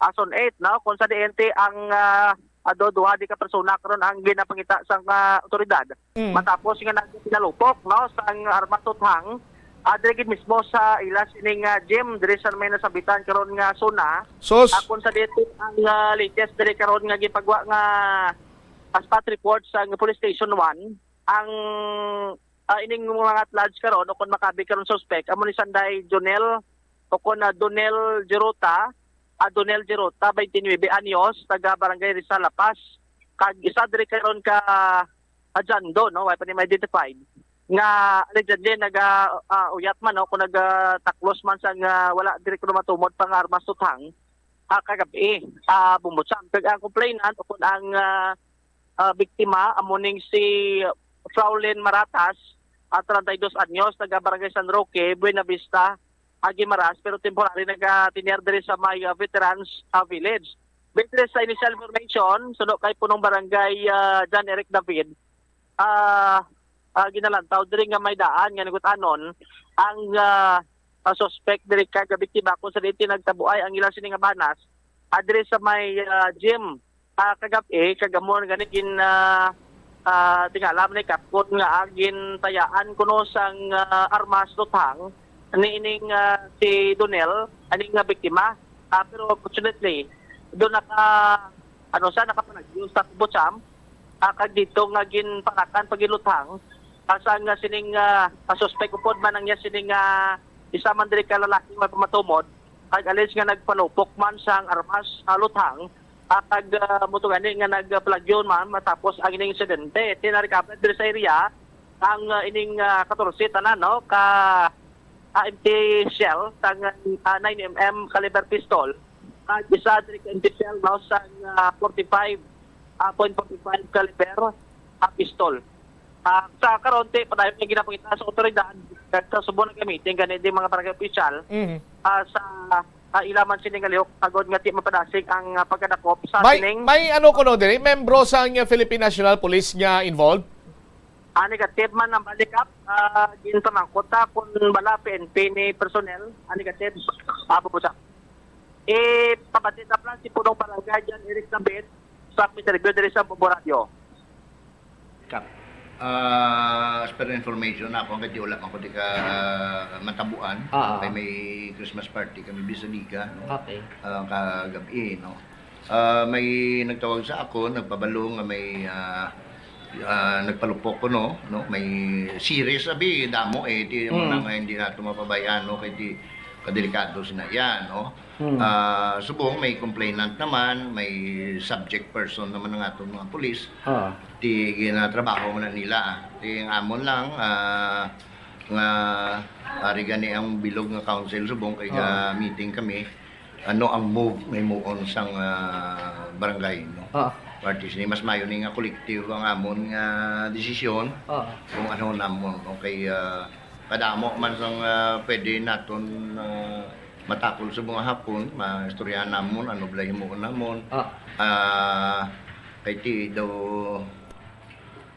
Ah, son eight, no? Kung sa D N T ang ah, ado duha di ka persona karon ang ginapangita sang ah, otoridad. Mm. Matapos nga nagpinalupok, no, sang armas tuthang, ah, diri gid mismo sa ila sining ah, gym diri sa may nasabitan karon nga zona. Sus. Akon sa dito ang ah, latest diri karon nga gipagwa nga ah, spot report sa police station one, ang ah, ining mga at large karon o kung makabi karon suspect amo ni Sanday Jonel o kung ah, Donel Giruta, ah, Donel Giruta, twenty-nine anyos, taga Barangay Rizal, La Paz, kag isa diri karon ka ah, Jando, no, wala pa ni ma-identified, nga allegedly naga ah, uyat man, no, kung nagataklos man sa nga wala diri kuno matumod pa nga armas tuthang, ah, kagabi, ah, Bumbucham. Kag ang complainant o kung ang ah, ah, biktima amo ning si Fraulin Maratas, ah, treinta y dos anyos, taga Barangay San Roque, Buenavista, ah, Guimaras, pero temporary nagatinyar diri sa may ah, Veterans ah, Village. Based sa initial information, suno kay punong barangay ah, John Eric David, ah, ah, ginalantaw diri nga may daan nga nagutanon ang ah, ah, suspect diri kay biktima kung sa diin nagtabuay ang ila sini nga banas, ah, diri sa may ah, gym, ah, kagabi, kag amo gani gin ah, ah, tingala man ni kapkon nga ah, gintayaan kuno sang ah, armas tuthang niining ah, si Donel ani nga biktima. Ah, pero fortunately, do naka ano sa nakapanagyo sa Bucham, ah, kag dito nga ginparakan pagiluthang, ah, sa nga sining ah, ah, suspect upod man ang iya sining ah, isa man diri ka lalaki nga pamatumod, kag alleged nga nagpanupok man sang armas, ah, luthang, ah, kag ah, mo to gani nga nagpalagyo man matapos ang ining insidente. Ti na-recover diri sa area ang ah, ining ah, katorse tanan, no, ka ah, empty shell sang, ah, nine M M caliber pistol, kag isa diri ka empty shell, no, sang, ah, forty-five, ah, point forty-five caliber, ah, pistol. Ah, sa karon, ti, padayon nga ginapakita sa otoridad, kag sa subong nga meeting gani di mga barangay opisyal, Mhm. ah, sa, ah, ila man sini nga lihok, agod nga ti mapadasig ang, ah, pagkadakop sa May, sining may ano kuno diri, membro sang Philippine National Police nga involved? Ah, negative man ang balikap, ah, ginpamangkot ta kung bala P N P ni personnel, ah, negative, ah, bubusa. Eh, pabatid na plan si Punong Barangay John Eric David sa interview diri sa Bobo Radio. Kap. Ah, as per information ako, ang kadyo wala man ko di ka, ah, matabuan. Ah, ah. Kay may Christmas party kami bisag liga, no? Okay. Ah, kagabi, no? Ah, may nagtawag sa ako, nagpabalo nga may, ah, ah, nagpalupok ko, no? No? May series, abi, damo, eh. Di mo Mm. na nga hindi nato mapabayaan, no? Kay di kadelikado sina yan, no? Mm. Ah, subong may complainant naman, may subject person naman ang aton mga pulis. Ah. Ti ginatrabaho man na nila. Ti ang amon lang, ah, nga ari gani ang bilog nga council subong kay Ah. ga-meeting kami. Ano ang move nga himuon sang, ah, barangay, no? Ah. Party sini mas mayo ni nga collective ang amon nga desisyon Ah. kung ano namon, no? Kay, ah, kadamo man sang, ah, pwede naton, ah, matakol sa mga hapon, maistoryahan namon, ano bala himuon namon. Ah. Ah, kay ti daw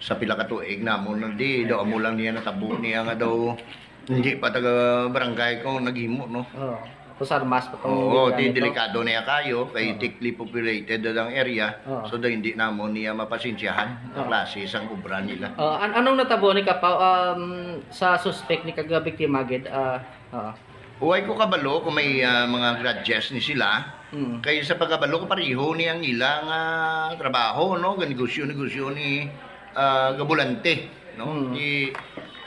sa pila ka tuig namon, di daw amo lang niya natabo niya nga daw hindi pa taga barangay ko naghimo, no? Oo. Tapos armas pa tong Oo, di ginamit, no? Delikado niya kayo, kay Oo. thickly populated na ang area. Oo. So, daw hindi namon niya mapasensyahan ang Oo. klase sang obra nila. Oo, an-, anong natabo ni Kapaw, um, sa suspect ni kag biktima gid? Ah, oo. Huwag ko kabalo kung may, ah, mga grudges ni sila. Mm. Kay sa pagkabalo ko, pareho ni ang ila nga trabaho, no? Ganegosyo-negosyo ni, ah, gabulante, no? Mm. Di,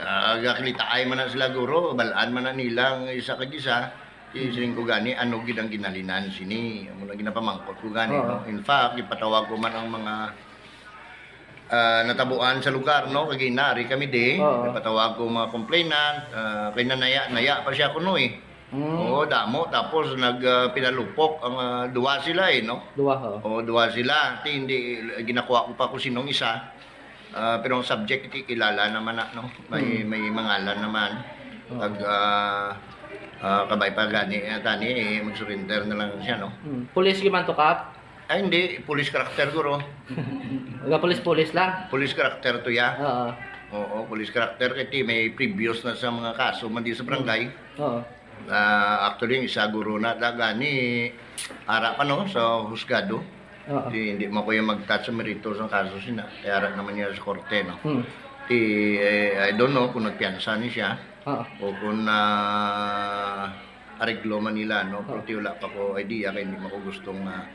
ah, gakilitaay man na sila, guro, balaan man na nila ang isa kag isa. Di Mm. siling ko gani, ano gid ang ginalinan sini? Amo na ginapamangkot ko gani, Oo. no? In fact, gipatawag ko man ang mga, ah, natabuan sa lugar, no? Kag inari kami di, Oo. gipatawag ko mga complainant, ah, kay nanaya-naya pa siya kuno, eh. Mm. Oo, damo. Tapos nag, ah, pinalupok ang, ah, duwa sila, eh, no? Duwa, oo. Oo, duwa sila. Ti, hindi, ginakuha ko pa kung sinong isa. Ah, pero ang subject, ti, kilala naman na, no? May, Mm. may mangalan naman. Oo. Pag, ah, ah, kabay pa gani, ah, tani, eh, mag-surrender na lang siya, no? Mm. Pulis gyud man to, Kap? Ay, hindi. Police character, guro. Mga pulis-pulis lang? Police character to, ya. Oo. Oo, police character. Kay ti, may previous na sa mga kaso man di sa barangay. Oo. Ah, actually, ang isa guro na daga ni ara pa, no, sa husgado. Oo. Di, hindi mo kuya mag-touch sa merito sa kaso sina. Kaya ara naman niya sa korte, no? Hmm. Di, eh, I don't know kung nagpiyansa ni siya Oo. o kung na areglo man nila, no? Pero Oo. ti wala pa ko idea kay hindi mo ko gustong, ah,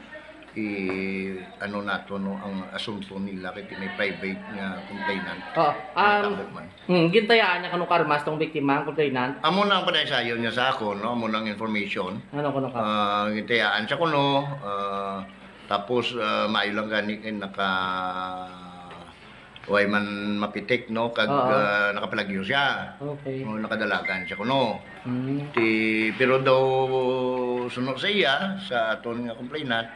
i-, ano nato, no, ang asunto nila kay ti may private nga complainant. Oo. Ang Um, tabo man. Hmm, gintayaan niya kano karmas tong biktima, ang complainant? Amo na ang panaysayon niya sa akon, no? Amo na ang information. Ano kuno ka? Ah, gintayaan siya kuno, ah, tapos, ah, maayo lang gani kay naka-, way man mapitik, no? Kag, Oo. ah, nakapalagyo siya. Okay. No, nakadalagan siya kuno. Hmm. Ti, pero daw suno sa iya, sa aton nga complainant,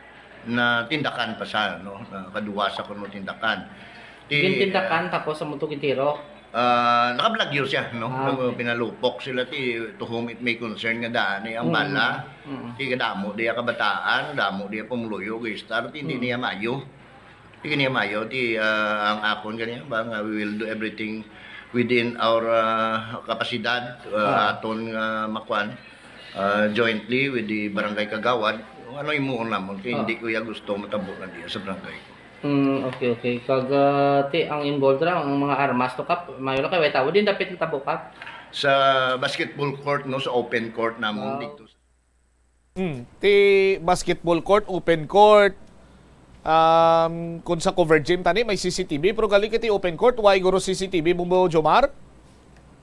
na tindakan pa sa, no? Na kaduwa sa kuno tindakan. Ti, Gintindakan, ah, tapos sa muto gintiro? Ah, nakablagyo siya, no? Ah, Nag-, okay. Pinalupok sila ti to whom it may concern nga daan, eh, ang Mm. bala. Mm. Ti kadamo diya kabataan, damo diya pumuluyo, gistar, ti hindi Mm. niya mayo. Ti hindi niya mayo, ti, ah, ang akon ganiya ba nga we will do everything within our, ah, kapasidad, ah, Ah. aton nga makuan, ah, jointly with the barangay kagawad, kung ano himuon namon, kay Ah. hindi ko ya gusto matabo na diya sa barangay ko. Mm, okay, okay. Kag, ah, ti, ang involved ra, ang mga armas to, Kap, mayo lang kay way tawo din dapit natabo, Kap. Sa basketball court, no, sa open court namon Wow. dito. Hmm, ti basketball court, open court. Um, kung sa covered gym tani may C C T V, pero gali kay ti open court, way guro C C T V, Bumbo Jomar?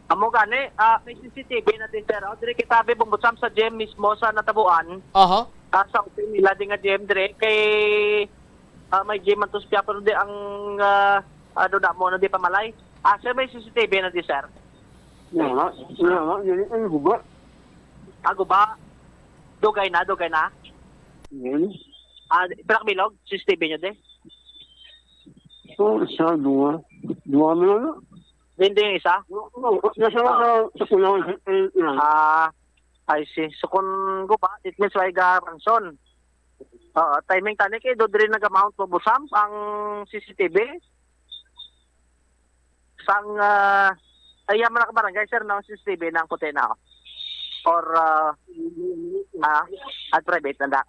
Amo gani, ah, may C C T V na din, sir. O, diri kita, abi, Bumbo Sam, sa gym mismo sa natabuan. Aha. Ah, sa open nila din nga gym, diri kay, ah, may gym man to sa Quiapo, di ang, ah, ano na mo, na di pamalay. Ah, sir, may C C T V na di, sir. Nga, nga, nga, yun, yun, guba. Ago ba? Dugay na, dugay na. Yun. Ah, pila ka bilog? C C T V nyo, de? Oh, sa dua. Dua na lang. Hindi yung isa? Nasa sa sa kulang sa na. Ah, I see. So kung guba, it means why ga ranson. Oo, timing tani kay do diri nag-amount mo busam ang C C T V. Sang uh, ay man ka barangay sir ng C C T V ng puti na or uh, ah, at private na.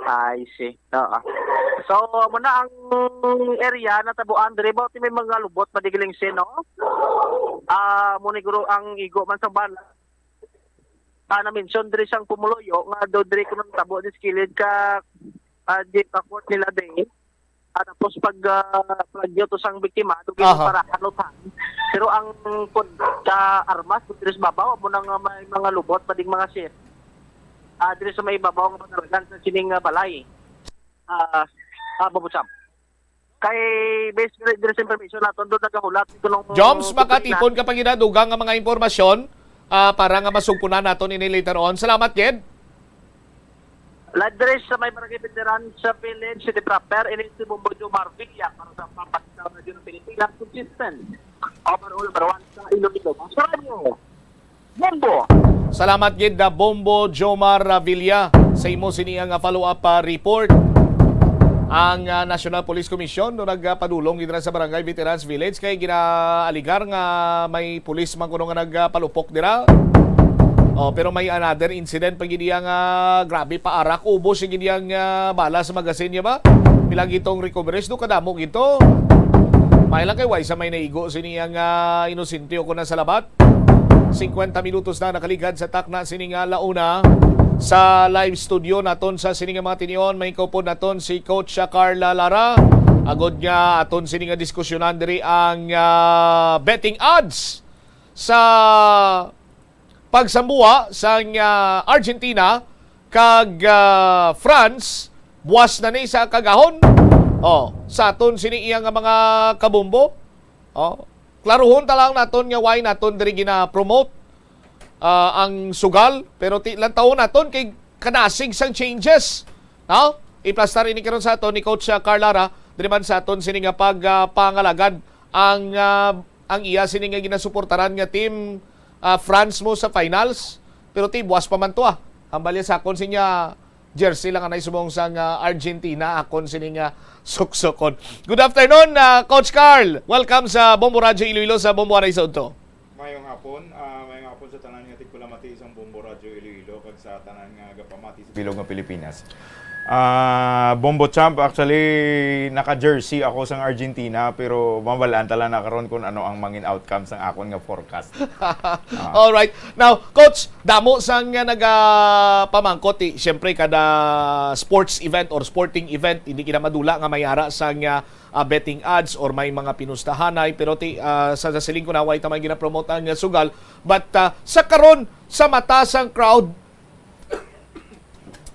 I see. Oo. So, mo na ang area na tabuan diri ba may mga lubot madigiling sin, no? Ah, mo ni guro ang igo man sa bala. Ah, na-mention diri sang pumuluyo nga do diri kuno tabo di kilid ka ah, di pa court nila day. Ah, tapos pag uh, plagyo to sang biktima, do Aha. Para kanutan. Pero ang pud ka armas diri sa babaw mo na nga may mga lubot pa ding mga sir. Ah, diri sa may babaw nga panawagan sa sining uh, balay. Ah, ah, Bobo Champ. Kay based diri, diri sa information naton do nagahulat kunong Joms, makatipon ka pa ginadugang nga mga impormasyon ah, para nga masugpunan naton ini later on. Salamat, Jed. Live diri sa may barangay veteran sa village, city proper, ini si Bombo Jomar Villa para sa Pampasikaw Radio ng Pilipinas, consistent. Overall, number one sa Iloilo. Sa radyo, Bombo! Salamat gid na Bombo Jomar Villa sa imo sini nga follow-up ah, report. Ang ah, National Police Commission do nagpadulong gid ra sa Barangay Veterans Village kay ginaaligar nga may pulis man kuno nga nagpalupok dira. Oh, pero may another incident pa gid iya nga grabe pa arak ubos gid iya nga bala sa magazine niya ba? Pila gitong recoveries do kadamo gito. May lang kay way sa may naigo sini ang ah, inosente o kuna sa labat. Singkwenta minutos na nakaligad sa takna sini nga launa sa live studio naton sa sini nga mga tinion may kaupod naton si Coach Carla Lara. Agod nga aton sini nga diskusyonan diri ang ah, betting odds sa pagsambuha sang ah, Argentina kag ah, France buwas na ni sa kagahon. Oh, sa aton sini iya nga mga kabombo. Oh, klaruhon ta lang naton nga why naton diri gina-promote ah, ang sugal, pero ti lantawon naton kay kadasig sang changes. No? Iplastar ini karon sa aton ni Coach ah, Carl Lara, diri man sa aton sini nga pag ah, pangalagad ang ah, ang iya sini nga ginasuportaran nga team ah, France mo sa finals. Pero ti buwas pa man to ah. Ang balya sa akon sinya jersey lang anay subong sang ah, Argentina akon sini nga suksokon. Good afternoon ah, Coach Carl. Welcome sa Bombo Radyo Iloilo sa Bombo Anay sa Udto. Mayong hapon, ah, mayong hapon sa tanan nga tigpalamati sang Bombo Radyo Iloilo kag sa tanan nga gapamati sa bilog nga Pilipinas. Ah, Bombo Champ, actually naka-jersey ako sang Argentina pero mabalaan ta lang na karon kung ano ang mangin outcome sang akon nga forecast. All right. Now, coach, damo sang nga nagapamangkot eh, syempre kada sports event or sporting event hindi kita madula nga may ara sang ah, ah, betting ads or may mga pinustahanay pero ti ah, sa, sa siling ko na way ta may ginapromote ang ah, sugal but ah, sa karon sa mata sang crowd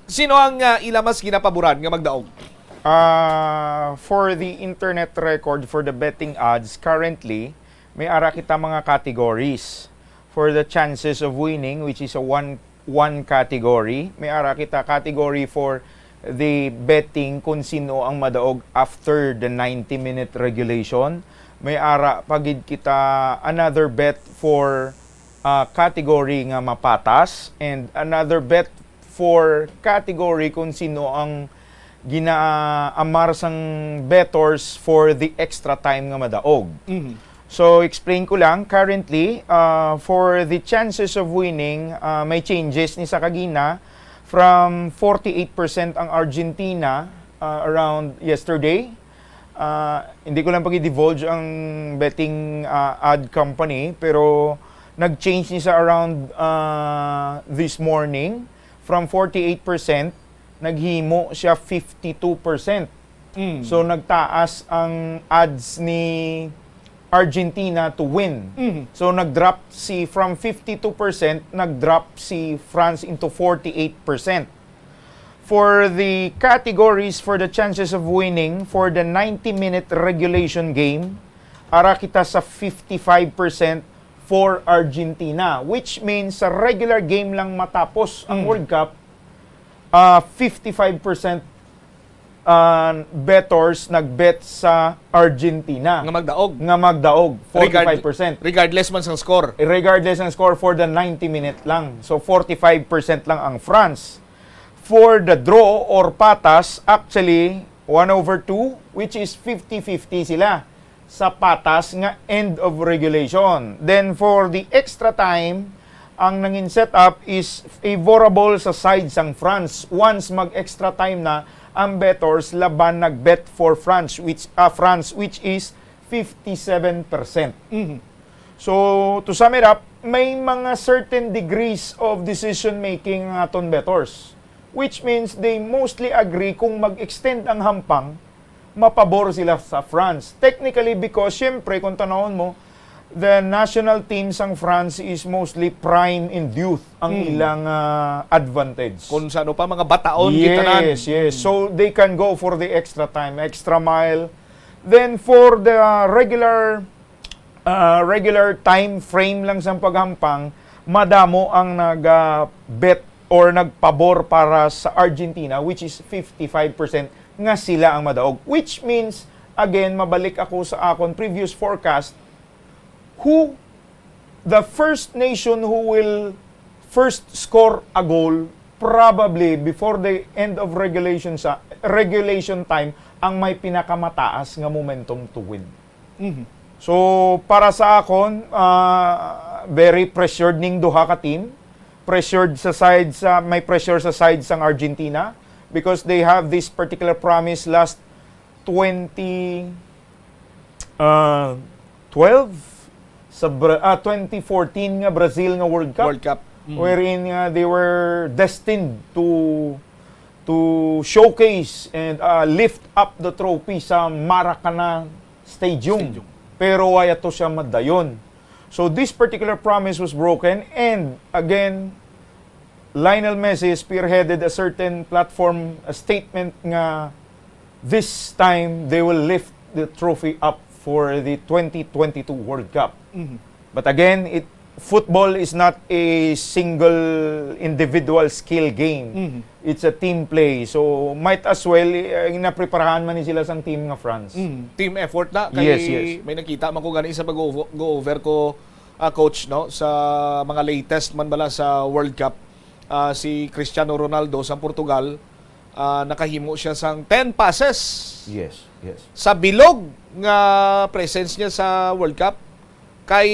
sino ang ah, ila mas ginapaboran nga magdaog? Ah, for the internet record for the betting odds, currently may ara kita mga categories. For the chances of winning, which is a one one category, may ara kita category for the betting kung sino ang madaog after the ninety minute regulation. May ara pa gid kita another bet for ah, category nga mapatas and another bet for category kung sino ang ginaamar sang bettors for the extra time nga madaog. So explain ko lang, currently uh, for the chances of winning, uh, may changes ni sa kagina. From forty-eight percent ang Argentina uh, around yesterday. Uh, hindi ko lang pag-divulge ang betting uh, ad company pero nag-change ni sa around uh, this morning. From forty-eight percent naghimo siya fifty-two percent. Mm. So nagtaas ang odds ni Argentina to win. Mm. So nag-drop si from fifty-two percent, nag-drop si France into forty-eight percent. For the categories for the chances of winning for the ninety minute regulation game, ara kita sa fifty-five percent for Argentina, which means sa regular game lang matapos ang Mm. World Cup, ah, fifty-five percent, ah, bettors nag-bet sa Argentina Nga magdaog. nga magdaog, Regard-, forty-five percent. regardless man sang score. Regardless ang score for the ninety minute lang. So, forty-five percent lang ang France. For the draw or patas, actually, one over two, which is fifty fifty sila sa patas nga end of regulation. Then for the extra time, ang nangin setup is favorable sa side sang France. Once mag-extra time na, ang bettors laban nag-bet for France, which, ah, France, which is fifty-seven percent. Mhm. So, to sum it up, may mga certain degrees of decision making ang aton bettors, which means they mostly agree kung mag-extend ang hampang, mapabor sila sa France. Technically, because, syempre, kung tanawon mo, the national team sang France is mostly prime and youth ang Mm. ilang, ah, advantage. Kung sa ano pa, mga bataon kita nan. Yes, yes. So, they can go for the extra time, extra mile. Then, for the regular, ah, regular time frame lang sa paghampang, madamo ang nag-bet or nagpabor para sa Argentina, which is fifty-five percent nga sila ang madaog. Which means, again, mabalik ako sa akon previous forecast, who the first nation who will first score a goal probably before the end of regulation sa regulation time ang may pinakamataas nga momentum to win. Mhm. So, para sa akon, ah, very pressured ning duha ka team. Pressured sa side sa, may pressure sa side sang Argentina because they have this particular promise last twenty, ah, twelve sa Bra-, ah, twenty fourteen nga Brazil nga World Cup, World Cup. Mm. wherein nga they were destined to to showcase and, ah, lift up the trophy sa Maracana Stadium. Stadium. Pero wala to siya madayon. So this particular promise was broken, and again, Lionel Messi spearheaded a certain platform, a statement nga this time they will lift the trophy up for the twenty twenty-two World Cup. Mhm. But again, it football is not a single individual skill game. Mhm. It's a team play. So, might as well, eh, napreparahan man ni sila sang team nga France. Mhm. Team effort na. Kay Yes, yes. may nakita man ko gani sa pag-go-, go-over ko, ah, coach, no, sa mga latest man bala sa World Cup, ah, si Cristiano Ronaldo sa Portugal, ah, nakahimo siya sang ten passes. Yes, yes. Sa bilog nga presence niya sa World Cup, kay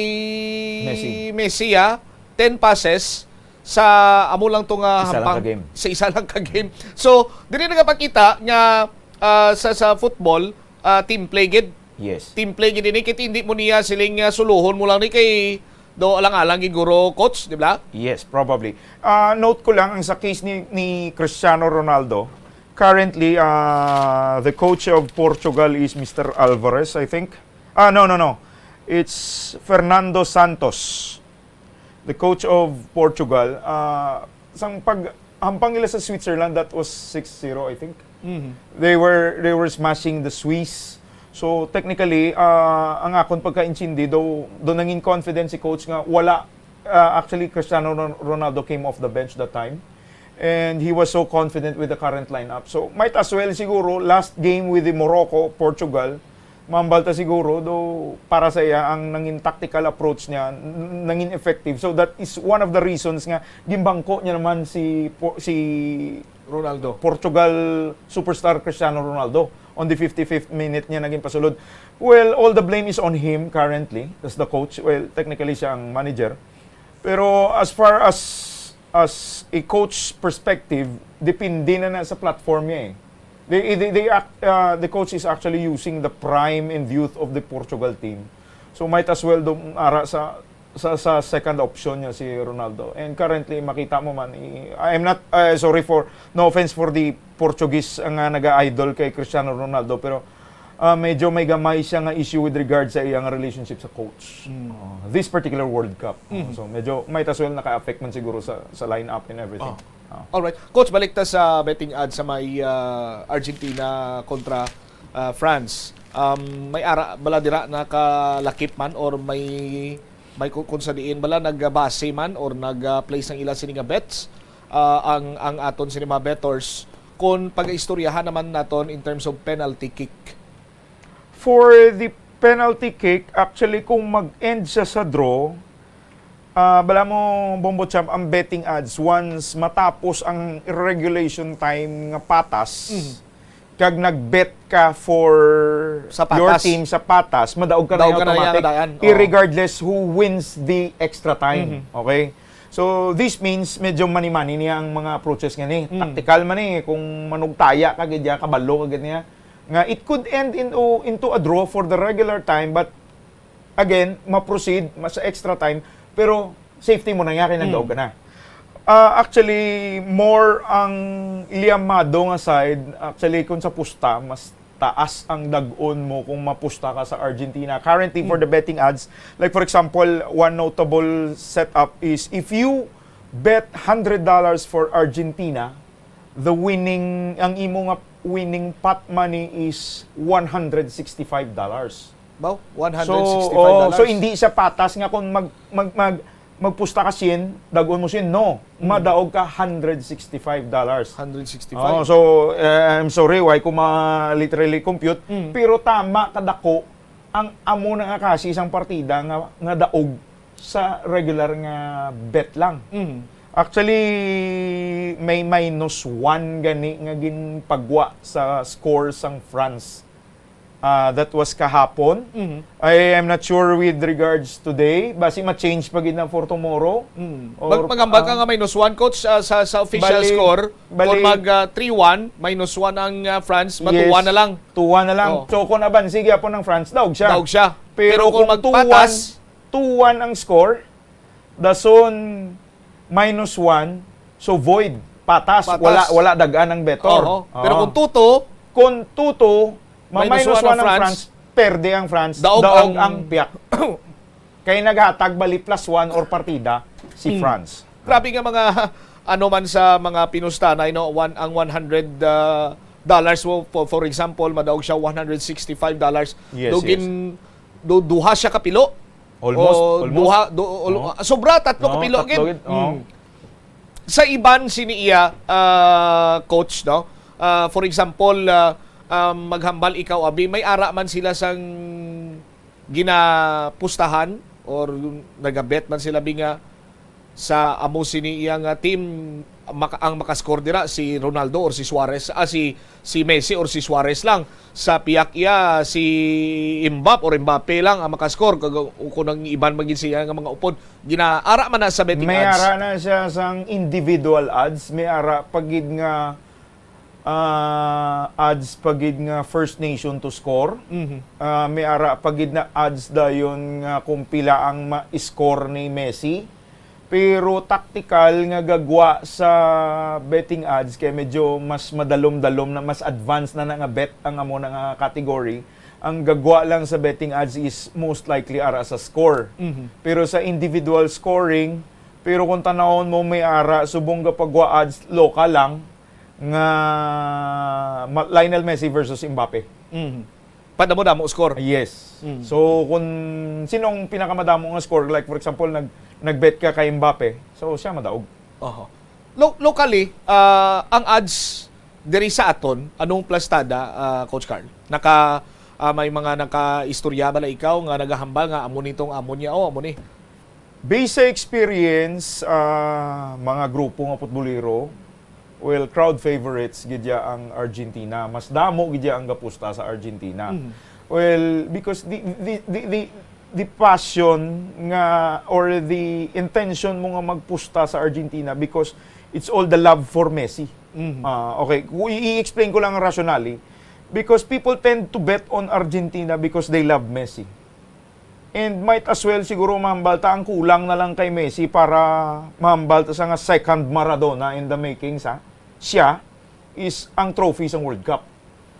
Messi. Messi, ah, ten passes sa amo lang to nga Isa lang hampang ka game. sa isa lang ka game. So, diri nagapakita nga, ah, sa, sa football, ah, team play gid. Yes. Team play gid ini, kay hindi mo niya siling, ah, suluhon mo lang ni kay do alang-alang gid guro, coach, di ba? Yes, probably. Ah, note ko lang ang sa case ni, ni Cristiano Ronaldo. Currently, ah, the coach of Portugal is Mister Alvarez, I think. Ah, no, no, no. It's Fernando Santos, the coach of Portugal. Ah, sang paghampang nila sa Switzerland, that was six zero, I think. Mhm. They were, they were smashing the Swiss. So, technically, ah, ang akon pagkaintindi, do, do nangin confident si coach nga wala, ah, actually, Cristiano Ron-, Ronaldo came off the bench that time. And he was so confident with the current lineup. So, might as well siguro, last game with the Morocco, Portugal, mambal ta siguro, do para sa iya, ang nangin tactical approach niya, n-, nangin effective. So, that is one of the reasons nga gimbangko niya naman si Po-, si Ronaldo. Portugal superstar Cristiano Ronaldo on the fifty-fifth minute niya naging pasulod. Well, all the blame is on him currently as the coach. Well, technically siya ang manager. Pero as far as, as a coach perspective, depende na na sa platform niya eh. They, they, they act, uh, the coach is actually using the prime and youth of the Portugal team. So might as well do ara sa sa, sa second option niya si Ronaldo. And currently, makita mo man, i-, I am not, uh, sorry for, no offense for the Portuguese nga naga-idol kay Cristiano Ronaldo, pero, uh, medyo may gamay siya nga issue with regard sa iyang relationship sa coach. Mm. Uh, this particular World Cup. Uh, Mm. so, medyo might as well naka-affect man siguro sa, sa lineup and everything. Oh. Uh. Alright. Coach, balik ta sa betting ad sa may, uh, Argentina kontra, uh, France. Um, may ara bala dira nakalakip man or may May ku-, kung sa diin bala nagbase man or nag-place ang ila sini nga bets, ah, ang, ang aton sini mga bettors, kung pag-istoryahan naman naton in terms of penalty kick. For the penalty kick, actually, kung mag-end siya sa draw, ah, bala mo, Bombo Champ, ang betting odds, once matapos ang regulation time nga patas, Mhm. kag nag-bet ka for Sa your patas. Team sa patas, madaog ka na Daog yung ka na yung automatic, daan. Oo. Irregardless who wins the extra time. Mhm. Okay? So, this means medyo money-money niya ang mga approaches nga ni. Mm. Tactical man eh, kung manugtaya ka gid ya, kabalo ka gid niya. Nga, it could end into, into a draw for the regular time, but again, ma-proceed ma- sa extra time, pero safety mo na nga kay Mm. nagdaog ka na. Ah, actually, more ang liyamado nga side, actually, kung sa pusta, mas taas ang dagon mo kung mapusta ka sa Argentina. Currently, for Mm. the betting odds, like for example, one notable setup is if you bet hundred dollars for Argentina, the winning, ang imo nga winning pot money is one hundred sixty-five dollars. Baw, So, one hundred sixty-five dollars. Oh, so hindi siya patas nga kung mag, mag, mag, magpusta ka sien, dagon mo sien. No, Mm. madaog ka hundred sixty-five dollars. Hundred sixty-five. Oh, so, eh, I'm sorry, why ko ma-, literally compute, Mm. pero tama kadako ang amo na nga kasi isang partida nga, nga daog sa regular nga bet lang. Mm. Actually, may minus one gani nga ginpagwa sa score sang France. Ah, that was kahapon. Mhm. I am not sure with regards today. Basi ma-change pa gid na for tomorrow. Mm. Or, Mag- magambal ka ah, nga minus one, coach, ah, sa, sa official Bali- score. bali- Kung mag ah, three one, minus one ang ah, France, ma two one na lang. Two one na lang. Oh. So, kung abansi gyapon ng France, daog siya. Daog siya. Pero, Pero kung kung magpatas, two one ang score, dason minus one, so void. Patas, Patas. wala wala dagan ang betor. Oo. Pero Oo. Kung two two, Kung two two, ma Minus minus one one ang ang France. France, perde ang France, Daog daog, ang ang piyak. Kay naghatag bali plus one or partida si Hmm. France. Grabe nga mga, ano man sa mga pinusta na, you know, one, ang one hundred ah, dollars mo, for, for example, madaog siya one hundred sixty-five dollars. Yes, Do yes. gin-, do, duha siya kapilo. Almost, O almost. duha, do, ol- Oo. ah, sobra, tatlo Oo, kapilo tatlo gid. gid, oo. Mm. Sa iban sini iya, ah, coach, no? Ah, for example, ah, ah, maghambal ikaw, abi, may ara man sila sang ginapustahan or nagabet man sila, bi, nga sa amo sini iya nga team, maka-, ang makascore dira si Ronaldo or si Suarez, ah, si, si Messi or si Suarez lang. Sa piyak iya, si Mbappe or Mbappe lang ang makascore. Kag, o kung ang iban man gid siya nga mga upod, ginaara man na sa betting May odds. Ara na siya sang individual odds, may ara pa gid nga ah, odds pa gid nga first nation to score. Mhm. Ah, may ara pa gid na odds dayon nga kung pila ang ma-score ni Messi. Pero tactical nga gagwa sa betting odds kay medyo mas madalom-dalom na, mas advanced na, na nga bet ang amo na nga category. Ang gagwa lang sa betting odds is most likely ara sa score. Mhm. Pero sa individual scoring, pero kung tanawon mo may ara subong gapagwa odds local lang nga Ma- Lionel Messi versus Mbappe. Mhm. Padamo-damo score. Yes. Mm. So kung sinong pinakamadamo nga score, like for example nag nagbet ka kay Mbappe, so siya madaog. Oho. Lo- locally, ah, ang odds diri sa aton, anong plastada, ah, Coach Carl? Naka ah, may mga nakaistorya bala ikaw nga nagahambal nga amo nitong amo niya o amo ni? Based sa experience, ah, mga grupo nga putbolero, well, crowd favorites gid ya ang Argentina. Mas damo gid ya ang gapusta sa Argentina. Mhm. Well, because the, the the the the passion nga or the intention mo nga magpusta sa Argentina because it's all the love for Messi. Mhm. Ah, okay, i-explain ko lang ang rationale. Because people tend to bet on Argentina because they love Messi. And might as well siguro mahambal ta ang kulang na lang kay Messi para mahambal ta sa nga second Maradona in the making, sa siya is ang trophy sa World Cup.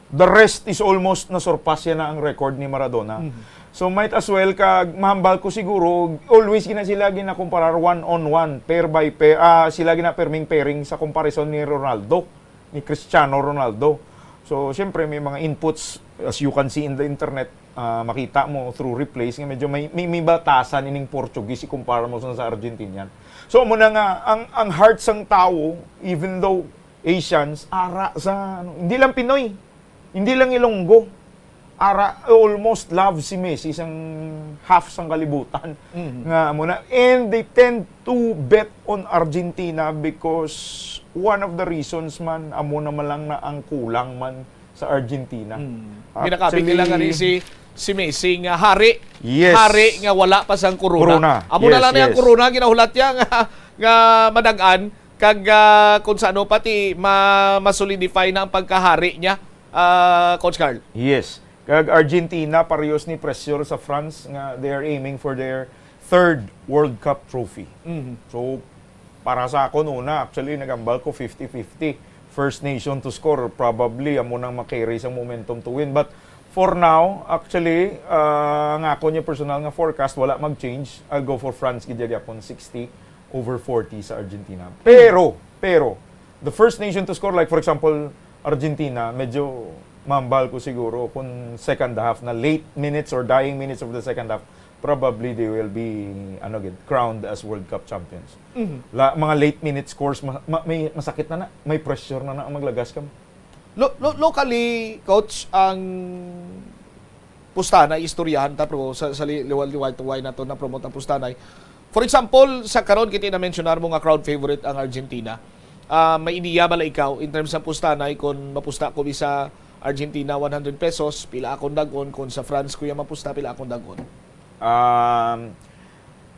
The rest is almost na-surpass yan na ang record ni Maradona. Mhm. So might as well kag mahambal ko siguro, always gina sila ginakomparar one on one, pair by pair, ah, sila gina perming pairing sa comparison ni Ronaldo, ni Cristiano Ronaldo. So syempre may mga inputs, as you can see in the internet, Ah, makita mo through replays nga medyo may, may, may batasan ining Portuguese ikumpara mo sa, sa Argentinian. So, amo na nga, ang, ang heart sang tawo, even though Asians, ara sa, ano, hindi lang Pinoy, hindi lang Ilonggo, ara, almost love si Messi sang half sang kalibutan. Mhm. Nga, amo na, and they tend to bet on Argentina because one of the reasons man, amo na man lang na ang kulang man sa Argentina. Mm. Ginakabig nila nga ni si, si Messi nga hari. Yes. Hari nga wala pa sang corona. Corona. Amo na lang niya ang corona, ginahulat niya nga, nga madag-an. Kag, ah, kung sa ano, pati ma-, ma-solidify na ang pagkahari niya, ah, Coach Carl. Yes. Kag Argentina, parehas ni pressure sa France nga they are aiming for their third World Cup trophy. Mhm. So, para sa akon, una, actually, nagambal ko fifty fifty. First nation to score, probably, amo nang makarry sang momentum to win. But for now, actually, ah, ang akon nga personal nga forecast, wala mag-change. I'll go for France, gid gyapon, sixty over forty sa Argentina. Pero, pero, the first nation to score, like, for example, Argentina, medyo mambal ko siguro kung second half na, late minutes or dying minutes of the second half, probably they will be, ano gid, crowned as World Cup champions. Mhm. La, mga late minute scores, ma-, ma-, may masakit na na, may pressure na na ang maglagas ka. Lo-, lo-, locally, coach, ang pustanay, istoryahan ta, pero sa, sa li-, liwal-liwal to, why nato na-promote ang pustanay. For example, sa karon, kita na-mentionar mo nga crowd favorite ang Argentina. Ah, may ideya bala ikaw in terms sa pustanay, kung mapusta ko sa Argentina, one hundred pesos, pila akong dag-on? Kung sa France ko ya mapusta, pila akong dag-on? Um,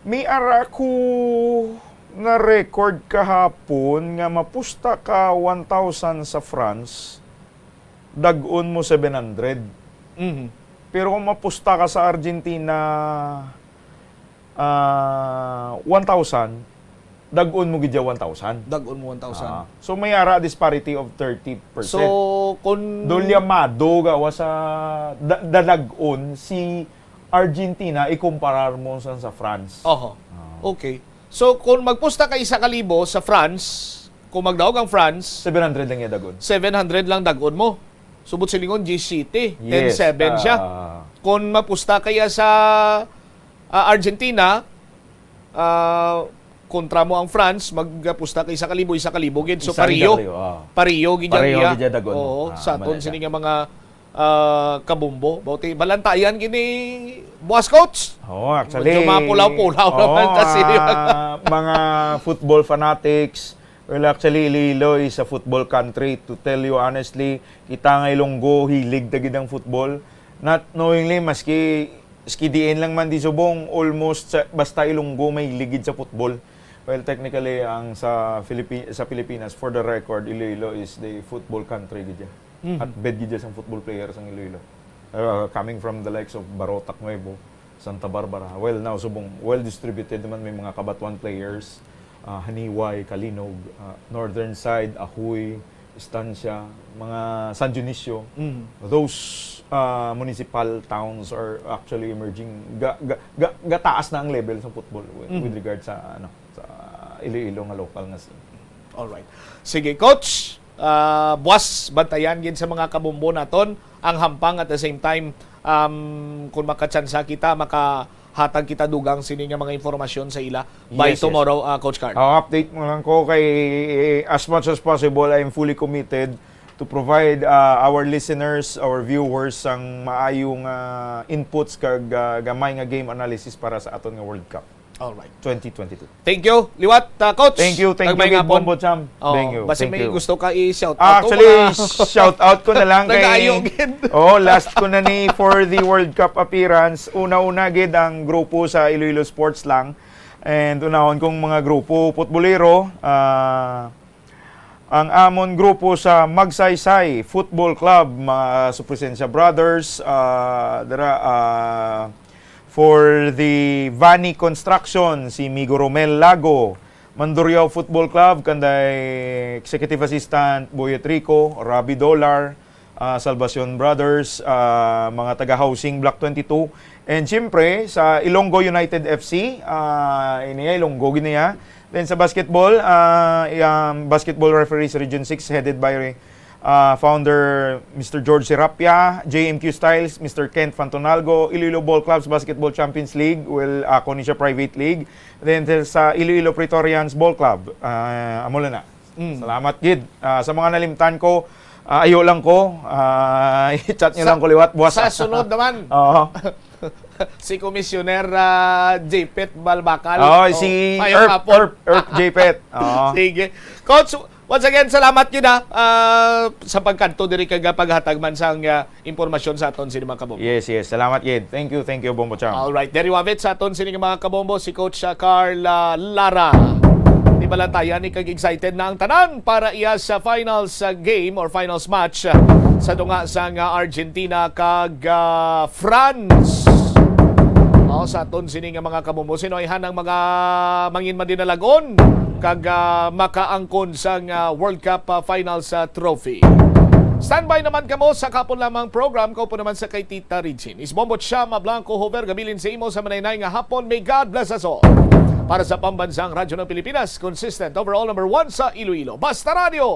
may ara ko na record kahapon nga mapusta ka one thousand sa France, dag-on mo seven hundred. Mhm. Pero kung mapusta ka sa Argentina, ah, one thousand, dag-on mo gid siya one thousand. Dag-on mo one thousand. Ah, so may ara disparity of thirty percent. So, kung Dolyamado gawa sa da-, dalag-on si Argentina ikumparar mo sa, sa France. Oho. Ah. Okay. So, kung magpusta ka isa ka libo sa France, kung magdaog ang France, Seven hundred lang niya dagon. seven hundred lang dagon mo. Subot silingon, diyes siyete, Yes, ten seven siya. ah, Kung mapusta kaya sa, ah, Argentina, ah, kontra mo ang France, magpusta ka isa ka libo, isa ka libo gid. So, Isa rin pariyo. ka libo, ah. Pariyo gid Pariyo iya. gid iya dagon. Oo, Ah, sa aton mali sini siya. nga mga, ah, kabumbo. Bauti, balantayan gini, boss coach. Oo, actually. Medyo mapulaw-pulaw Oo, naman ta siya. ah, mga football fanatics, well, actually, Iloilo is a football country. To tell you honestly, kita nga Ilonggo, hilig ta gid ang football. Not knowingly, maski, maski diin lang man di subong, almost sa, basta Ilonggo, may ligid sa football. Well, technically, ang sa Philippi-, sa Pilipinas, for the record, Iloilo is the football country gid siya. Mhm. At bed gid siya sang football player sang Iloilo. Uh, coming from the likes of Barotac Nuevo, Santa Barbara. Well, now, subong, well distributed naman, may mga Cabatuan players, ah, Janiuay, Calinog, ah, Northern Side, Ajuy, Estancia, mga San Dionisio. Mhm. Those, ah, municipal towns are actually emerging. Ga, ga, ga, gataas na ang level sa football with, Mhm. with regard sa, ano, sa Iloilo nga local nga scene. Alright. Sige, coach. Ah, buwas, bantayan gid sa mga kabumbo naton ang Hampang, at the same time, um, kung makatsansa kita, makahatag kita dugang sini nga mga impormasyon sa ila by Yes, yes. tomorrow, ah, Coach Carl. Ah, update mo lang ko kay, as much as possible, I am fully committed to provide, ah, our listeners, our viewers, ang maayong, ah, inputs kag, ah, gamay nga game analysis para sa aton nga World Cup Alright. twenty twenty-two. Thank you, liwat, ah, Coach. Thank you, thank you, Kag maayong gid, hapon. Bombo Cham. Oh, Thank you, basi thank may you. gusto ka i-shout out Ah, mo actually, na. shout out ko na lang kay Nag-aayo gid. Oh, last ko na ni for the World Cup appearance. Una-una gid ang grupo sa Iloilo Sports lang. And unahon kong mga grupo, futbolero, ah, ang amon grupo sa Magsaysay Football Club, mga Supresensya Brothers, ah, dira, ah, for the Vani Construction, si Migo Romel Lago, Mandurriao Football Club, kanday Executive Assistant Boyet Rico, Robbie Dollar, ah, Salvacion Brothers, ah, mga taga Housing Block twenty-two, and siyempre sa Ilonggo United F C, ah, ini ay Ilonggo gid niya. Then sa basketball, ah, i-, um, basketball referees Region six headed by, ah, founder Mister George Serapia, J M Q Styles, Mister Kent Fantonalgo, Iloilo Ball Clubs Basketball Champions League, well, ah, kuno siya private league. Then sa Iloilo Praetorians Ball Club, ah, amo lang na. Mm. Salamat gid. Ah, sa mga nalimtan ko, ah, ayo lang ko, ah, i-chat niyo Sa lang ko liwat, buwas. sa sunod naman. Oo. Si Commissioner, ah, J Pet Balbacal. Oo, Oh, si mayong Erp, hapon. Erp, Erp J Pet. Oo. Sige. Coach, once again, salamat gid, ah, ah, sa pagkadto diri kag paghatag man sang, ah, impormasyon sa aton sini mga kabombo. Yes, yes. Salamat gid. Thank you, thank you, Bombo Cham. All right. There you have it sa aton sini mga kabombo, si Coach, ah, Carl, ah, Lara. Di ba lang tayo, ani, kag excited na ang tanan para iya sa finals, ah, game or finals match, ah, sa tunga sang, ah, Argentina kag, ah, France. Oh, sa aton sini nga mga kabombo, sino ay hanang mga mangin madinalagon kag, ah, makaangkon sang, ah, World Cup, ah, Finals, ah, Trophy. Standby naman kamo sa kapon lamang program ko po naman sa kay Tita Regine. Is Bombo Chama Blanco Hover, gabilin sa imo sa manay-nay nga hapon. May God bless us all. Para sa Pambansang Radyo ng Pilipinas, consistent overall number one sa Iloilo. Basta Radio,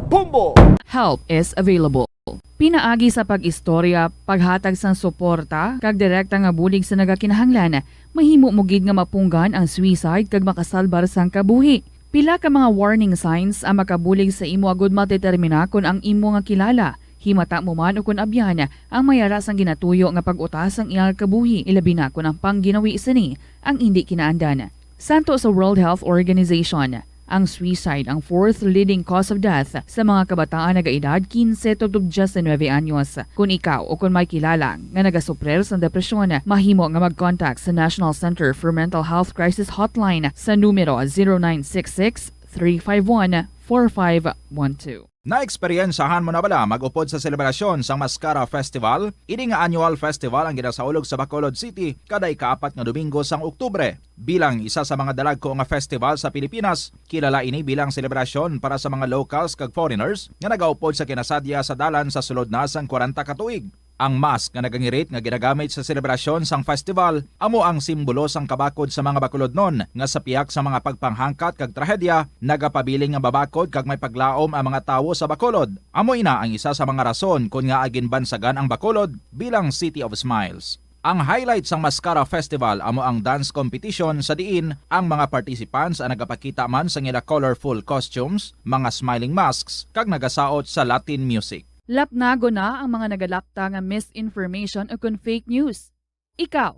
Bombo! Help is available. Pinaagi sa pag-istorya, paghatag sang suporta, kag direkta nga bulig sa nagakinahanglan, mahimo mo gid nga mapunggan ang suicide kag makasalbar sang kabuhi. Pila ka mga warning signs ang makabulig sa imo agud madetermina kon ang imo nga kilala, himata mo man o kon abyan, ang may ara sang ginatuyo nga pag-utas sang iyang kabuhi, ilabi na kon ang pangginawi sini ang indi kinaandan. Santo sa World Health Organization, ang suicide ang fourth leading cause of death sa mga kabataan nagaedad quince tubtob diecinuebe anyos. Kon ikaw o kon may kilala nga nagasuprir sang depresyon, mahimo nga mag-contact sa National Center for Mental Health Crisis Hotline sa numero zero nine six six, three five one, four five one two. Naeksperyensahan mo na bala mag-upod sa selebrasyon sang Mascara Festival? Ini nga annual festival ang ginasaulog sa Bacolod City kada ikaapat nga Domingo sang Oktubre. Bilang isa sa mga dalagko nga festival sa Pilipinas, kilala ini bilang selebrasyon para sa mga locals kag foreigners nga nagaupod sa kinasadya sa dalan sa sulod na sang kwarenta ka tuig. Ang mask nga nagangirit nga ginagamit sa selebrasyon sang festival amo ang simbolo sang kabakod sa mga Bacolodnon, nga sa pihak sa mga pagpanghangkat kag trahedya, nagapabilin nga mabakod kag may paglaom ang mga tawo sa Bacolod. Amo ina ang isa sa mga rason kon ngaa ginbansagan ang Bacolod bilang City of Smiles. Ang highlight sang Mascara Festival amo ang dance competition, sa diin ang mga participants ang nagapakita man sang ila colorful costumes, mga smiling masks, kag nagasaot sa Latin music. Lapnagon na ang mga nagalapta nga misinformation ukon fake news. Ikaw,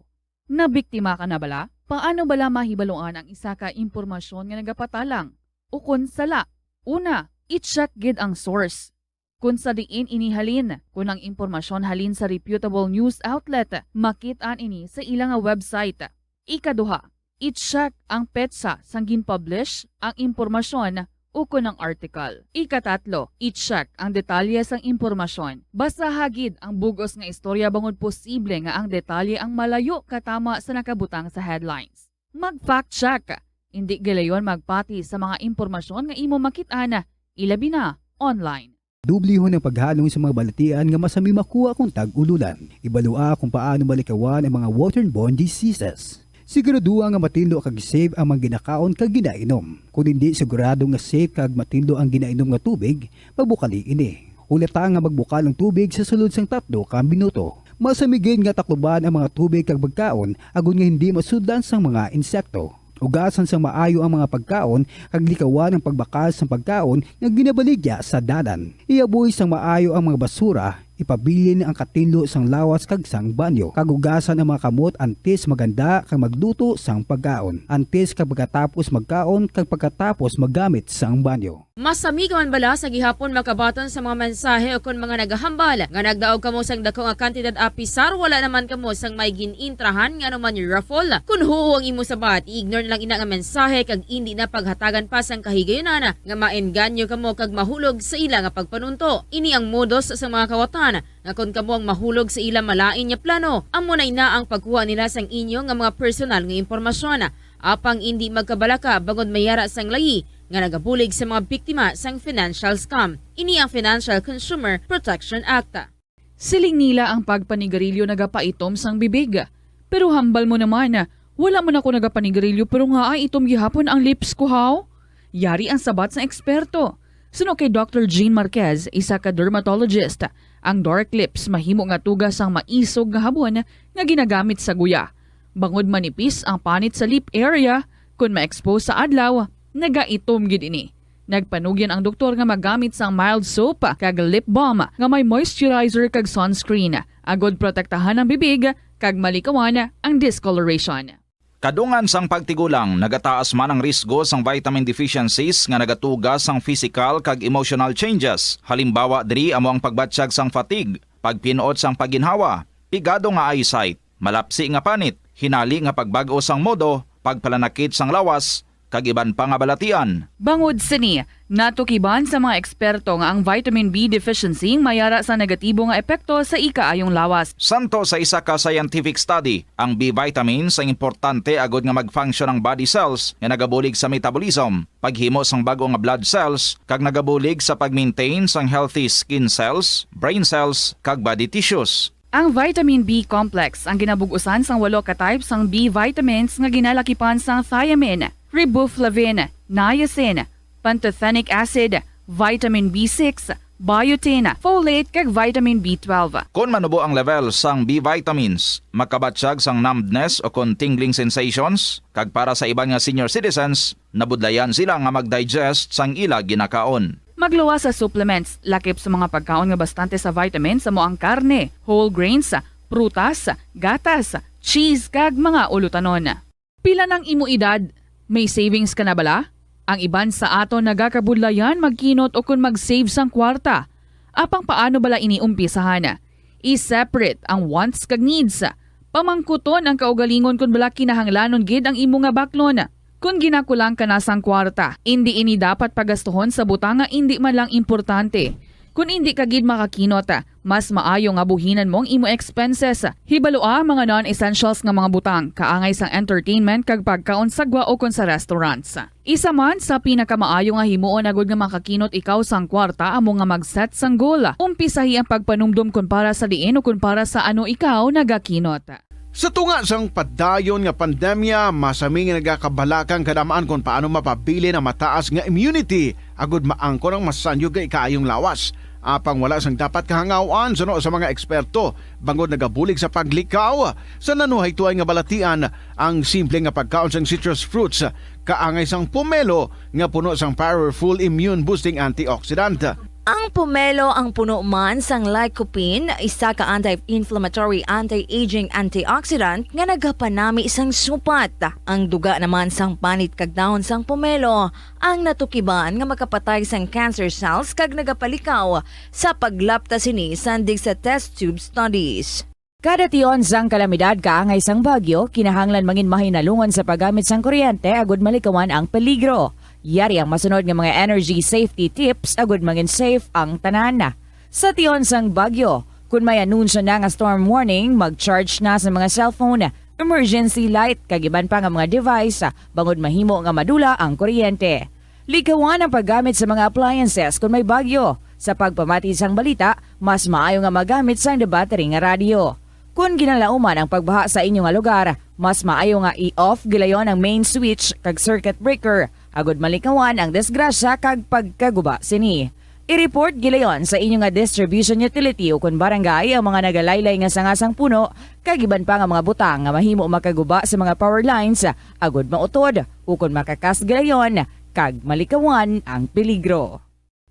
nabiktima ka na bala? Paano bala mahibaluan ang isa ka impormasyon nga nagapatalang ukon sala? Una, i-check gid ang source. Kon sa diin ini halin, kon ang impormasyon halin sa reputable news outlet, makit-an ini sa ila nga website. Ikaduha, i-check ang petsa sang gin-publish ang impormasyon ukon ang article. Ikatatlo, i-check ang detalye sang impormasyon. Basaha gid ang bug-os nga istorya bangod posible nga ang detalye ang malayo katama sa nakabutang sa headlines. Mag-fact check. Indi gilayon magpati sa mga impormasyon nga imo makit-an, ilabi na online. Dublihon ang paghalong sa mga balatian nga masami makuha kon tag-ululan. Ibalua kung paano malikawan ang mga waterborne diseases. Siguraduha nga matinlo kag safe ang mga ginakaon kag ginainom. Kon indi sigurado nga safe kag matinlo ang ginainom nga tubig, magbukali ini. Hulata nga magbukal ang tubig sa sulod sang tatlo ka minuto. Masami gid nga takluban ang mga tubig kag pagkaon agod nga hindi masudlan sang mga insekto. Ugasan sang maayo ang mga pagkaon kag likawan ang pagbakal sang pagkaon nga ginabaligya sa dalan. Ihaboy sang maayo ang mga basura, ipabilin ang katinlo sang lawas kag sang banyo, kag ugasan ang mga kamot antes maghanda kag magluto sang pagkaon, antes kag pagkatapos magkaon, kag pagkatapos maggamit sang banyo. Masami ka man bala sa gihapon makabaton sa mga mensahe ukon mga nagahambal nga nagdaog kamo sang dako nga kantidad, apisar wala naman kamo sang may gin-intrahan nga anuman raffle? Kon huo ang imo sabat, i-ignore na lang ina nga mensahe kag indi na paghatagan pa sang kahigayunan nga maengganyo kamo kag mahulog sa ila nga pagpanunto. Ini ang modus sa mga kawatan nga kon kamo ang mahulog sa ila malain nga plano, amo na ina ang pagkuha nila sang inyo nga mga personal nga impormasyon. Apang indi magkabalaka bangod may ara sang layi nga nagabulig sa mga biktima sang financial scam. Ini ang Financial Consumer Protection Act. Siling nila ang pagpanigarilyo nagapaitom sang bibig. Pero hambal mo naman, wala man ako nagapanigarilyo pero ngaa itom gihapon ang lips ko, haw? Yari ang sabat sang eksperto. Suno kay Doctor Jean Marquez, isa ka dermatologist, ang dark lips mahimo nga tuga sang maisog nga habon nga ginagamit sa guya. Bangod manipis ang panit sa lip area, kun ma-expose sa adlaw, nagaitom gid ini. Nagpanugyan ang doktor nga magamit sang mild soap kag lip balm nga may moisturizer kag sunscreen, agod protektahan ang bibig kag malikawan ang discoloration. Kadungan sang pagtigulang, nagataas man ang risgo sang vitamin deficiencies nga nagatuga sang physical kag emotional changes. Halimbawa diri amo ang pagbatyag sang fatigue, pagpin-ot sang pagginhawa, pigado nga eyesight, malapsi nga panit, hinali nga pagbag-o sang modo, pagpalanakit sang lawas, kag iban pa nga balatian. Bangod sini, natukiban sa mga eksperto nga ang vitamin B deficiency may ara sa negatibo nga epekto sa ikaayong lawas. Santo sa isa ka scientific study, ang B vitamins ang importante agod nga mag-function ang body cells nga nagabulig sa metabolism, paghimo sang bag-o nga blood cells, kag nagabulig sa pag-maintain sang healthy skin cells, brain cells, kag body tissues. Ang vitamin B complex ang ginabug-usan sang walo ka type sang B vitamins nga ginalakipan sang thiamine, riboflavin, niacin, pantothenic acid, vitamin B six, biotin, folate, kag vitamin B twelve. Kon manubo ang level sang B vitamins, makabatyag sang numbness o kon tingling sensations, kag para sa iban nga senior citizens, nabudlayan sila nga mag-digest sang ila ginakaon. Magluwas sa supplements, lakip sa mga pagkaon nga bastante sa vitamins amo ang karne, whole grains, prutas, gatas, cheese, kag mga ulutanon. Pila nang imo edad? May savings ka na bala? Ang iban sa aton nagakabudlayan magkinot ukon mag-save sang kwarta. Apang paano bala ini umpisahan? I-separate ang wants kag needs. Pamangkuton ang kaugalingon kon bala kinahanglanon gid ang imo nga baklon. Kon ginakulang ka na sang kwarta, indi ini dapat pagastuhon sa butang nga indi man lang importante. Kon indi ka gid makakinot, mas maayo nga buhinan mo ang imo expenses. Hibalua ang mga non-essentials nga mga butang, kaangay sang entertainment kag pagkaon sa gwa ukon sa restaurants. Isa man sa pinakamaayo nga himuon agod nga makakinot ikaw sang kwarta amo nga mag-set sang goal. Umpisahi ang pagpanumdom kon para sa diin o kon para sa ano ikaw nagakinot. Sa tunga sang padayon nga pandemya, masami nga nagakabalakang kadamaan kon paano mapabilin ang mataas nga immunity agud maangkon ang masanyog nga ikaayong lawas. Apang wala sang dapat kahangaw-an suno sa mga eksperto, bangod nagabulig sa paglikaw sa nanuhaytoay nga balatian ang simple nga pagkaon sang citrus fruits, kaangay sang pomelo nga puno sang powerful immune-boosting antioxidant. Ang pomelo ang puno man sang lycopene, isa ka anti-inflammatory, anti-aging antioxidant nga nagapanami sang supat. Ang duga naman sang panit kag dahon sang pomelo ang natukiban nga makapatay sang cancer cells kag nagapalikaw sa paglapta sini sandig sa test tube studies. Kada tion sang kalamidad kaangay sang bagyo, kinahanglan mangin mahinalungan sa paggamit sang kuryente agud malikawan ang peligro. Yari ang masunod nga mga energy safety tips agud mangin safe ang tanan. Sa tion sang bagyo, kun may anunsyo na nga storm warning, mag-charge na sa mga cellphone, emergency light, kag iban pa nga mga device, bangod mahimo nga madula ang kuryente. Likawan ang paggamit sa mga appliances kon may bagyo. Sa pagpamati sang balita, mas maayo nga magamit sang battery nga radyo. Kon ginalauman ang pagbaha sa inyo nga lugar, mas maayo nga i-off gilayon ang main switch kag circuit breaker, agud malikawan ang disgrasya kag pagkaguba sini. I-report gilayon sa inyo nga distribution utility ukon barangay ang mga nagalaylay nga sanga sang puno kag iban pa nga mga butang nga mahimo makaguba sa mga power lines, agud mautod ukon makakas gilayon kag malikawan ang peligro.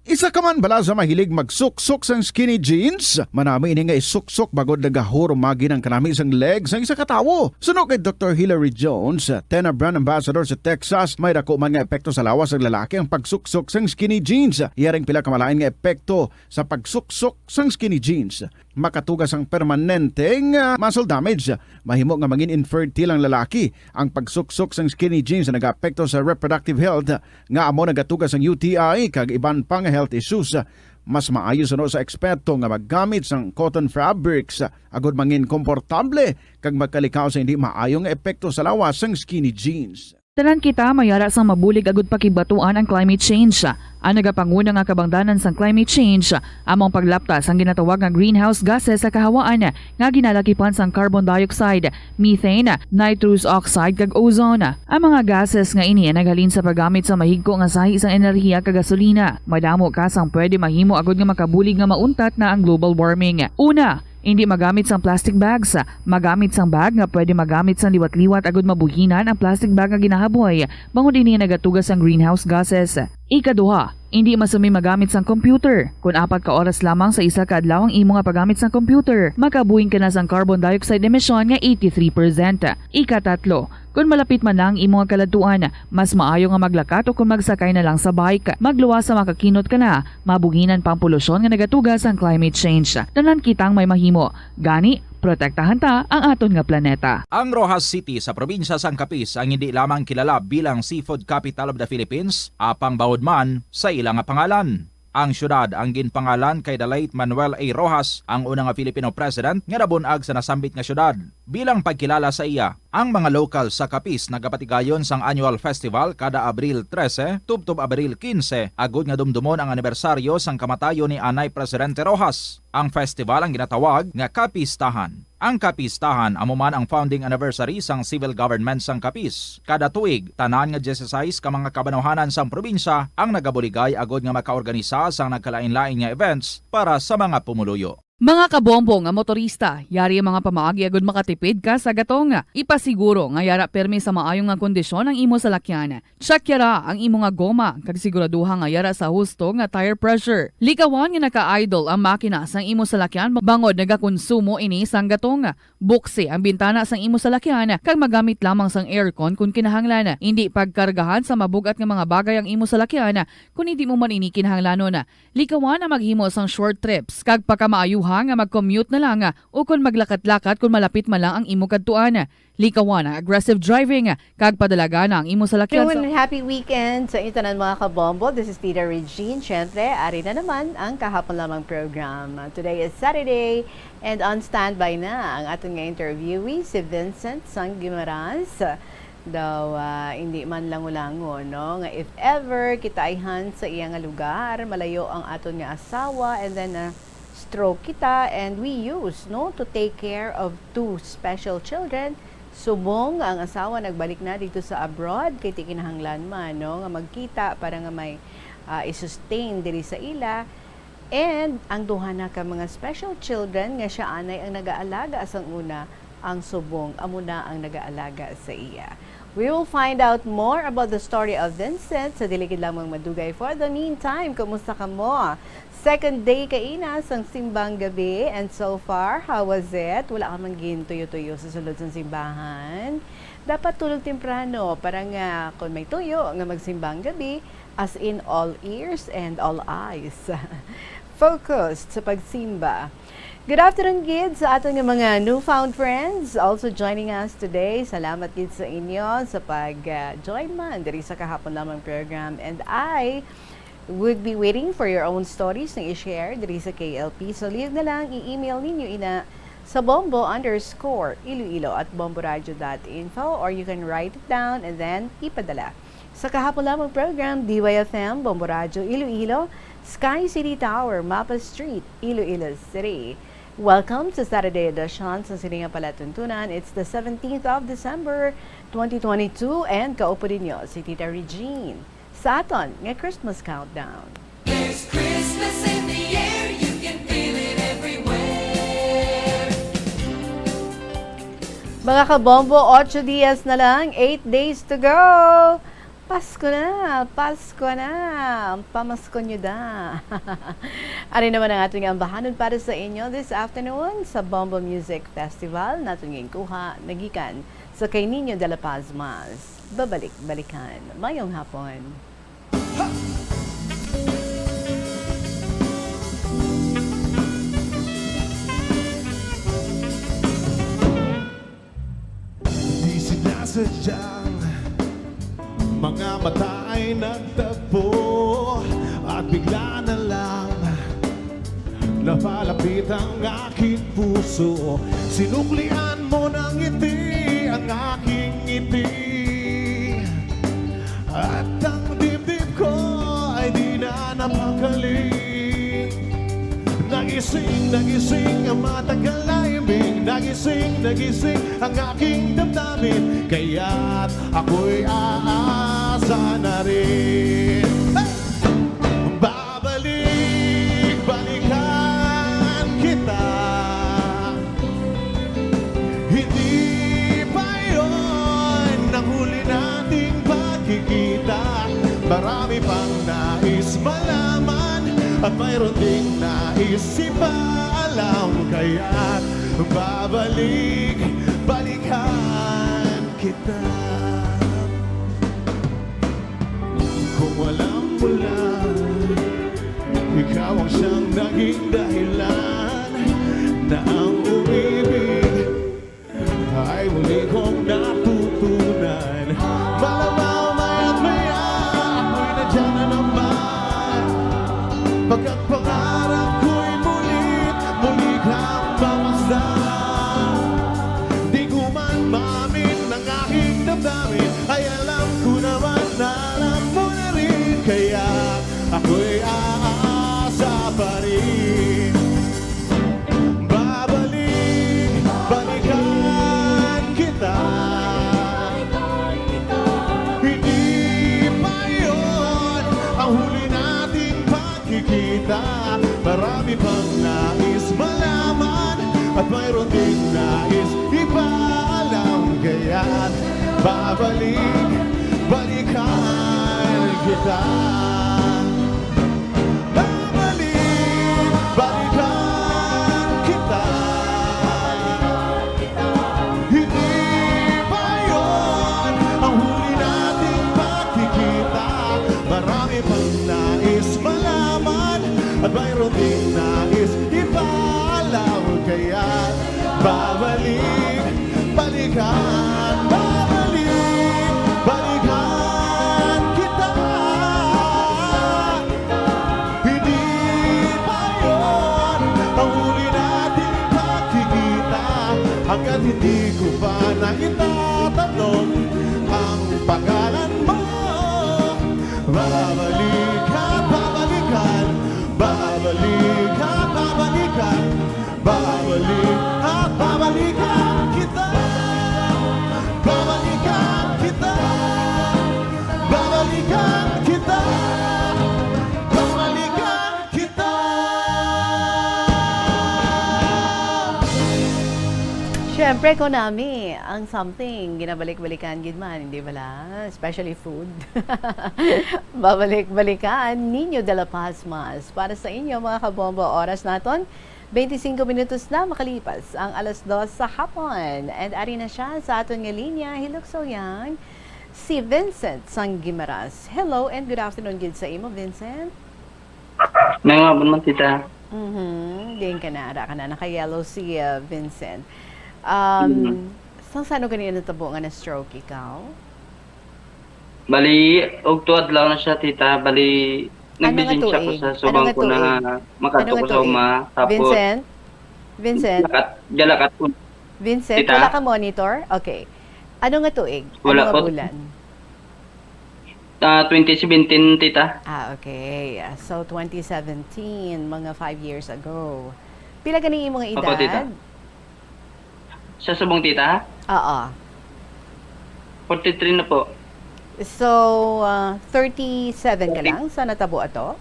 Isa ka man bala sa mahilig magsuksok sang skinny jeans? Manami ini nga isuksok bangod nagahurumagi ang kanami sang leg sang isa ka tawo. Suno kay Doktor Hilary Jones, Tena Brand Ambassador sa Texas, may dako man nga epekto sa lawas sang lalaki ang pagsuksok sang skinny jeans. Yaring pila ka malain nga epekto sa pagsuksok sang skinny jeans. Makatuga sang permanente nga muscle damage. Mahimo nga mangin infertile ang lalaki. Ang pagsuksok sang skinny jeans nagaapekto sa reproductive health, nga amo nagatuga sang U T I kag iban pa nga health issues. Mas maayo suno sa eksperto nga maggamit sang cotton fabrics agud mangin komportable kag magkalikaw sa hindi maayo nga epekto sa lawas sang skinny jeans. Tanan kita may ara sang mabulig agud pakibatuan ang climate change. Ang nagapanguna nga kabangdanan sang climate change amo ang paglapta sang ginatawag nga greenhouse gases sa kahawaan nga ginalakipan sang carbon dioxide, methane, nitrous oxide, kag ozone. Ang mga gases nga ini ang naghalin sa paggamit sa mahigko nga sahi sang enerhiya kag gasolina. Madamo ka sang pwede mahimo agud nga makabulig nga mauntat na ang global warming. Una, indi magamit sang plastic bags. Magamit sang bag nga pwede magamit sang liwat-liwat agud mabuhinan ang plastic bag nga ginahaboy, bangod ini nagatuga sang greenhouse gases. Ikaduha, indi masumi magamit sang computer. Kon apat ka oras lamang sa isa ka adlaw ang imo nga paggamit sang computer, makabuhing ka na sang carbon dioxide emission nga eighty-three percent. Ikatatlo, kon malapit man na ang imo nga kaladtuan, mas maayo nga maglakat o kon magsakay na lang sa bike. Magluwas sa makakinot ka na, mabuhinan pa ang polusyon nga nagatuga sang climate change. Tanan kitang may mahimo. Gani, protektahan ta ang aton nga planeta. Ang Roxas City sa probinsya sang Capiz ang hindi lamang kilala bilang Seafood Capital of the Philippines, apang bawod man sa ila nga pangalan. Ang siyudad ang ginpangalan kay the late Manuel A. Roxas, ang una nga Filipino president nga nabun-ag sa nasambit nga siyudad. Bilang pagkilala sa iya, ang mga lokal sa Capiz nagapatigayon sang annual festival kada Abril trese tubtob Abril kinse, agud nga dumdumon ang anibersaryo sang kamatayon ni anay Presidente Roxas. Ang festival ang ginatawag nga Kapistahan. Ang Kapistahan amo man ang founding anniversary sang civil government sang Capiz. Kada tuig, tanan nga dieciséis ka mga kabanawhanan sang probinsya ang nagabuligay agud nga makaorganisa sang nagkalain-lain nga events para sa mga pumuluyo. Mga kabombo nga motorista, yari ang mga pamaagi agud makatipid ka sa gatong. Ipasiguro nga yara pirmi sa maayo nga kondisyon ang imo salakyan. Check yara ang imo nga goma kag siguraduha nga yara sa husto nga tire pressure. Likawan nga naka-idle ang makina sang imo salakyan bangod nagakonsumo ini sang gatong. Buksi ang bintana sang imo salakyan kag magamit lamang sang aircon kon kinahanglan. Indi pagkargahan sa mabug-at nga mga bagay ang imo salakyan kon hindi mo man ini kinahanglanon. Likawan ang maghimo sang short trips kag pakamaayuha nga mag-commute na lang ukon maglakat-lakat kon malapit man lang ang imo kadtuan. Likawan ang aggressive driving kag padalagan na ang imo salakyan sa Afternoon and happy weekend sa inyo tanan, mga kabombo. This is Tita Regine. Siyempre, ari na naman ang kahapon lamang program. Today is Saturday and on standby na ang aton nga interviewee, si Vincent Sang Guimaras. Daw, ah, hindi man lango-lango, no, nga if ever kita ayhan sa iya nga lugar, malayo ang aton nga asawa, and then, ah, stroke kita, and we use, no, to take care of two special children. Subong nga ang asawa nagbalik na dito sa abroad, kay ti kinahanglan man, no, nga magkita para nga may, ah, i-sustain diri sa ila. And ang duha na ka mga special children nga siya anay ang nagaalaga sang una, ang subong amo na ang nagaalaga sa iya. We will find out more about the story of Vincent sa dili gid lamang madugay. For the meantime, kumusta kamo? Second day kaina sang simbang gabi, and so far, how was it? Wala ka man gintuyo-tuyo sa sulod sang simbahan? Dapat tulog temprano para nga kung may tuyo nga magsimbang gabi, as in all ears and all eyes. Focused sa pagsimba. Good afternoon gid sa aton nga mga newfound friends also joining us today. Salamat gid sa inyo sa pag, ah, join man diri sa kahapon lamang program. And I would be waiting for your own stories na i-share diri sa K L P. So, leave na lang, i-email ninyo ina sa bombo underscore iloilo at bomboradio dot info, or you can write it down and then ipadala. Sa kahapon lamang program, D Y F M, Bombo Radyo Iloilo, Sky City Tower, Mapa Street, Iloilo City. Welcome sa Saturday edition sa sini nga palatuntunan. It's the seventeenth of December, twenty twenty-two, and kaupo ninyo si Tita Regine sa aton nga Christmas countdown. There's Christmas in the air, you can feel it everywhere. Mga kabombo, ocho dias na lang, eight days to go. Pasko na, Pasko na, pamasko nyo da. Ari naman ang aton nga ambahanon para sa inyo this afternoon sa Bombo Music Festival, naton nga inkuha, nagikan sa kay Nino de la Paz Mas. Babalik-balikan. Mayong hapon. Di sinasadyang mga mata ay nagtagpo at bigla na lang napalapit ang aking puso. Sinuklian mo ng ngiti ang aking ngiti. Nagising, nagising ang matagal na iming. Nagising, nagising ang aking damdamin. Kaya't ako'y aasa na rin. Hey! Babalik, balikan kita. Hindi pa yon ang huli nating pagkikita. Marami pang nais malaman at mayroon ding nais ipaalam. Kaya babalik, balikan kita. Kung walang mula, ikaw ang siyang naging dahilan na ang umibig ay muli kong natutunan. Malamang maya't maya ako'y nandiyan na naman. Pagkat pangarap ko'y muli't muli kang mamasdan. Di ko man maamin ang aking damdamin, ay alam ko naman na alam mo na rin. Kaya ako'y aasa pa rin. Babalik, balikan kita. Hindi pa yon ang huli nating pagkikita. Marami pang nais malaman at mayroon ding nais ipaalam. Kaya't babalik, balikan kita. Babalik, balikan kita. Hindi pa yon ang huli nating pagkikita. Marami pang nais malaman at mayroon ding nais ipaalam. Kaya babalik, balikan, babalik, balikan kita. Hindi pa yon ang huli nating pagkikita, hanggat hindi ko pa na itatanong ang pangalan mo. Babalik at babalikan, babalik at babalikan, babalik at babalikan kita. Babalikan kita, babalikan kita, babalikan kita. Siyempre, Konami, ang something, ginabalik-balikan gid man, hindi bala? Especially food. Babalik-balikan, Nino de la Paz Mas. Para sa inyo, mga kabombo, oras naton, twenty-cinco minutos na makalipas ang alas dos sa hapon. And ari na siya sa aton nga linya, hilukso yang si Vincent sang Guimaras. Hello and good afternoon gid sa imo, Vincent. May mga man, tita. Mhm. Diin ka na, ara ka na. Naka-yellow si, uh, Vincent. Um, Mm. sang sano gani natabo nga na-stroke ikaw? Bali, og two adlaw na siya, tita. Bali, Ano nga nagbisin siya ko tuig? sa Ano subang nga ko na tuig? Ano makadto nga ko sa tuig? Uma. Tapos, Vincent? Vincent? Lakat, galakat ko. Vincent, Tita? Wala ka monitor? Okay. Ano nga tuig? Ano Wala nga po. bulan? Ah, twenty seventeen, tita. Ah, okay. Ah, so, twenty seventeen, mga five years ago. Pila gani imong Opo, tita. edad? Sa subong, tita? Oo. Forty-three na po. So, ah, thirty-seven ka Thirty. lang sa natabo ato?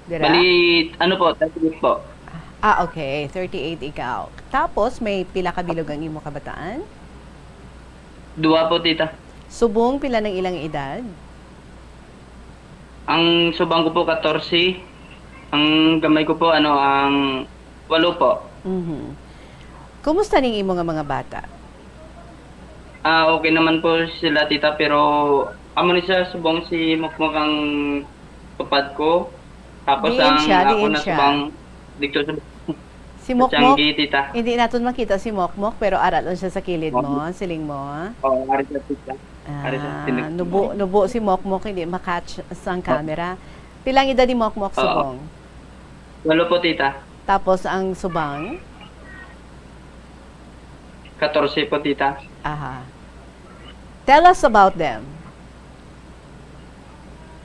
Dira? Bali, ano po, thirty-eight po. Ah, okay. Thirty-eight ikaw. Tapos, may pila ka bilog ang imo kabataan? Dua po, tita. Subong, pila ng ilang edad? Ang subang ko po, katorse. Ang gamay ko po, ano, ang walo po. Mhm. Kumusta ning imo nga mga bata? Ah, okay naman po sila, tita, pero amo ni siya subong si Mokmok ang tupad ko. Tapos Diin ang siya? ako Diin na siya? subang dito sa Si Mokmok? Tianggi, tita. Hindi naton makita si Mokmok, pero ara lang siya sa kilid mo, Mokmok. siling mo. Oo, ari sa tita. Ari sa Ah, tinik-, nubo, nubo si Mokmok, hindi ma-catch sang Oo. camera. Pilang edad ni Mokmok Oo. subong? Walo po, tita. Tapos ang subang? Katorse po, tita. Aha. Tell us about them.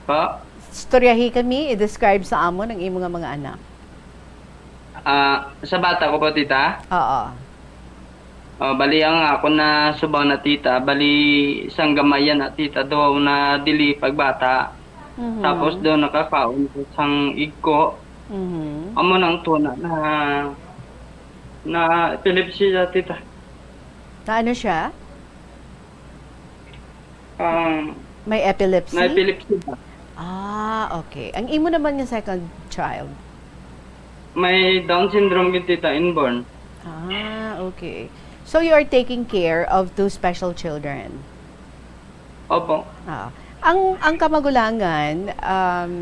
Pa? Istoryahi kami, i-describe sa amon ang imo nga mga anak. Ah, sa bata ko po, tita? Oo. Ah, bali, ang ako na subang na tita, bali, sang gamay na tita, daw na dili pagbata. Mhm. Tapos daw nakakaon ko sang igko. Mhm. Amo nang tuna na, na epilepsy siya, tita. Na ano siya? Um, May epilepsy? May epilepsy ba? Ah, okay. Ang imo naman nga second child? May Down syndrome gid, tita, inborn. Ah, okay. So you are taking care of two special children? Opo. Ah. Ang, ang kamagulangan, um,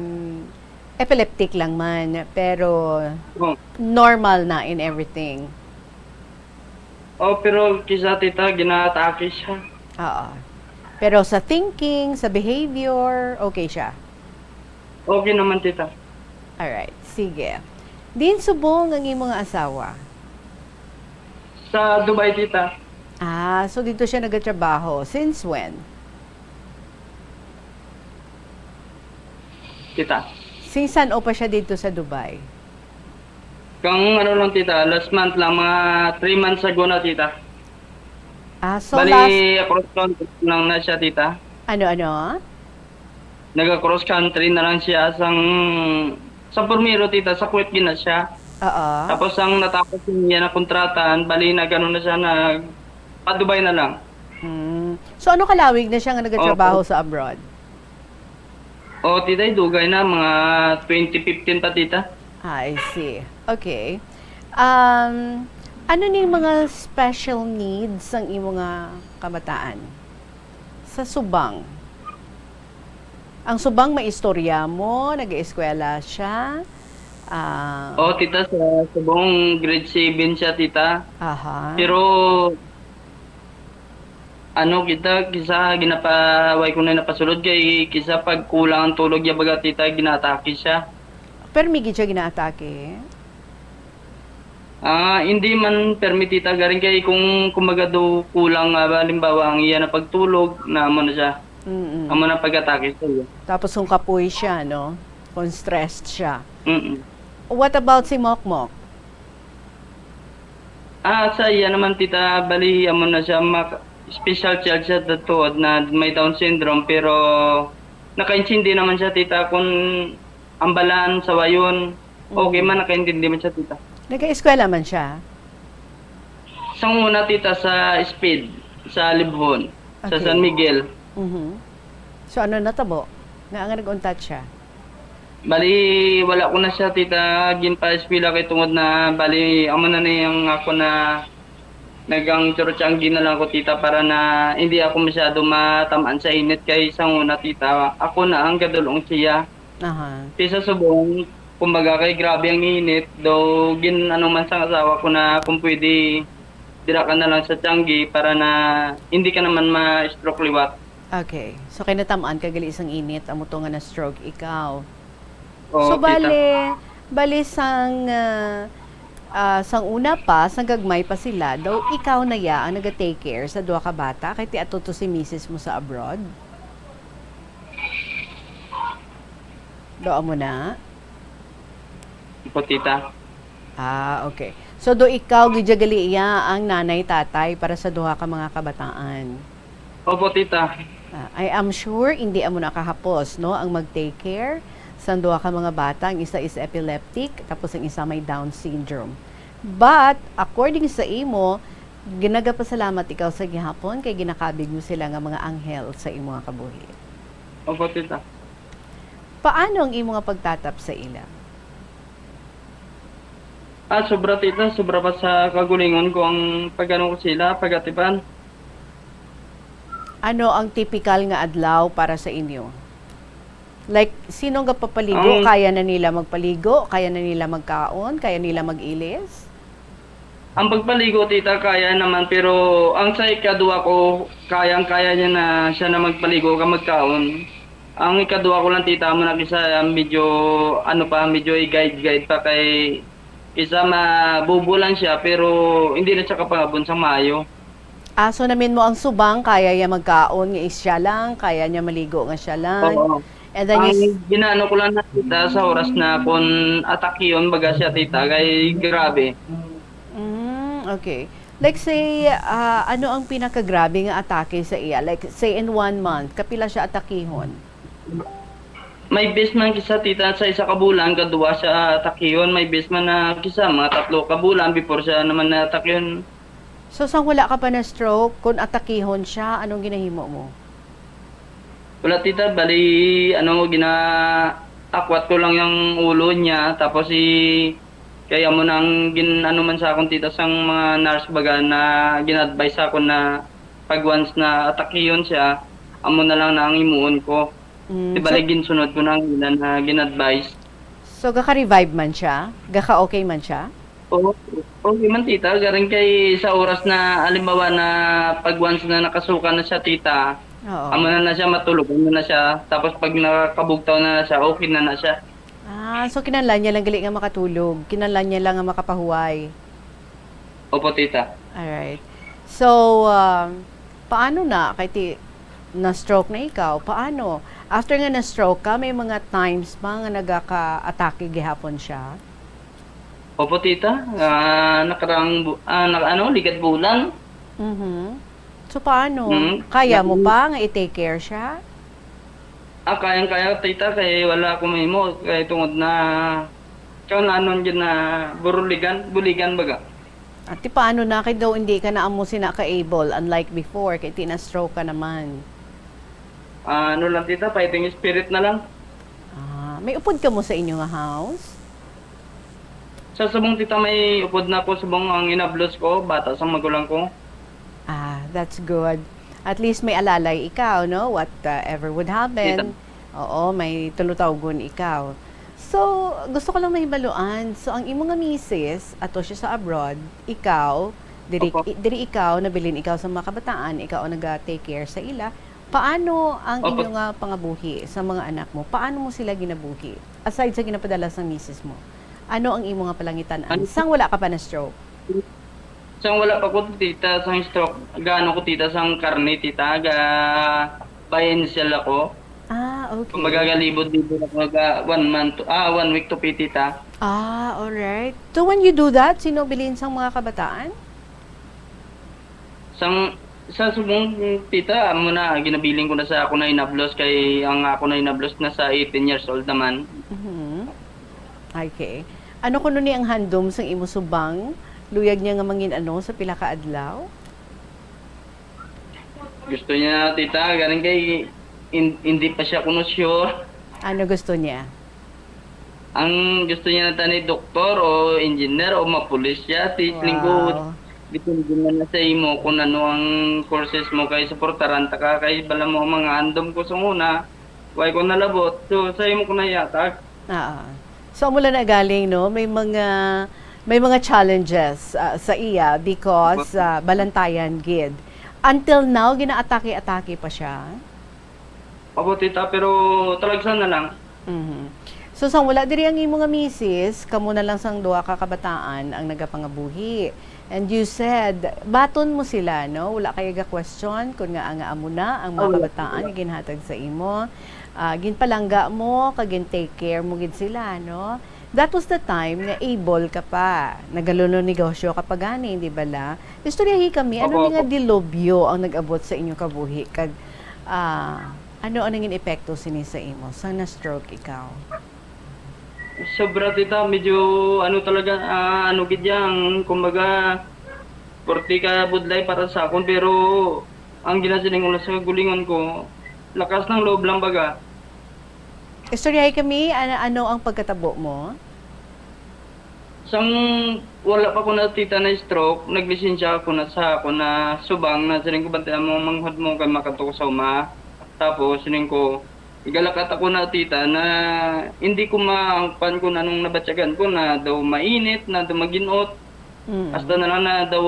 epileptic lang man, pero Oh. normal na in everything. Oh, pero kisa, tita, ginaatake siya. Oo. Pero sa thinking, sa behavior, okay siya? Okay naman, tita. Alright, sige. Diin subong ang imo nga asawa? Sa Dubai, tita. Ah, so dito siya nagatrabaho. Since when? Tita. Since san-o pa siya dito sa Dubai? Kang ano lang, tita, last month lang, mga three months ago na, tita. Ah, so Bali, last across country lang na siya, tita. Ano, ano? Naga-cross country na lang siya sang, sa primero, tita, sa Kuwait gid na siya. Oo. Tapos ang natapos niya na kontratan, bali, nag-ano na siya, nag-, pa-Dubai na lang. Hmm. So, ano kalawig na siya nga nagatrabaho Opo. sa abroad? Oh, tita, dugay na, mga twenty fifteen pa, tita. Ah, I see. Okay. Um, ano ning mga special needs sang imo nga kabataan? Sa subang. Ang subang may istorya mo, nag-eskwela siya. Ah, Oh, tita, sa subong grade seven siya, tita. Aha. Pero Ano kita, kisa ginapa-, way ko na napasulod kay kisa pag kulang ang tulog niya, baga, tita, ginaatake siya. Permi gid siya ginaatake? Ah, hindi man permi, tita, garing kay kung, kumbaga, do kulang nga, halimbawa, ang iya na pagtulog, na amo na siya. Mm-mm. Amo na pag-atake sa iya. Tapos kung kapoy siya, no? Kung stressed siya. Mm-mm. What about si Mokmok? Ah, sa iya naman, tita, bali, amo na siya, mak-, special child siya, tuod na may Down syndrome, pero nakaintindi naman siya, tita, kung ambalan, sawayon, okay Mhm. man, nakaintindi man siya, tita. Nag-eskwela man siya? Sa una, tita, sa speed, sa Libhon, sa Okay. San Miguel. Mhm. So, ano natabo? Nga nga nag-untat siya? Bali, wala ko na siya, tita, ginpa-eskwela kay tungod na, bali, amo na ni ang ako na nagang churchanggi na lang ako, tita, para na hindi ako masyado matamaan sa init kay sa una, tita, ako na ang gadulong siya. Aha. Ti sa subong, kumbaga, kay grabe ang init, daw gin-ano man sang asawa ko na kung pwede, dira ka na lang sa tiyanggi para na hindi ka naman ma-stroke liwat. Okay. So, kay natamaan ka gali sang init, amo to nga na-stroke ikaw. Oo, So, tita. bale, bale sang, ah, ah, sang una pa, sang gagmay pa sila, daw ikaw na ya ang naga-take care sa duha ka bata, kay ti ato to si misis mo sa abroad? Daw amo na? Opo, tita. Ah, okay. So, do ikaw gid gali iya ang nanay, tatay para sa duha ka mga kabataan? Opo, tita. Ah, I am sure hindi amo na kahapos, no, ang mag-take care sang duha ka mga bata. Ang isa is epileptic, tapos ang isa may Down syndrome. But, according sa imo, ginagapasalamat ikaw sa gihapon kay ginakabig mo sila nga mga anghel sa imo nga kabuhi. Opo, tita. Paano ang imo nga pagtatap sa ila? Ah, sobra, tita. Sobra pa sa kagulingon ko ang pag-ano ko sila, pag-atipan. Ano ang tipikal nga adlaw para sa inyo? Like, sino ang gapapaligo? Ang Kaya na nila magpaligo? Kaya na nila magkaon? Kaya nila mag-ilis? Ang pagpaligo, tita, kaya naman, pero ang sa ikaduha ko, kayang-kaya niya na siya na magpaligo ka magkaon. Ang ikaduha ko lang, tita, mo na kisa medyo, ano pa, medyo i-guide-guide pa kay kisa mabubo lang siya, pero hindi na siya kapangabon sa maayo. Ah, so namin mo ang subang, kaya niya magkaon nga is siya lang, kaya niya maligo nga siya lang. Oo. And then you s- Ang ginaano ko lang na, tita, sa oras na kung atakiyon baga siya, tita, kay grabe. Mm, okay. Like say, ah, ano ang pinakagrabe nga atake sa iya? Like say in one month, kapila siya atakihon? May bes man kisa, tita, sa isa ka bulan, kaduwa siya atakiyon. May bes man na kisa, mga tatlo ka bulan before siya naman na atakiyon. So sang wala ka pa na stroke, kung atakihon siya, anong ginahimo mo? Wala, tita, bali, ano, gina-akwat ko lang yung ulo niya, tapos si, kaya mo nang gin-, ano man sa akon, tita, sang mga nurse baga na gin-advise sa akon na pag once na atakiyon siya, amo na lang na ang imuon ko. Mm, Di so, bali, ginsunod ko na ang ila na gin-advise. So gaka-revive man siya? Gaka-okay man siya? Oo, okay man, tita. Garing kay sa oras na, halimbawa na pag once na nakasuka na siya, tita, Oo. amo na na siya, matulog na na siya. Tapos pag nakakabugtaw na na siya, okay na na siya. Ah, so kinahanglan niya lang gali nga makatulog. Kinahanglan niya lang nga makapahuway. Opo, tita. Alright. So, um, paano na? Kay ti, na-stroke na ikaw. Paano? After nga na-stroke ka, may mga times ba nga nagaka-atake gihapon siya? Opo, tita. Ah, nakarang bu-, ah, naka-, ano, ligad bulan. Mhm. So, paano? Mm. Kaya mo Naka- pa nga i-take care siya? Ah, kayang-kaya, tita, kay wala akong mahimo. Kay tungod na, kaulanon yun na buruligan, buligan baga. At ti paano na kay daw hindi ka na amo sina ka-able, unlike before, kay ti na-stroke ka naman? Ah, ano lang, tita, fighting spirit na lang. Ah, may upod ka mo sa inyo nga house? Sa subong, tita, may upod na ko, subong ang inablos ko, bata sang magulang ko. Ah, that's good. At least may alalay ikaw, no? Whatever would happen. Oo, may tulutawgon ikaw. So, gusto ko lang mahibaluan. So, ang imo nga misis, ato siya sa abroad, ikaw, diri, Opo. i- diri ikaw, nabilin ikaw sa mga kabataan, ikaw ang naga-take care sa ila. Paano ang Opo. inyo nga pangabuhi sa mga anak mo? Paano mo sila ginabuhi? Aside sa ginapadala sa misis mo, ano ang imo nga palangitan-an? Ano? Sang wala ka pa na-stroke? Sang wala pa ko, tita, sang stroke, gaano ko, tita, sang karne, tita, ga buy and sell ako. Ah, okay. Kumbaga, galibot-libot ako, ga one month, ah, one week to pay, tita. Ah, alright. So when you do that, sino bilin sang mga kabataan? Sang, sa subong, tita, amo na, ginabilin ko na sa ako na inablos, kay ang ako na inablos na sa eighteen years old naman. Mhm. Okay. Ano kuno ni ang handom sang imo subang? Luyag niya nga mangin ano sa pila ka adlaw? Gusto niya, tita, galing kay in-, hindi pa siya kuno sure. Ano gusto niya? Ang gusto niya na tani doktor o engineer o mapulis siya. Ti-, lingkod. Wow. Depende na na sa imo kung ano ang courses mo kay suportaran ta ka kay bala mo ang mga handom ko sa una. Way ko nalabot. So, sa imo ko naihatag. Ah. So, mula na galing, no? May mga may mga challenges ah, sa iya because ah, balantayan gid. Until now, ginaatake-atake pa siya. Opo, tita, pero talagsa na lang. Mhm. So, sang wala diri ang imo nga misis, kamo na lang sang duha ka kabataan ang nagapangabuhi. And you said, baton mo sila, no? Wala kay ga-question kung nga nga amo na ang mga Oh, wala. kabataan nga ginhatag sa imo. Ah, ginpalangga mo, kag gin-take care mo gid sila, no? That was the time nga able ka pa. Nagaluno negosyo ka pa gani, di ba la? Istoryahi kami, ano Opo, ni nga opo. dilubyo ang nag-abot sa inyo kabuhi? Kag, ah, ano ang nangin epekto sini sa imo? Sang na-stroke ikaw? Sobra, tita, medyo ano talaga, ah, ano gid yang, kumbaga, forty ka budlay para sa akon, pero ang ginasiling ko lang sa gulingon ko, lakas ng loob lang baga. Istoryahi kami, ano, ano ang pagkatabo mo? Sang wala pa ko na, tita, na stroke, naglisensya ako na sa ako na subang na siling ko, "Bantayan mo ang manghod mo kay makadto ko sa uma." Tapos siling ko, igalakat ako na, tita, na hindi ko maangpan kung anong nabatyagan ko, na daw mainit, na daw maginot. Mm. Hasta na lang na daw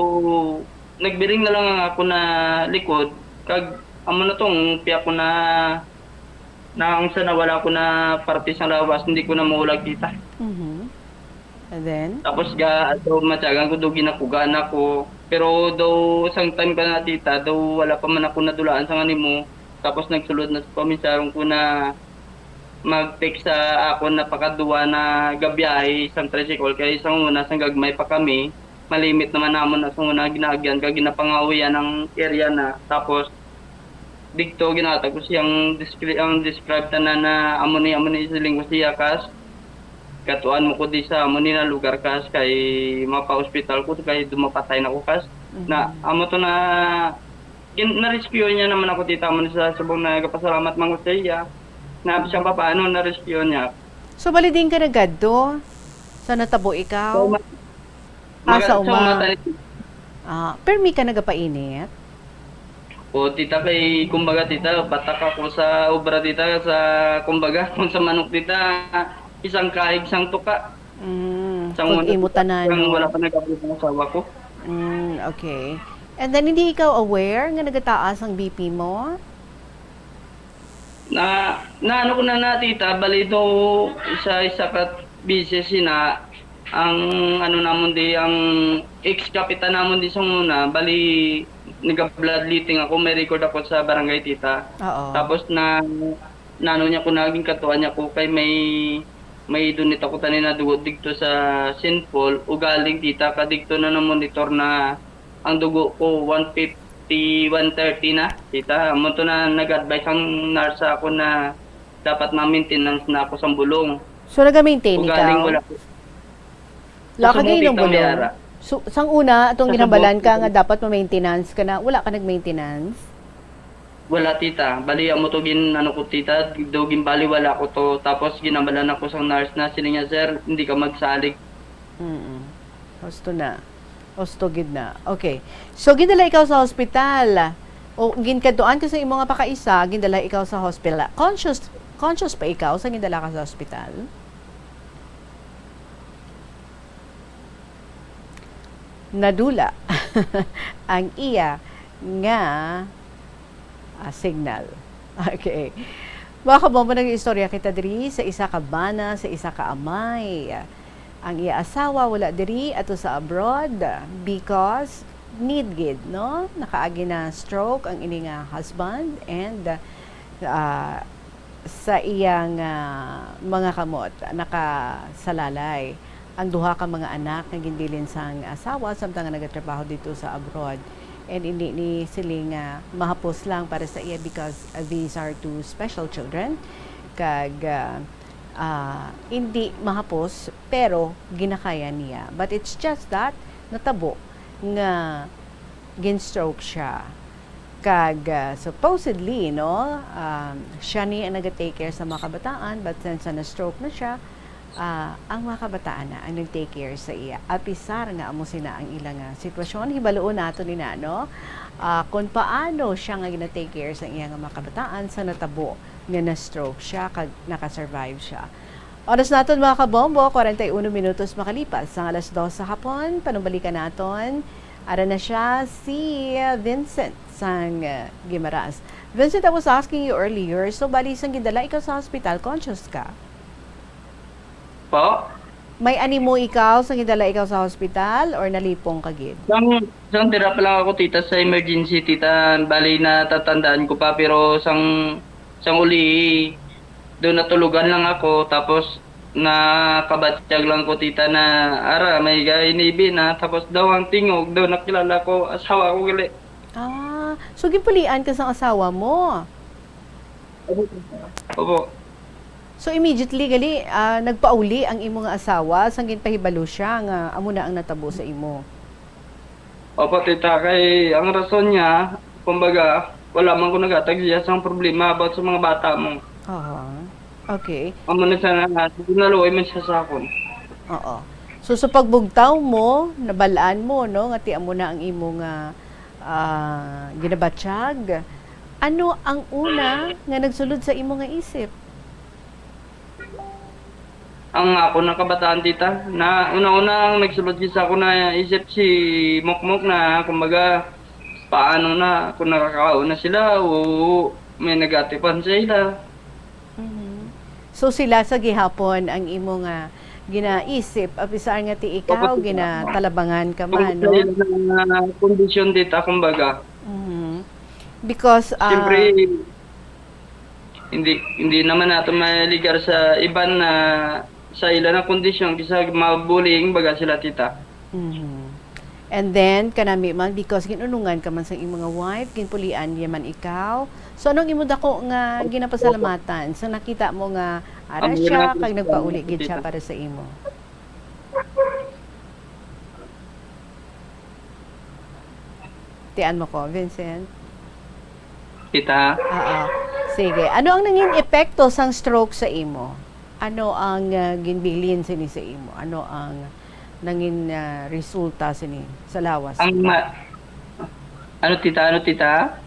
nagbiring na lang ang ako na likod, kag amo na tong piyak ko na, na ang sa nawala ko na parte sa lawas, hindi ko na maulag, tita. Mhm. And then? Tapos ga, daw matyagan ko, daw ginakugaan ako. Pero daw sang time ka na, tita, daw wala pa man ako nadulaan sa nganimo. Tapos nagsulod na sa paminsarong ko na mag-take sa akon na pakaduwa na gabiyahe sang tricycle, kay sang una, sang gagmay pa kami, malimit naman namon na sang una ginaagyan kag ginapangawian ang area na. Tapos, digto, ginatag ko siyang descri-, ang describe tanan na amo ni, amo ni, siling ko siya, kas, katuan mo ko di sa amo ni na lugar, kas, kay mapa-hospital ko, kay dumapatay na ko, kas. Na, Mhm. amo to na, gin-, na-rescue niya naman ako, tita, amo ni sa subong nagapasalamat man ko sa iya. Na, siya pa paano na-rescue niya. So, bali din ka nagadto sa natabo ikaw? So, ma-, Asa maga-, sa uma? Uma tani. Ah, permi ka nagapainit? O, tita, kay, kumbaga, tita, batak ako sa obra, tita, sa, kumbaga, kung sa manok, tita, isang kahig, isang tuka. Mm, Sa kung una, imo tita, tanan, ang no? Wala pa nag-abot ang asawa ko. Mm, okay. And then, hindi ikaw aware nga nagataas ang B P mo? Na, na ano ko na, na, tita, bali do sa isa ka beses sina, ang ano namon di, ang ex-kapitan namon di sa una, bali naga-bloodletting ako, may record ako sa barangay, tita. Oo. Tapos na, naano niya ko, naging katuan niya ko kay may, may donate ako tanin na dugo digto sa Saint Paul. Ugaling, tita, ka digto na namonitor na ang dugo ko one fifty, one thirty na, tita. Amo to na nag-advise ang nurse sa ako na dapat ma-maintenance na ako sang bulong. So, naga-maintain Ugaling ikaw? Wala ko. Wala ka Sa gainom mga bulong? Yara. So, sang una, atong Sa ginambalan ka nga Sabot. Dapat ma-maintenance ka na, wala ka nag-maintenance? Wala, tita. Bali, amo to gin-, ano ko, tita, do ginbaliwala ko to. Tapos, ginambalan ako sang nurse na, sila niya, "Sir, hindi ka magsalig." Mm-mm. Husto na. Husto gid na. Okay. So, gindala ikaw sa hospital. O, ginkadtuan ka sa imo nga pakaisa, gindala ikaw sa hospital. Conscious, conscious pa ikaw sa gindala ka sa hospital? Nadula ang iya nga, ah, signal. Okay. Mga kabombo, nag-istorya kita diri sa isa ka bana, sa isa ka amay. Ang iya asawa wala diri, ato sa abroad, because need gid, no? Nakaagi na stroke ang ini nga husband, and, ah, sa iyang, ah, mga kamot, nakasalalay ang duha ka mga anak nga ginbilin sang asawa samtang nga nagatrabaho dito sa abroad. And hindi ni siling nga mahapos lang para sa iya because, uh, these are two special children. Kag, uh, uh, hindi mahapos, pero ginakaya niya. But it's just that natabo nga gin-stroke siya. Kag, uh, supposedly, no, um, siya ni ang naga-take care sa mga kabataan, but since na-stroke na siya, ah, ang mga kabataan na ang nag-take care sa iya. Apisar nga amo sina ang ilang, ah, sitwasyon, hibaluon nato ni na, no? Ah, kung paano siya nga gina-take care sa iya nga mga kabataan sa natabo nga na-stroke siya kag naka-survive siya. Oras naton, mga kabombo, kwarenta y uno minutos makalipas sang alas dos sa hapon. Panumbalikan naton. Ara na siya, si Vincent sang, ah, Guimaras. Vincent, I was asking you earlier, so bali sang gindala ikaw sa hospital, conscious ka? Po? May animo ikaw sa gindala ikaw sa hospital or nalipong ka gid? Sang, sang dira pa lang ako, tita, sa emergency, tita, bali natatandaan ko pa, pero sang, sang uli, doon natulugan lang ako, tapos nakabatyag lang ko, tita, na ara, may gainibi na, tapos daw ang tingog, daw nakilala ko, asawa ko gali. Ah, so ginpulian ka sang asawa mo? Opo. Opo. So, immediately gali, ah, nagpauli ang imo nga asawa sang ginpahibalo siya nga amo na ang natabo sa imo? Opo, tita, kay ang rason niya, kumbaga, wala man ko naghatag siya sang problema about sa mga bata mo. Aha. Okay. Amo na siya na, naluoy man siya sa akon. Oo. So, sa pagbugtaw mo, nabal-an mo, no, nga ti amo na ang imo nga, ah, ginabatyag. Ano ang una nga nagsulod sa imo nga isip? Ang ako na kabataan, tita, na una-una ang nagsulod gid sa ako na isip si Mokmok na, kumbaga, paano na, kung nakakaon na sila o may nagatipan sa ila. Mhm. So, sila sa gihapon ang imo nga ginaisip, apisar nga ti ikaw, Opo, tita. Ginatalabangan ka man, no? Kung sa ila na kondisyon, tita, kumbaga. Mhm. Because, ah, Siyempre, Hindi, hindi naman nato maligar sa iban na sa ila na kondisyon, kisa mabuling baga sila, tita. Mhm. And then, kanami man, because ginunungan ka man sang imong mga wife, ginpulian niya man ikaw. So, anong imo dako nga Opo. Ginapasalamatan sa nakita mo nga ara Ang siya, wala kag nagpauli gid siya tita. Para sa imo? Tian mo ko, Vincent? Tita? Oo. Sige. Ano ang nangin epekto sang stroke sa imo? Ano ang, ah, ginbilin sini sa imo? Ano ang nangin, ah, resulta sini sa lawas Ang mo? ma-, ano, tita? Ano, tita?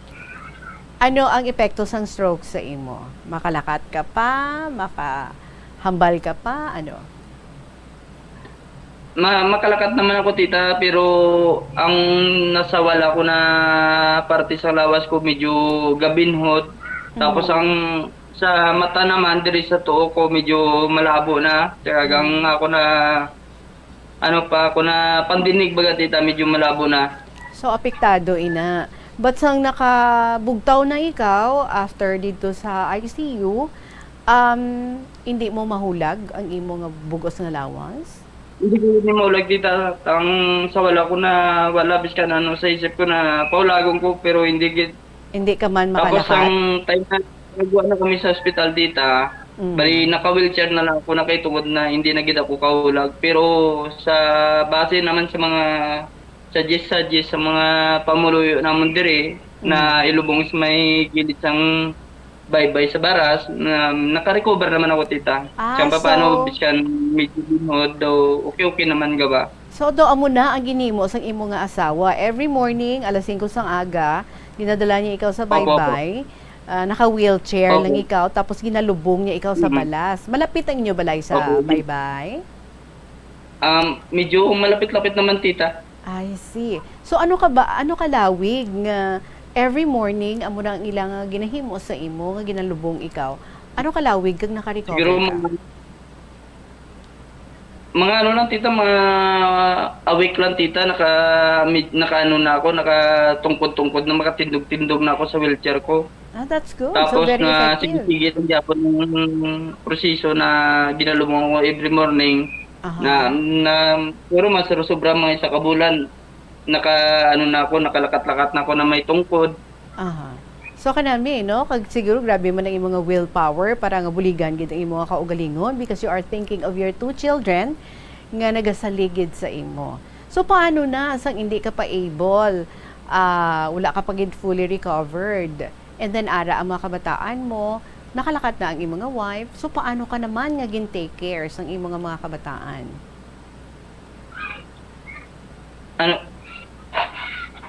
Ano ang epekto sang stroke sa imo? Makalakat ka pa? Makahambal ka pa? Ano? Ma-, makalakat naman ako, tita, pero ang nasawala ko na parte sa lawas ko medyo gabinhot. Tapos Mm. ang sa mata naman, diri sa tuo ko, medyo malabo na. Kaya ang Mm. ako na, ano pa, ako na pandinig baga, tita, medyo malabo na. So, apektado ina. But sang nakabugtaw na ikaw after dito sa I C U, um, hindi mo mahulag ang imo nga bugos nga lawas? Hindi ko ni maulag, tita. Ang sa wala ko na, wala biskan ano sa isip ko na paulagon ko, pero hindi gid. Hindi ka man Tapos makalakat? Ang time na nagwa na kami sa ospital, tita, Mm. bali naka-wheelchair na lang ako na kay tungod na hindi na gid ako kaulag. Pero sa base naman sa mga suggest-suggest sa mga pamuluyo namon diri na Mm. ilubong sa may gilid sang baybay sa baras, na naka-recover naman ako, tita. Ah, Siyang papaano, so bisan medyo linhod, daw okay-okay naman gaba. So, do amo na ang ginimo sang imo nga asawa. Every morning, alas singko sang aga, dinadala niya ikaw sa Opo, opo. baybay. Ah, naka-wheelchair lang Opo. ikaw, tapos ginalubong niya ikaw sa Mm. balas. Malapit ang inyo balay sa Opo, opo. baybay? Um, medyo malapit-lapit naman, tita. I see. So, ano ka ba, ano ka lawig nga every morning amo na ang ilang, ah, ginahimo sa imo nga ginalubong ikaw? Ano ka lawig kag naka-recover Siguro ka? mga, mga ano lang, tita, mga a week lang, tita, naka, mid-, naka ano na ako, nakatungkod-tungkod na, makatindog-tindog na ako sa wheelchair ko. Ah, that's good. So, Tapos very na effective. sige-sige lang gyapon ang proseso na ginalubong ko every morning. Aha. Na, na, pero mas sobra mga isa ka bulan, naka, ano na ako, nakalakat-lakat na ako na may tungkod. Aha. So, kanami, no? Kag siguro grabe man ang imong nga willpower para nga buligan gid ang imong nga kaugalingon because you are thinking of your two children nga nagasaligid sa imo. So, paano na sang hindi ka pa able, ah, wala ka pa gid fully recovered? And then, ara ang mga kabataan mo, nakalakat na ang imong nga wife. So, paano ka naman nga gin-take care sang imong nga mga kabataan? Ano?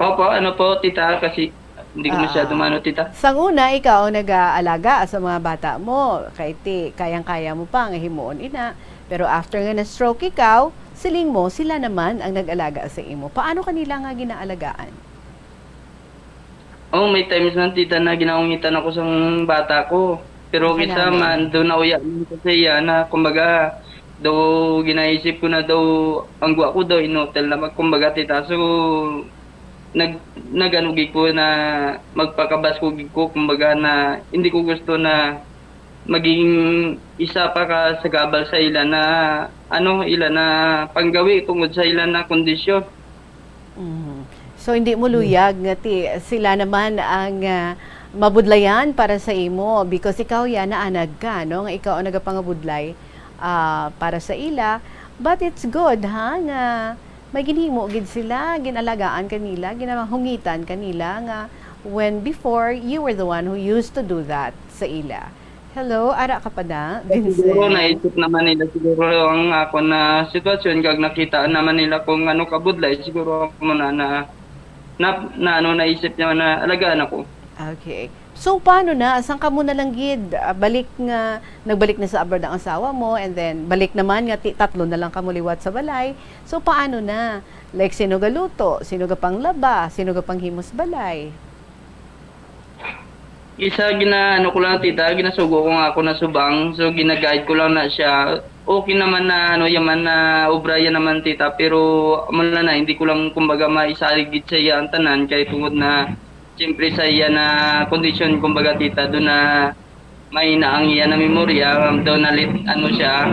Opo, ano po, tita, kasi hindi ko Ah. masyado maano, tita. Sang una, ikaw ang nag-aalaga sa mga bata mo. Kay ti, kayang-kaya mo pa nga himuon ina. Pero after nga na-stroke ikaw, siling mo, sila naman ang nag-alaga sa imo. Paano kanila nga ginaalagaan? Oh, may times man, tita, na ginaungitan ako sang bata ko. Pero Baka kisa naman. man, daw nauya man ko sa iya na, kumbaga, daw ginaisip ko na daw, ang guwa ko daw, in-hotel na mag-, kumbaga, tita. So, nag-, nag-ano gid ko na magpakabas ko gid ko, kumbaga, na hindi ko gusto na maging isa pa ka sagabal sa ila na, ano, ila na panggawi tungod sa ila na kondisyon. Mhm. So, hindi mo Hmm. luyag nga ti-, sila naman ang, ah, mabudlayan para sa imo because ikaw ya naanad ka, no, nga ikaw ang nagapangabudlay, ah, para sa ila. But it's good, ha, nga may ginhimo gid sila, ginalagaan ka nila, ginahungitan ka nila nga when before, you were the one who used to do that sa ila. Hello, ara ka pa na, Siguro Vincent? naisip naman nila siguro ang ako na sitwasyon, kag nakita naman nila kung ano kabudlay, siguro ako na, na, na, na ano, naisip niya na alagaan ako. Okay. So, paano na? Saan ka mo na lang gid? Ah, balik nga, nagbalik na sa abroad ang asawa mo, and then balik naman nga ti-, tatlo na lang ka mo liwat sa balay. So, paano na? Like, sino galuto? Sino gapanglaba? Sino gapanghimos balay? Isa, gina-, ano ko lang, tita, ginasugo ko nga ako na subang. So, gina-guide ko lang na siya. Okay naman na, ano, yaman na obra yan naman, tita. Pero, amo lang na, hindi ko lang, kumbaga, maisaligid sa iya ang tanan. Kay tungod na, siyempre, sa iya na kondisyon, kumbaga, tita, doon na May na ang iya na memorya, um, daw nalit, ano siya,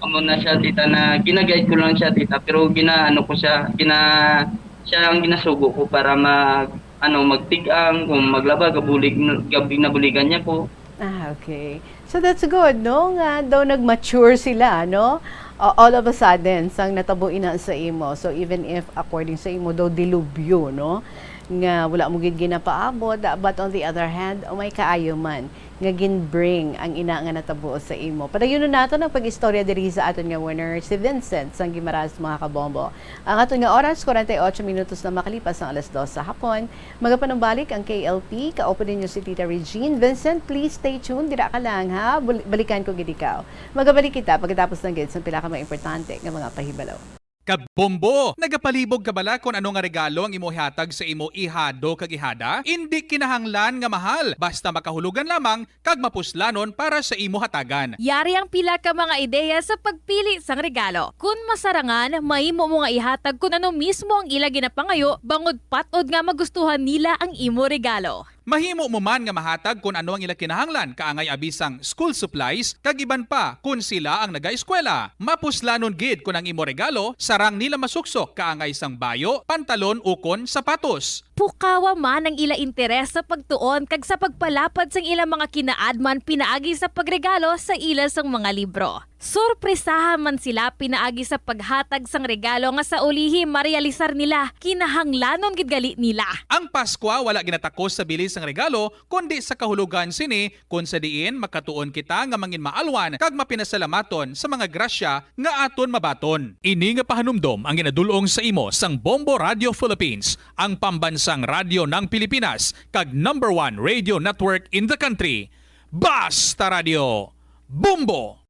amo na siya, tita, na ginaguide ko lang siya, tita, pero ginaano ko siya, gina-, siya ang ginasugo ko para mag-, ano, magtigang, kung maglaba, gabulig, gab-, ginabuligan niya ko. Ah, okay. So that's good, no? Nga daw nag-mature sila, no? Uh, all of a sudden, sang natabo ina sa imo. So even if according sa imo daw dilubyo, no? Nga wala mo gid ginapaabot, but on the other hand, oh, may kaayo man nga gin-bring ang ina nga natabo sa imo. Padayonon naton ang pag-istorya diri sa aton nga winner, si Vincent sang Guimaras, mga kabombo. Ang aton nga oras, forty-eight minutos na makalipas ang alas dos sa hapon. Magapanumbalik ang K L P, kaupod ninyo si Tita Regine. Vincent, please stay tuned. Dira ka lang, ha? Bul-, balikan ko gid ikaw. Magabalik kita pagkatapos lang gid sang pila ka mga importante nga mga pahibalo. Kabombo, nagapalibog ka bala kon ano nga regalo ang imo ihatag sa imo ihado kag ihada? Indi kinahanglan nga mahal, basta makahulugan lamang kag mapuslanon para sa imo hatagan. Yari ang pila ka mga ideya sa pagpili sang regalo. Kon masarangan, mahimo mo nga ihatag kon ano mismo ang ila ginapangayo, bangod pat-od nga magustuhan nila ang imo regalo. Mahimo mo man nga mahatag kon ano ang ila kinahanglan, kaangay abi sang school supplies, kag iban pa kon sila ang nagaeskwela. Mapuslanon gid kon ang imo regalo sarang nila masuksok, kaangay sang bayo, pantalon, ukon sapatos. Pukawa man ang ila interes sa pagtuon kag sa pagpalapad sang ila mga kinaadman pinaagi sa pagregalo sa ila sang mga libro. Sorpresaha man sila pinaagi sa paghatag sang regalo nga sa ulihi marealisar nila kinahanglanon gid gali nila. Ang Paskwa wala ginatakos sa bili sang regalo, kundi sa kahulogan sini, kon sa diin makatuon kita nga manginmaalwan kag mapinasalamaton sa mga grasya nga aton mabaton. Ini nga pahanumdom ang ginadul-ong sa imo sang Bombo Radio Philippines, ang pambansang radyo ng Pilipinas, kag number one radio network in the country. Basta Radio, Bombo!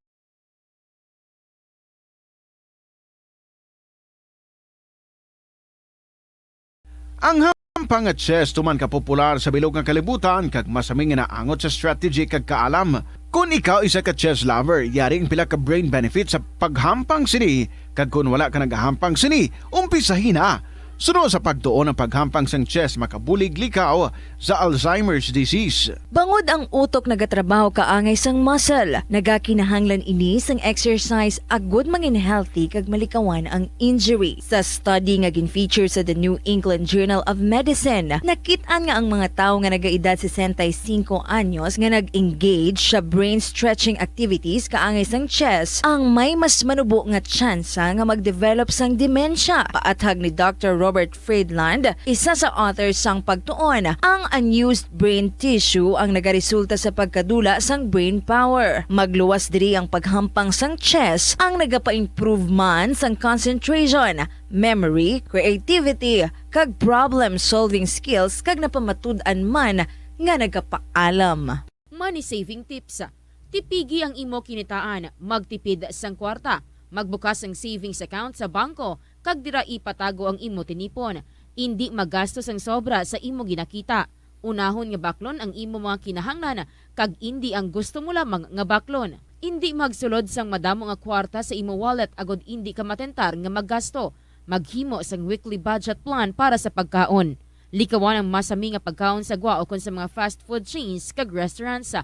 Ang hampang nga chess tuman ka popular sa bilog nga kalibutan kag masami nga naangot sa strategy kag kaalam. Kon ikaw isa ka chess lover, yari ang pila ka brain benefits sa paghampang sini, kag kon wala ka nagahampang sini, umpisahi na. Suno sa pagtuon, ang paghampang sang chess makabulig likaw sa Alzheimer's disease. Bangod ang utok nagatrabaho kaangay sang muscle, nagakinahanglan ini sang exercise agud mangin healthy kag malikawan ang injury. Sa study nga gin-feature sa The New England Journal of Medicine, nakit-an nga ang mga tawo nga nagaedad sesenta y cinco anyos nga nag-engage sa brain stretching activities kaangay sang chess ang may mas manubo nga tsansa nga mag-develop sang demensya. Paathag ni Doctor Robert Friedland, isa sa author sang pagtuon, ang unused brain tissue ang nagaresulta sa pagkadula sang brain power. Magluwas diri ang paghampang sang chess ang nagapa-improve man sang concentration, memory, creativity, kag problem-solving skills, kag napamatud-an man nga nagapaalam. Money saving tips. Tipigi ang imo kinitaan, magtipid sang kwarta, magbukas sang savings account sa bangko, kag dira ipatago ang imo tinipon. Indi magasto sang sobra sa imo ginakita. Unahon nga baklon ang imo mga kinahanglan, kag indi ang gusto mo lamang nga baklon. Indi magsulod sang madamo nga kwarta sa imo wallet agod indi ka matentar nga maggasto. Maghimo sang weekly budget plan para sa pagkaon. Likawan ang masami nga pagkaon sa gwa ukon sa mga fast food chains kag restaurants.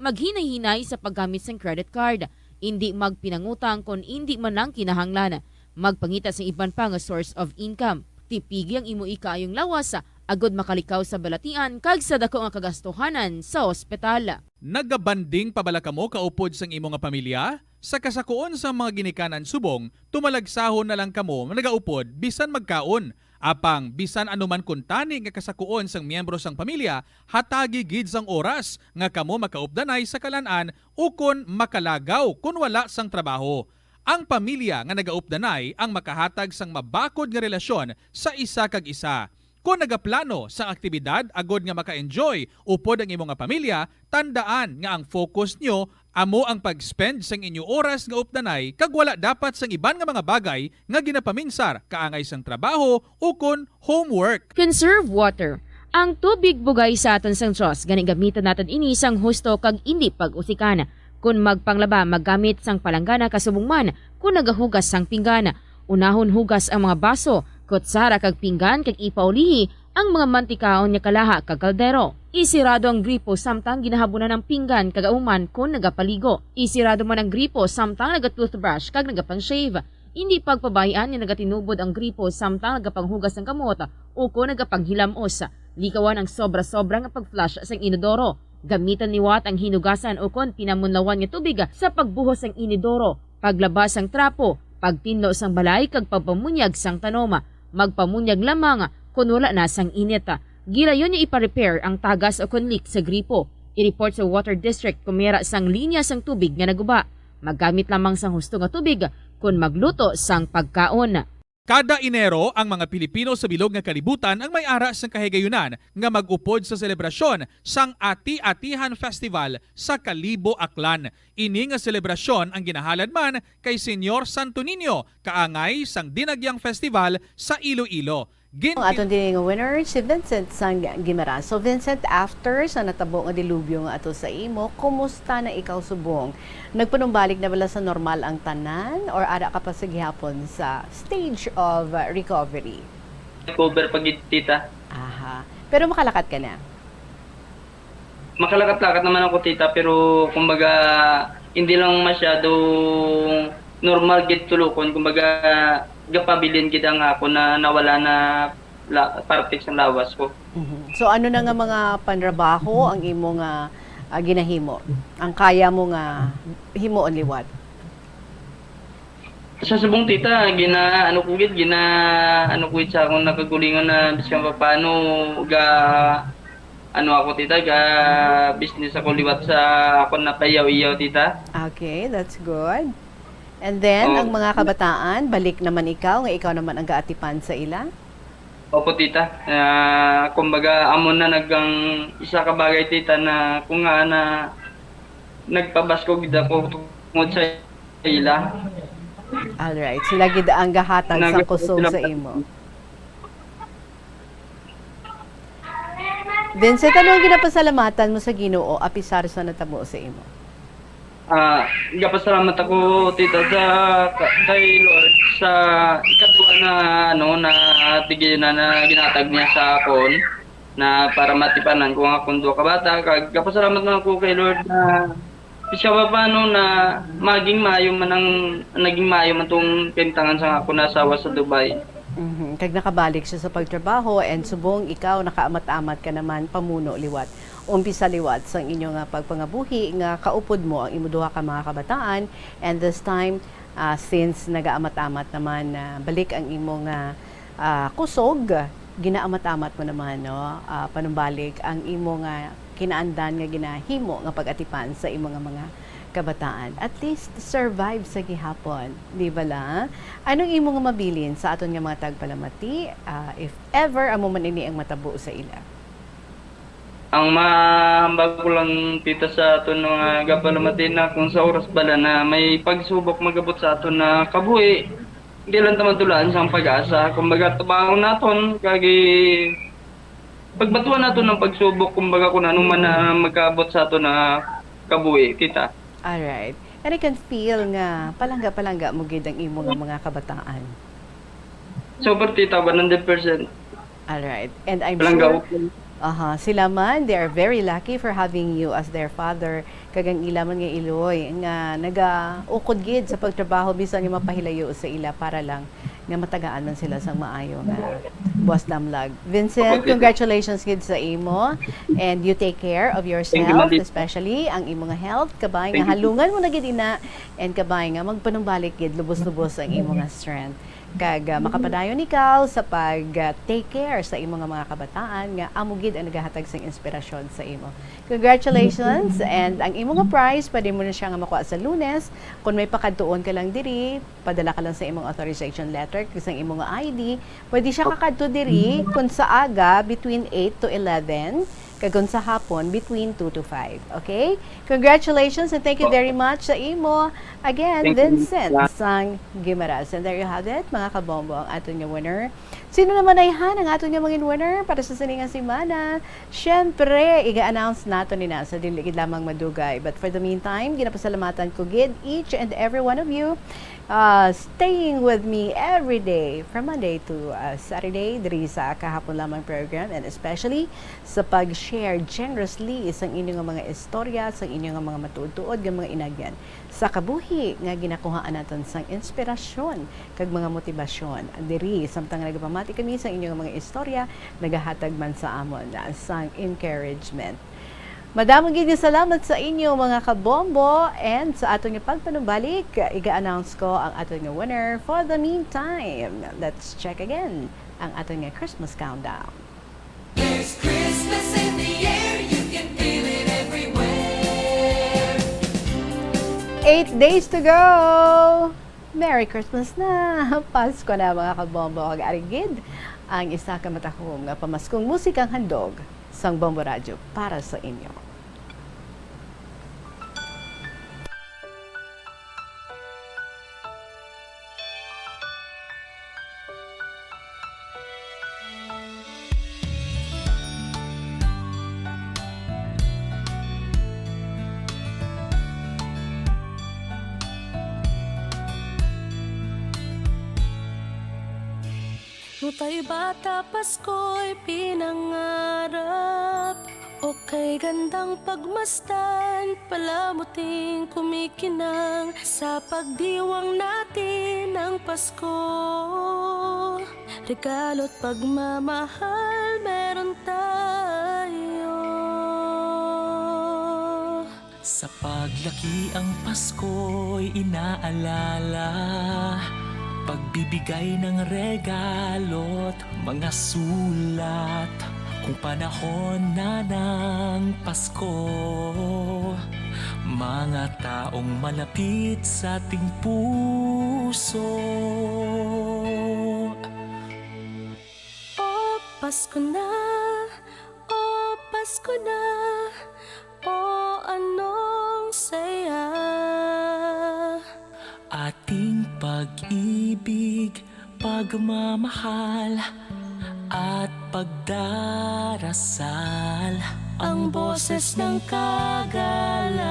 Maghinay-hinay sa paggamit sang credit card. Indi magpinangutang kon indi man lang kinahanglan. Magpangita sang iban pa nga source of income. Tipigi ang imo ikaayong lawas agod makalikaw sa balatian kag sa dako nga kagastuhanan sa ospital. Nagabanding pa bala kamo kaupod sang imo nga pamilya? Sa kasakuon sang mga ginikanan subong, tumalagsahon na lang kamo nagaupod bisan magkaon. Apang bisan ano man kuntani nga kasakuon sang miyembro sang pamilya, hatagi gid sang oras nga kamo makaupdanay sa kalan-an ukon makalagaw kon wala sang trabaho. Ang pamilya nga nagaupdanay ang makahatag sang mabakod nga relasyon sa isa kag isa. Kon nagaplano sang aktibidad agod nga maka-enjoy upod ang imo nga pamilya, tandaan nga ang focus nyo amo ang pag-spend sang inyo oras nga updanay kag wala dapat sang iban nga mga bagay nga ginapaminsar kaangay sang trabaho ukon homework. Conserve water. Ang tubig bugay sa aton sang Dios, gani gamitan naton ini sang husto kag indi pag-usikan. Kon magpanglaba, maggamit sang palanggana kasubong man kon nagahugas sang pinggan. Unahon hugas ang mga baso, kutsara kag pinggan kag ipaulihi ang mga mantikaon nga kalaha kag kaldero. Isirado ang gripo samtang ginahabunan ang pinggan kag ahuman kon nagapaligo. Isirado man ang gripo samtang naga-toothbrush kag nagapang-shave. Indi pagpabay-an nga nagatinubod ang gripo samtang nagapanghugas sang kamot o kon nagapanghilamos. Likawan ang sobra-sobra nga pag-flush sang inodoro. Gamitan liwat ang hinugasan o kon pinamunlawan nga tubig sa pagbuhos sang inodoro, paglaba sang trapo, pagtinlo sang balay kag pagpamunyag sang tanom. Magpamunyag lamang kon wala na sang init. Gilayon nga ipa-repair ang tagas o kon leak sa gripo. I-report sa water district kon may ara sang linya sang tubig nga naguba. Maggamit lamang sang husto nga tubig kon magluto sang pagkaon. Kada Enero, ang mga Pilipino sa bilog nga kalibutan ang may ara sang kahigayunan nga mag-upod sa selebrasyon sang Ati-Atihan Festival sa Kalibo, Aklan. Ini nga selebrasyon ang ginahalad man kay Señor Santo Niño, kaangay sang Dinagyang Festival sa Iloilo. Gin- Ang aton diri nga winner, si Vincent sang Guimaras. So, Vincent, after sa natabo nga dilubyo nga ato sa imo, kumusta na ikaw subong? Nagpanumbalik na bala sa normal ang tanan, or ara ka pa sa gihapon sa stage of, uh, recovery? Recover pa gid, tita. Aha. Pero makalakat ka na? Makalakat-lakat naman ako, tita, pero kumbaga, hindi lang masyadong normal gid tulukon. Kumbaga, gapabilin gid ang ako na nawala na la-, parte sa lawas ko. Mhm. So, ano na nga mga panrabaho ang imo nga, ah, ginahimo? Ang kaya mo nga himuon liwat? Sa subong, tita, gina-, ano ko gid, gina-, ano ko gid sa akong nakagulingon na bisan pa paano ga-, ano ako, tita, ga-business ako liwat sa akon na paiyaw-iyaw, tita. Okay, that's good. And then, Oh. ang mga kabataan, balik naman ikaw, nga ikaw naman ang gaatipan sa ila? Opo, tita. Ah, kumbaga, amo na nag-, ang isa ka bagay, tita, na kung nga na nagpabaskog gid ako tungod sa ila. Alright. Sila gid ang gahatag sa Nag-, kusog sila sa imo. Vincent, ano ang ginapasalamatan mo sa Ginoo apisar sa natabo sa imo? Ah, gapasalamat ako, tita, sa, kay Lord sa ikaduha na, ano, na tigina na ginatag niya sa akon na para matipanan ko ang akong duha ka bata. Kag gapasalamat man ako kay Lord na siya pa paano na maging maayo man ang, naging maayo man tong kaimtangan sa akon asawa sa Dubai. Mhm. Kag nakabalik siya sa pagtrabaho, and subong ikaw nakaamat-amat ka naman pamuno liwat. Umpisa liwat sang inyo nga pagpangabuhi nga kaupod mo ang imo duha ka mga kabataan, and this time, ah, since nagaamat-amat naman na balik ang imo nga, ah, kusog, ginaamat-amat mo naman, no? Ah, panumbalik ang imo nga kinaandan nga ginahimo nga pag-atipan sa imo nga mga kabataan. At least survive sa gihapon, di ba la? Anong imo nga mabilin sa aton nga mga tagpalamati, ah, if ever amo man ini ang matabo sa ila? Ang mahambal ko lang, tita, sa aton mga gapalamati na kung sa oras bala na may pagsubok magabot sa aton na kabuhi, hindi lang ta madulaan sang pag-asa. Kumbaga, tabangon naton, kag i-, pagbatuan naton ang pagsubok, kumbaga, kung ano man na magkaabot sa aton na kabuhi, tita. Alright. And I can feel nga palangga-palangga mo gid ang imo nga mga kabataan. Super, tita, one hundred percent. Alright. And I'm Palangga sure, ko. Aha, sila man, they are very lucky for having you as their father. Kag ang ila man nga iloy nga nagaukod gid sa pagtrabaho bisan nga mapahilayo sa ila para lang nga matagaan man sila sang maayo nga buwas damlag. Vincent, Opo, tita. Congratulations gid sa imo, and you take care of Thank you, yourself, ma'am, tita. Especially ang imo nga health. Kabay nga Thank you, tita. Halungan mo na gid ina, and kabay nga magpanumbalik gid lubos-lubos ang imo nga strength. Kag, ah, makapadayon ikaw sa pag, ah, take care sa imo nga mga kabataan nga amo gid ang nagahatag sang inspirasyon sa imo. Congratulations, and ang imo nga prize, pwede mo na siya nga makuha sa Lunes. Kung may pakadtuon ka lang diri, padala ka lang sa imong authorization letter kag sa imong I D. Pwede siya kakadto diri kung sa aga between eight to eleven, kag kung sa hapon between two to five. Okay? Congratulations and thank you very much sa imo. Again, Thank you. Vincent Sang Guimaras. And there you have it, mga kabombo, ang aton nga winner. Sino naman ay han ang aton nga mga winner para sa sini nga semana? Siyempre, iga-announce nato ni na sa dili gid lamang madugay. But for the meantime, ginapasalamatan ko gid each and every one of you Ah, staying with me every day from Monday to, ah, Saturday diri sa Kahapon Lamang program, and especially sa pag-share generously sang inyo nga mga istorya, sang inyo nga mga matuod-tuod nga mga inagyan sa kabuhi nga ginakuhaan naton sang inspirasyon kag mga motibasyon diri. Samtang nagapamati kami sang inyo nga mga istorya, nagahatag man sa amon, ah, sang encouragement. Madamo gid nga salamat sa inyo, mga kabombo, and sa aton nga pagpanumbalik, iga-announce ko ang aton nga winner. For the meantime, let's check again ang aton nga Christmas countdown. There's Christmas in the air, you can feel it everywhere. Eight days to go! Merry Christmas na! Pasko na, mga kabombo. Kag ari gid ang isa ka matahom nga pamaskong musikang handog sang Bombo Radyo para sa inyo. Nung tayo bata, Pasko'y pinangarap. O kay gandang pagmasdan, palamuting kumikinang sa pagdiwang natin ng Pasko. Regalo't pagmamahal meron tayo. Sa paglaki ang Pasko'y inaalala, pagbibigay ng regalo't mga sulat. Kung panahon na ng Pasko, mga taong malapit sa ating puso. O Pasko na, o Pasko na, o anong saya. Ating pag-ibig, pagmamahal, at pagdarasal. Ang boses ng kagalakan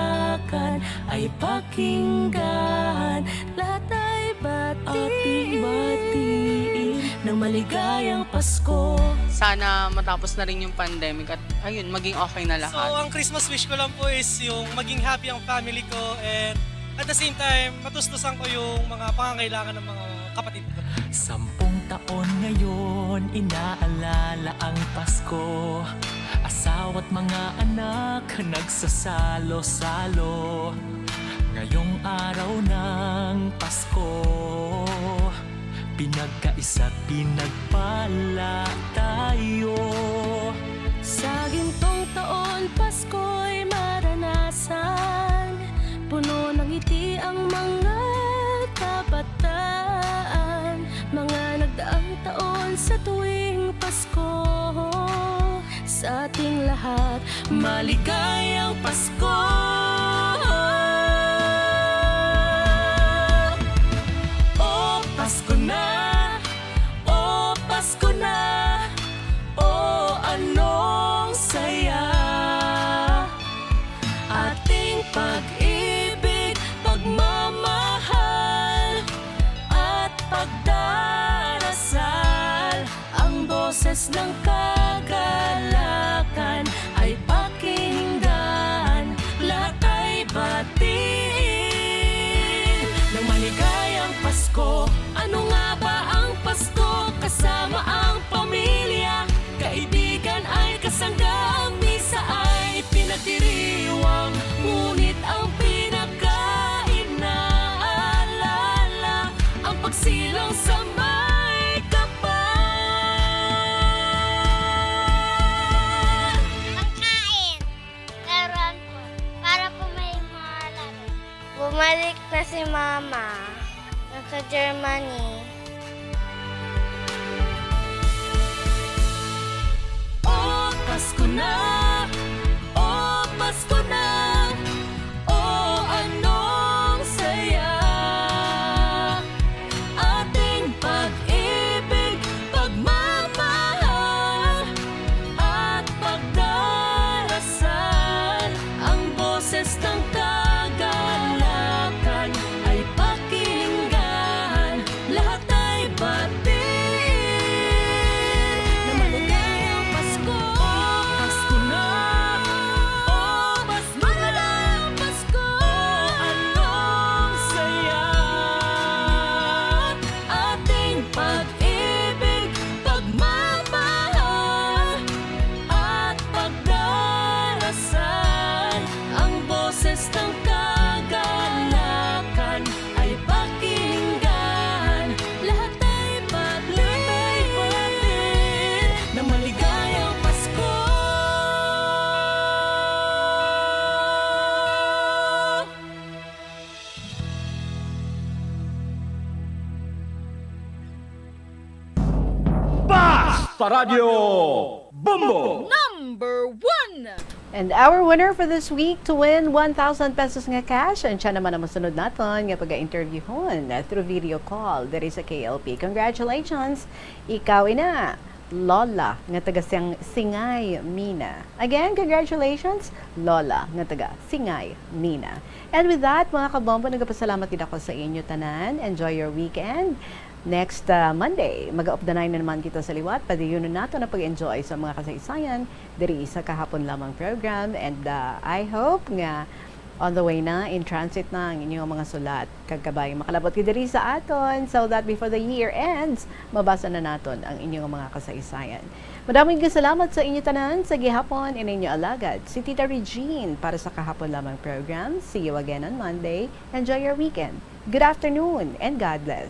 ay pakinggan. Lahat ay batiin. Ating batiin ng maligayang Pasko. Sana matapos na rin yung pandemic at, ayun, maging okay na lahat. So, ang Christmas wish ko lang po is yung maging happy ang family ko and at the same time, matustos ko yung mga pangangailangan ng mga kapatid ko. Sampung taon ngayon, inaalala ang Pasko. Asawa't mga anak, nagsasalo-salo. Ngayong araw ng Pasko, pinagkaisa't pinagpala tayo. Sa gintong taon, Pasko'y maranasan. Puno ng ngiti ang mga kabataan. Mga nagdaang taon sa tuwing Pasko, sa ating lahat, maligayang Pasko. O Pasko na, o Pasko na, o anong saya. Ating pag-ibig, pagmamahal, at pagdarasal. Ang boses ng kagalakan ay pakinggan, lahat ay batiin ng maligayang Pasko. Ano nga ba ang Pasko? Kasama ang pamilya, kaibigan ay kasangga, ang misa ay pinagdiriwang, ngunit ang pinakainaalala, ang pagsilang sa may kapal. Ang kain. Laruan po. Para po may mga laro. Bumalik na si Mama. Nasa Germany. O Pasko na, o Pasko na, o anong saya. Ating pag-ibig, pagmamahal, at pagdarasal. Ang boses ng kagalakan ay pakinggan. Paradyo Bombo! Number one! And our winner for this week to win one thousand pesos nga cash, and siya naman ang masunod naton nga pag-interviewhon through video call diri sa K L P. Congratulations! Ikaw ina, Lola nga taga Sing- Singay, Mina. Again, congratulations, Lola nga taga Singay, Mina. And with that, mga kabombo, nagapasalamat gid ako sa inyo tanan. Enjoy your weekend. Next uh, Monday, mag-updanay na naman kita sa liwat. Padayonon nato na pag-enjoy sa mga kasaysayan diri sa Kahapon Lamang program. And uh, I hope nga on the way na, in transit na ang inyong mga sulat. Kag kabay makalabot gid diri sa aton so that before the year ends, mabasa na naton ang inyong mga kasaysayan. Madaming salamat sa inyo tanan sa gihapon, in inyo alagad, si Tita Regine para sa Kahapon Lamang program. See you again on Monday. Enjoy your weekend. Good afternoon and God bless.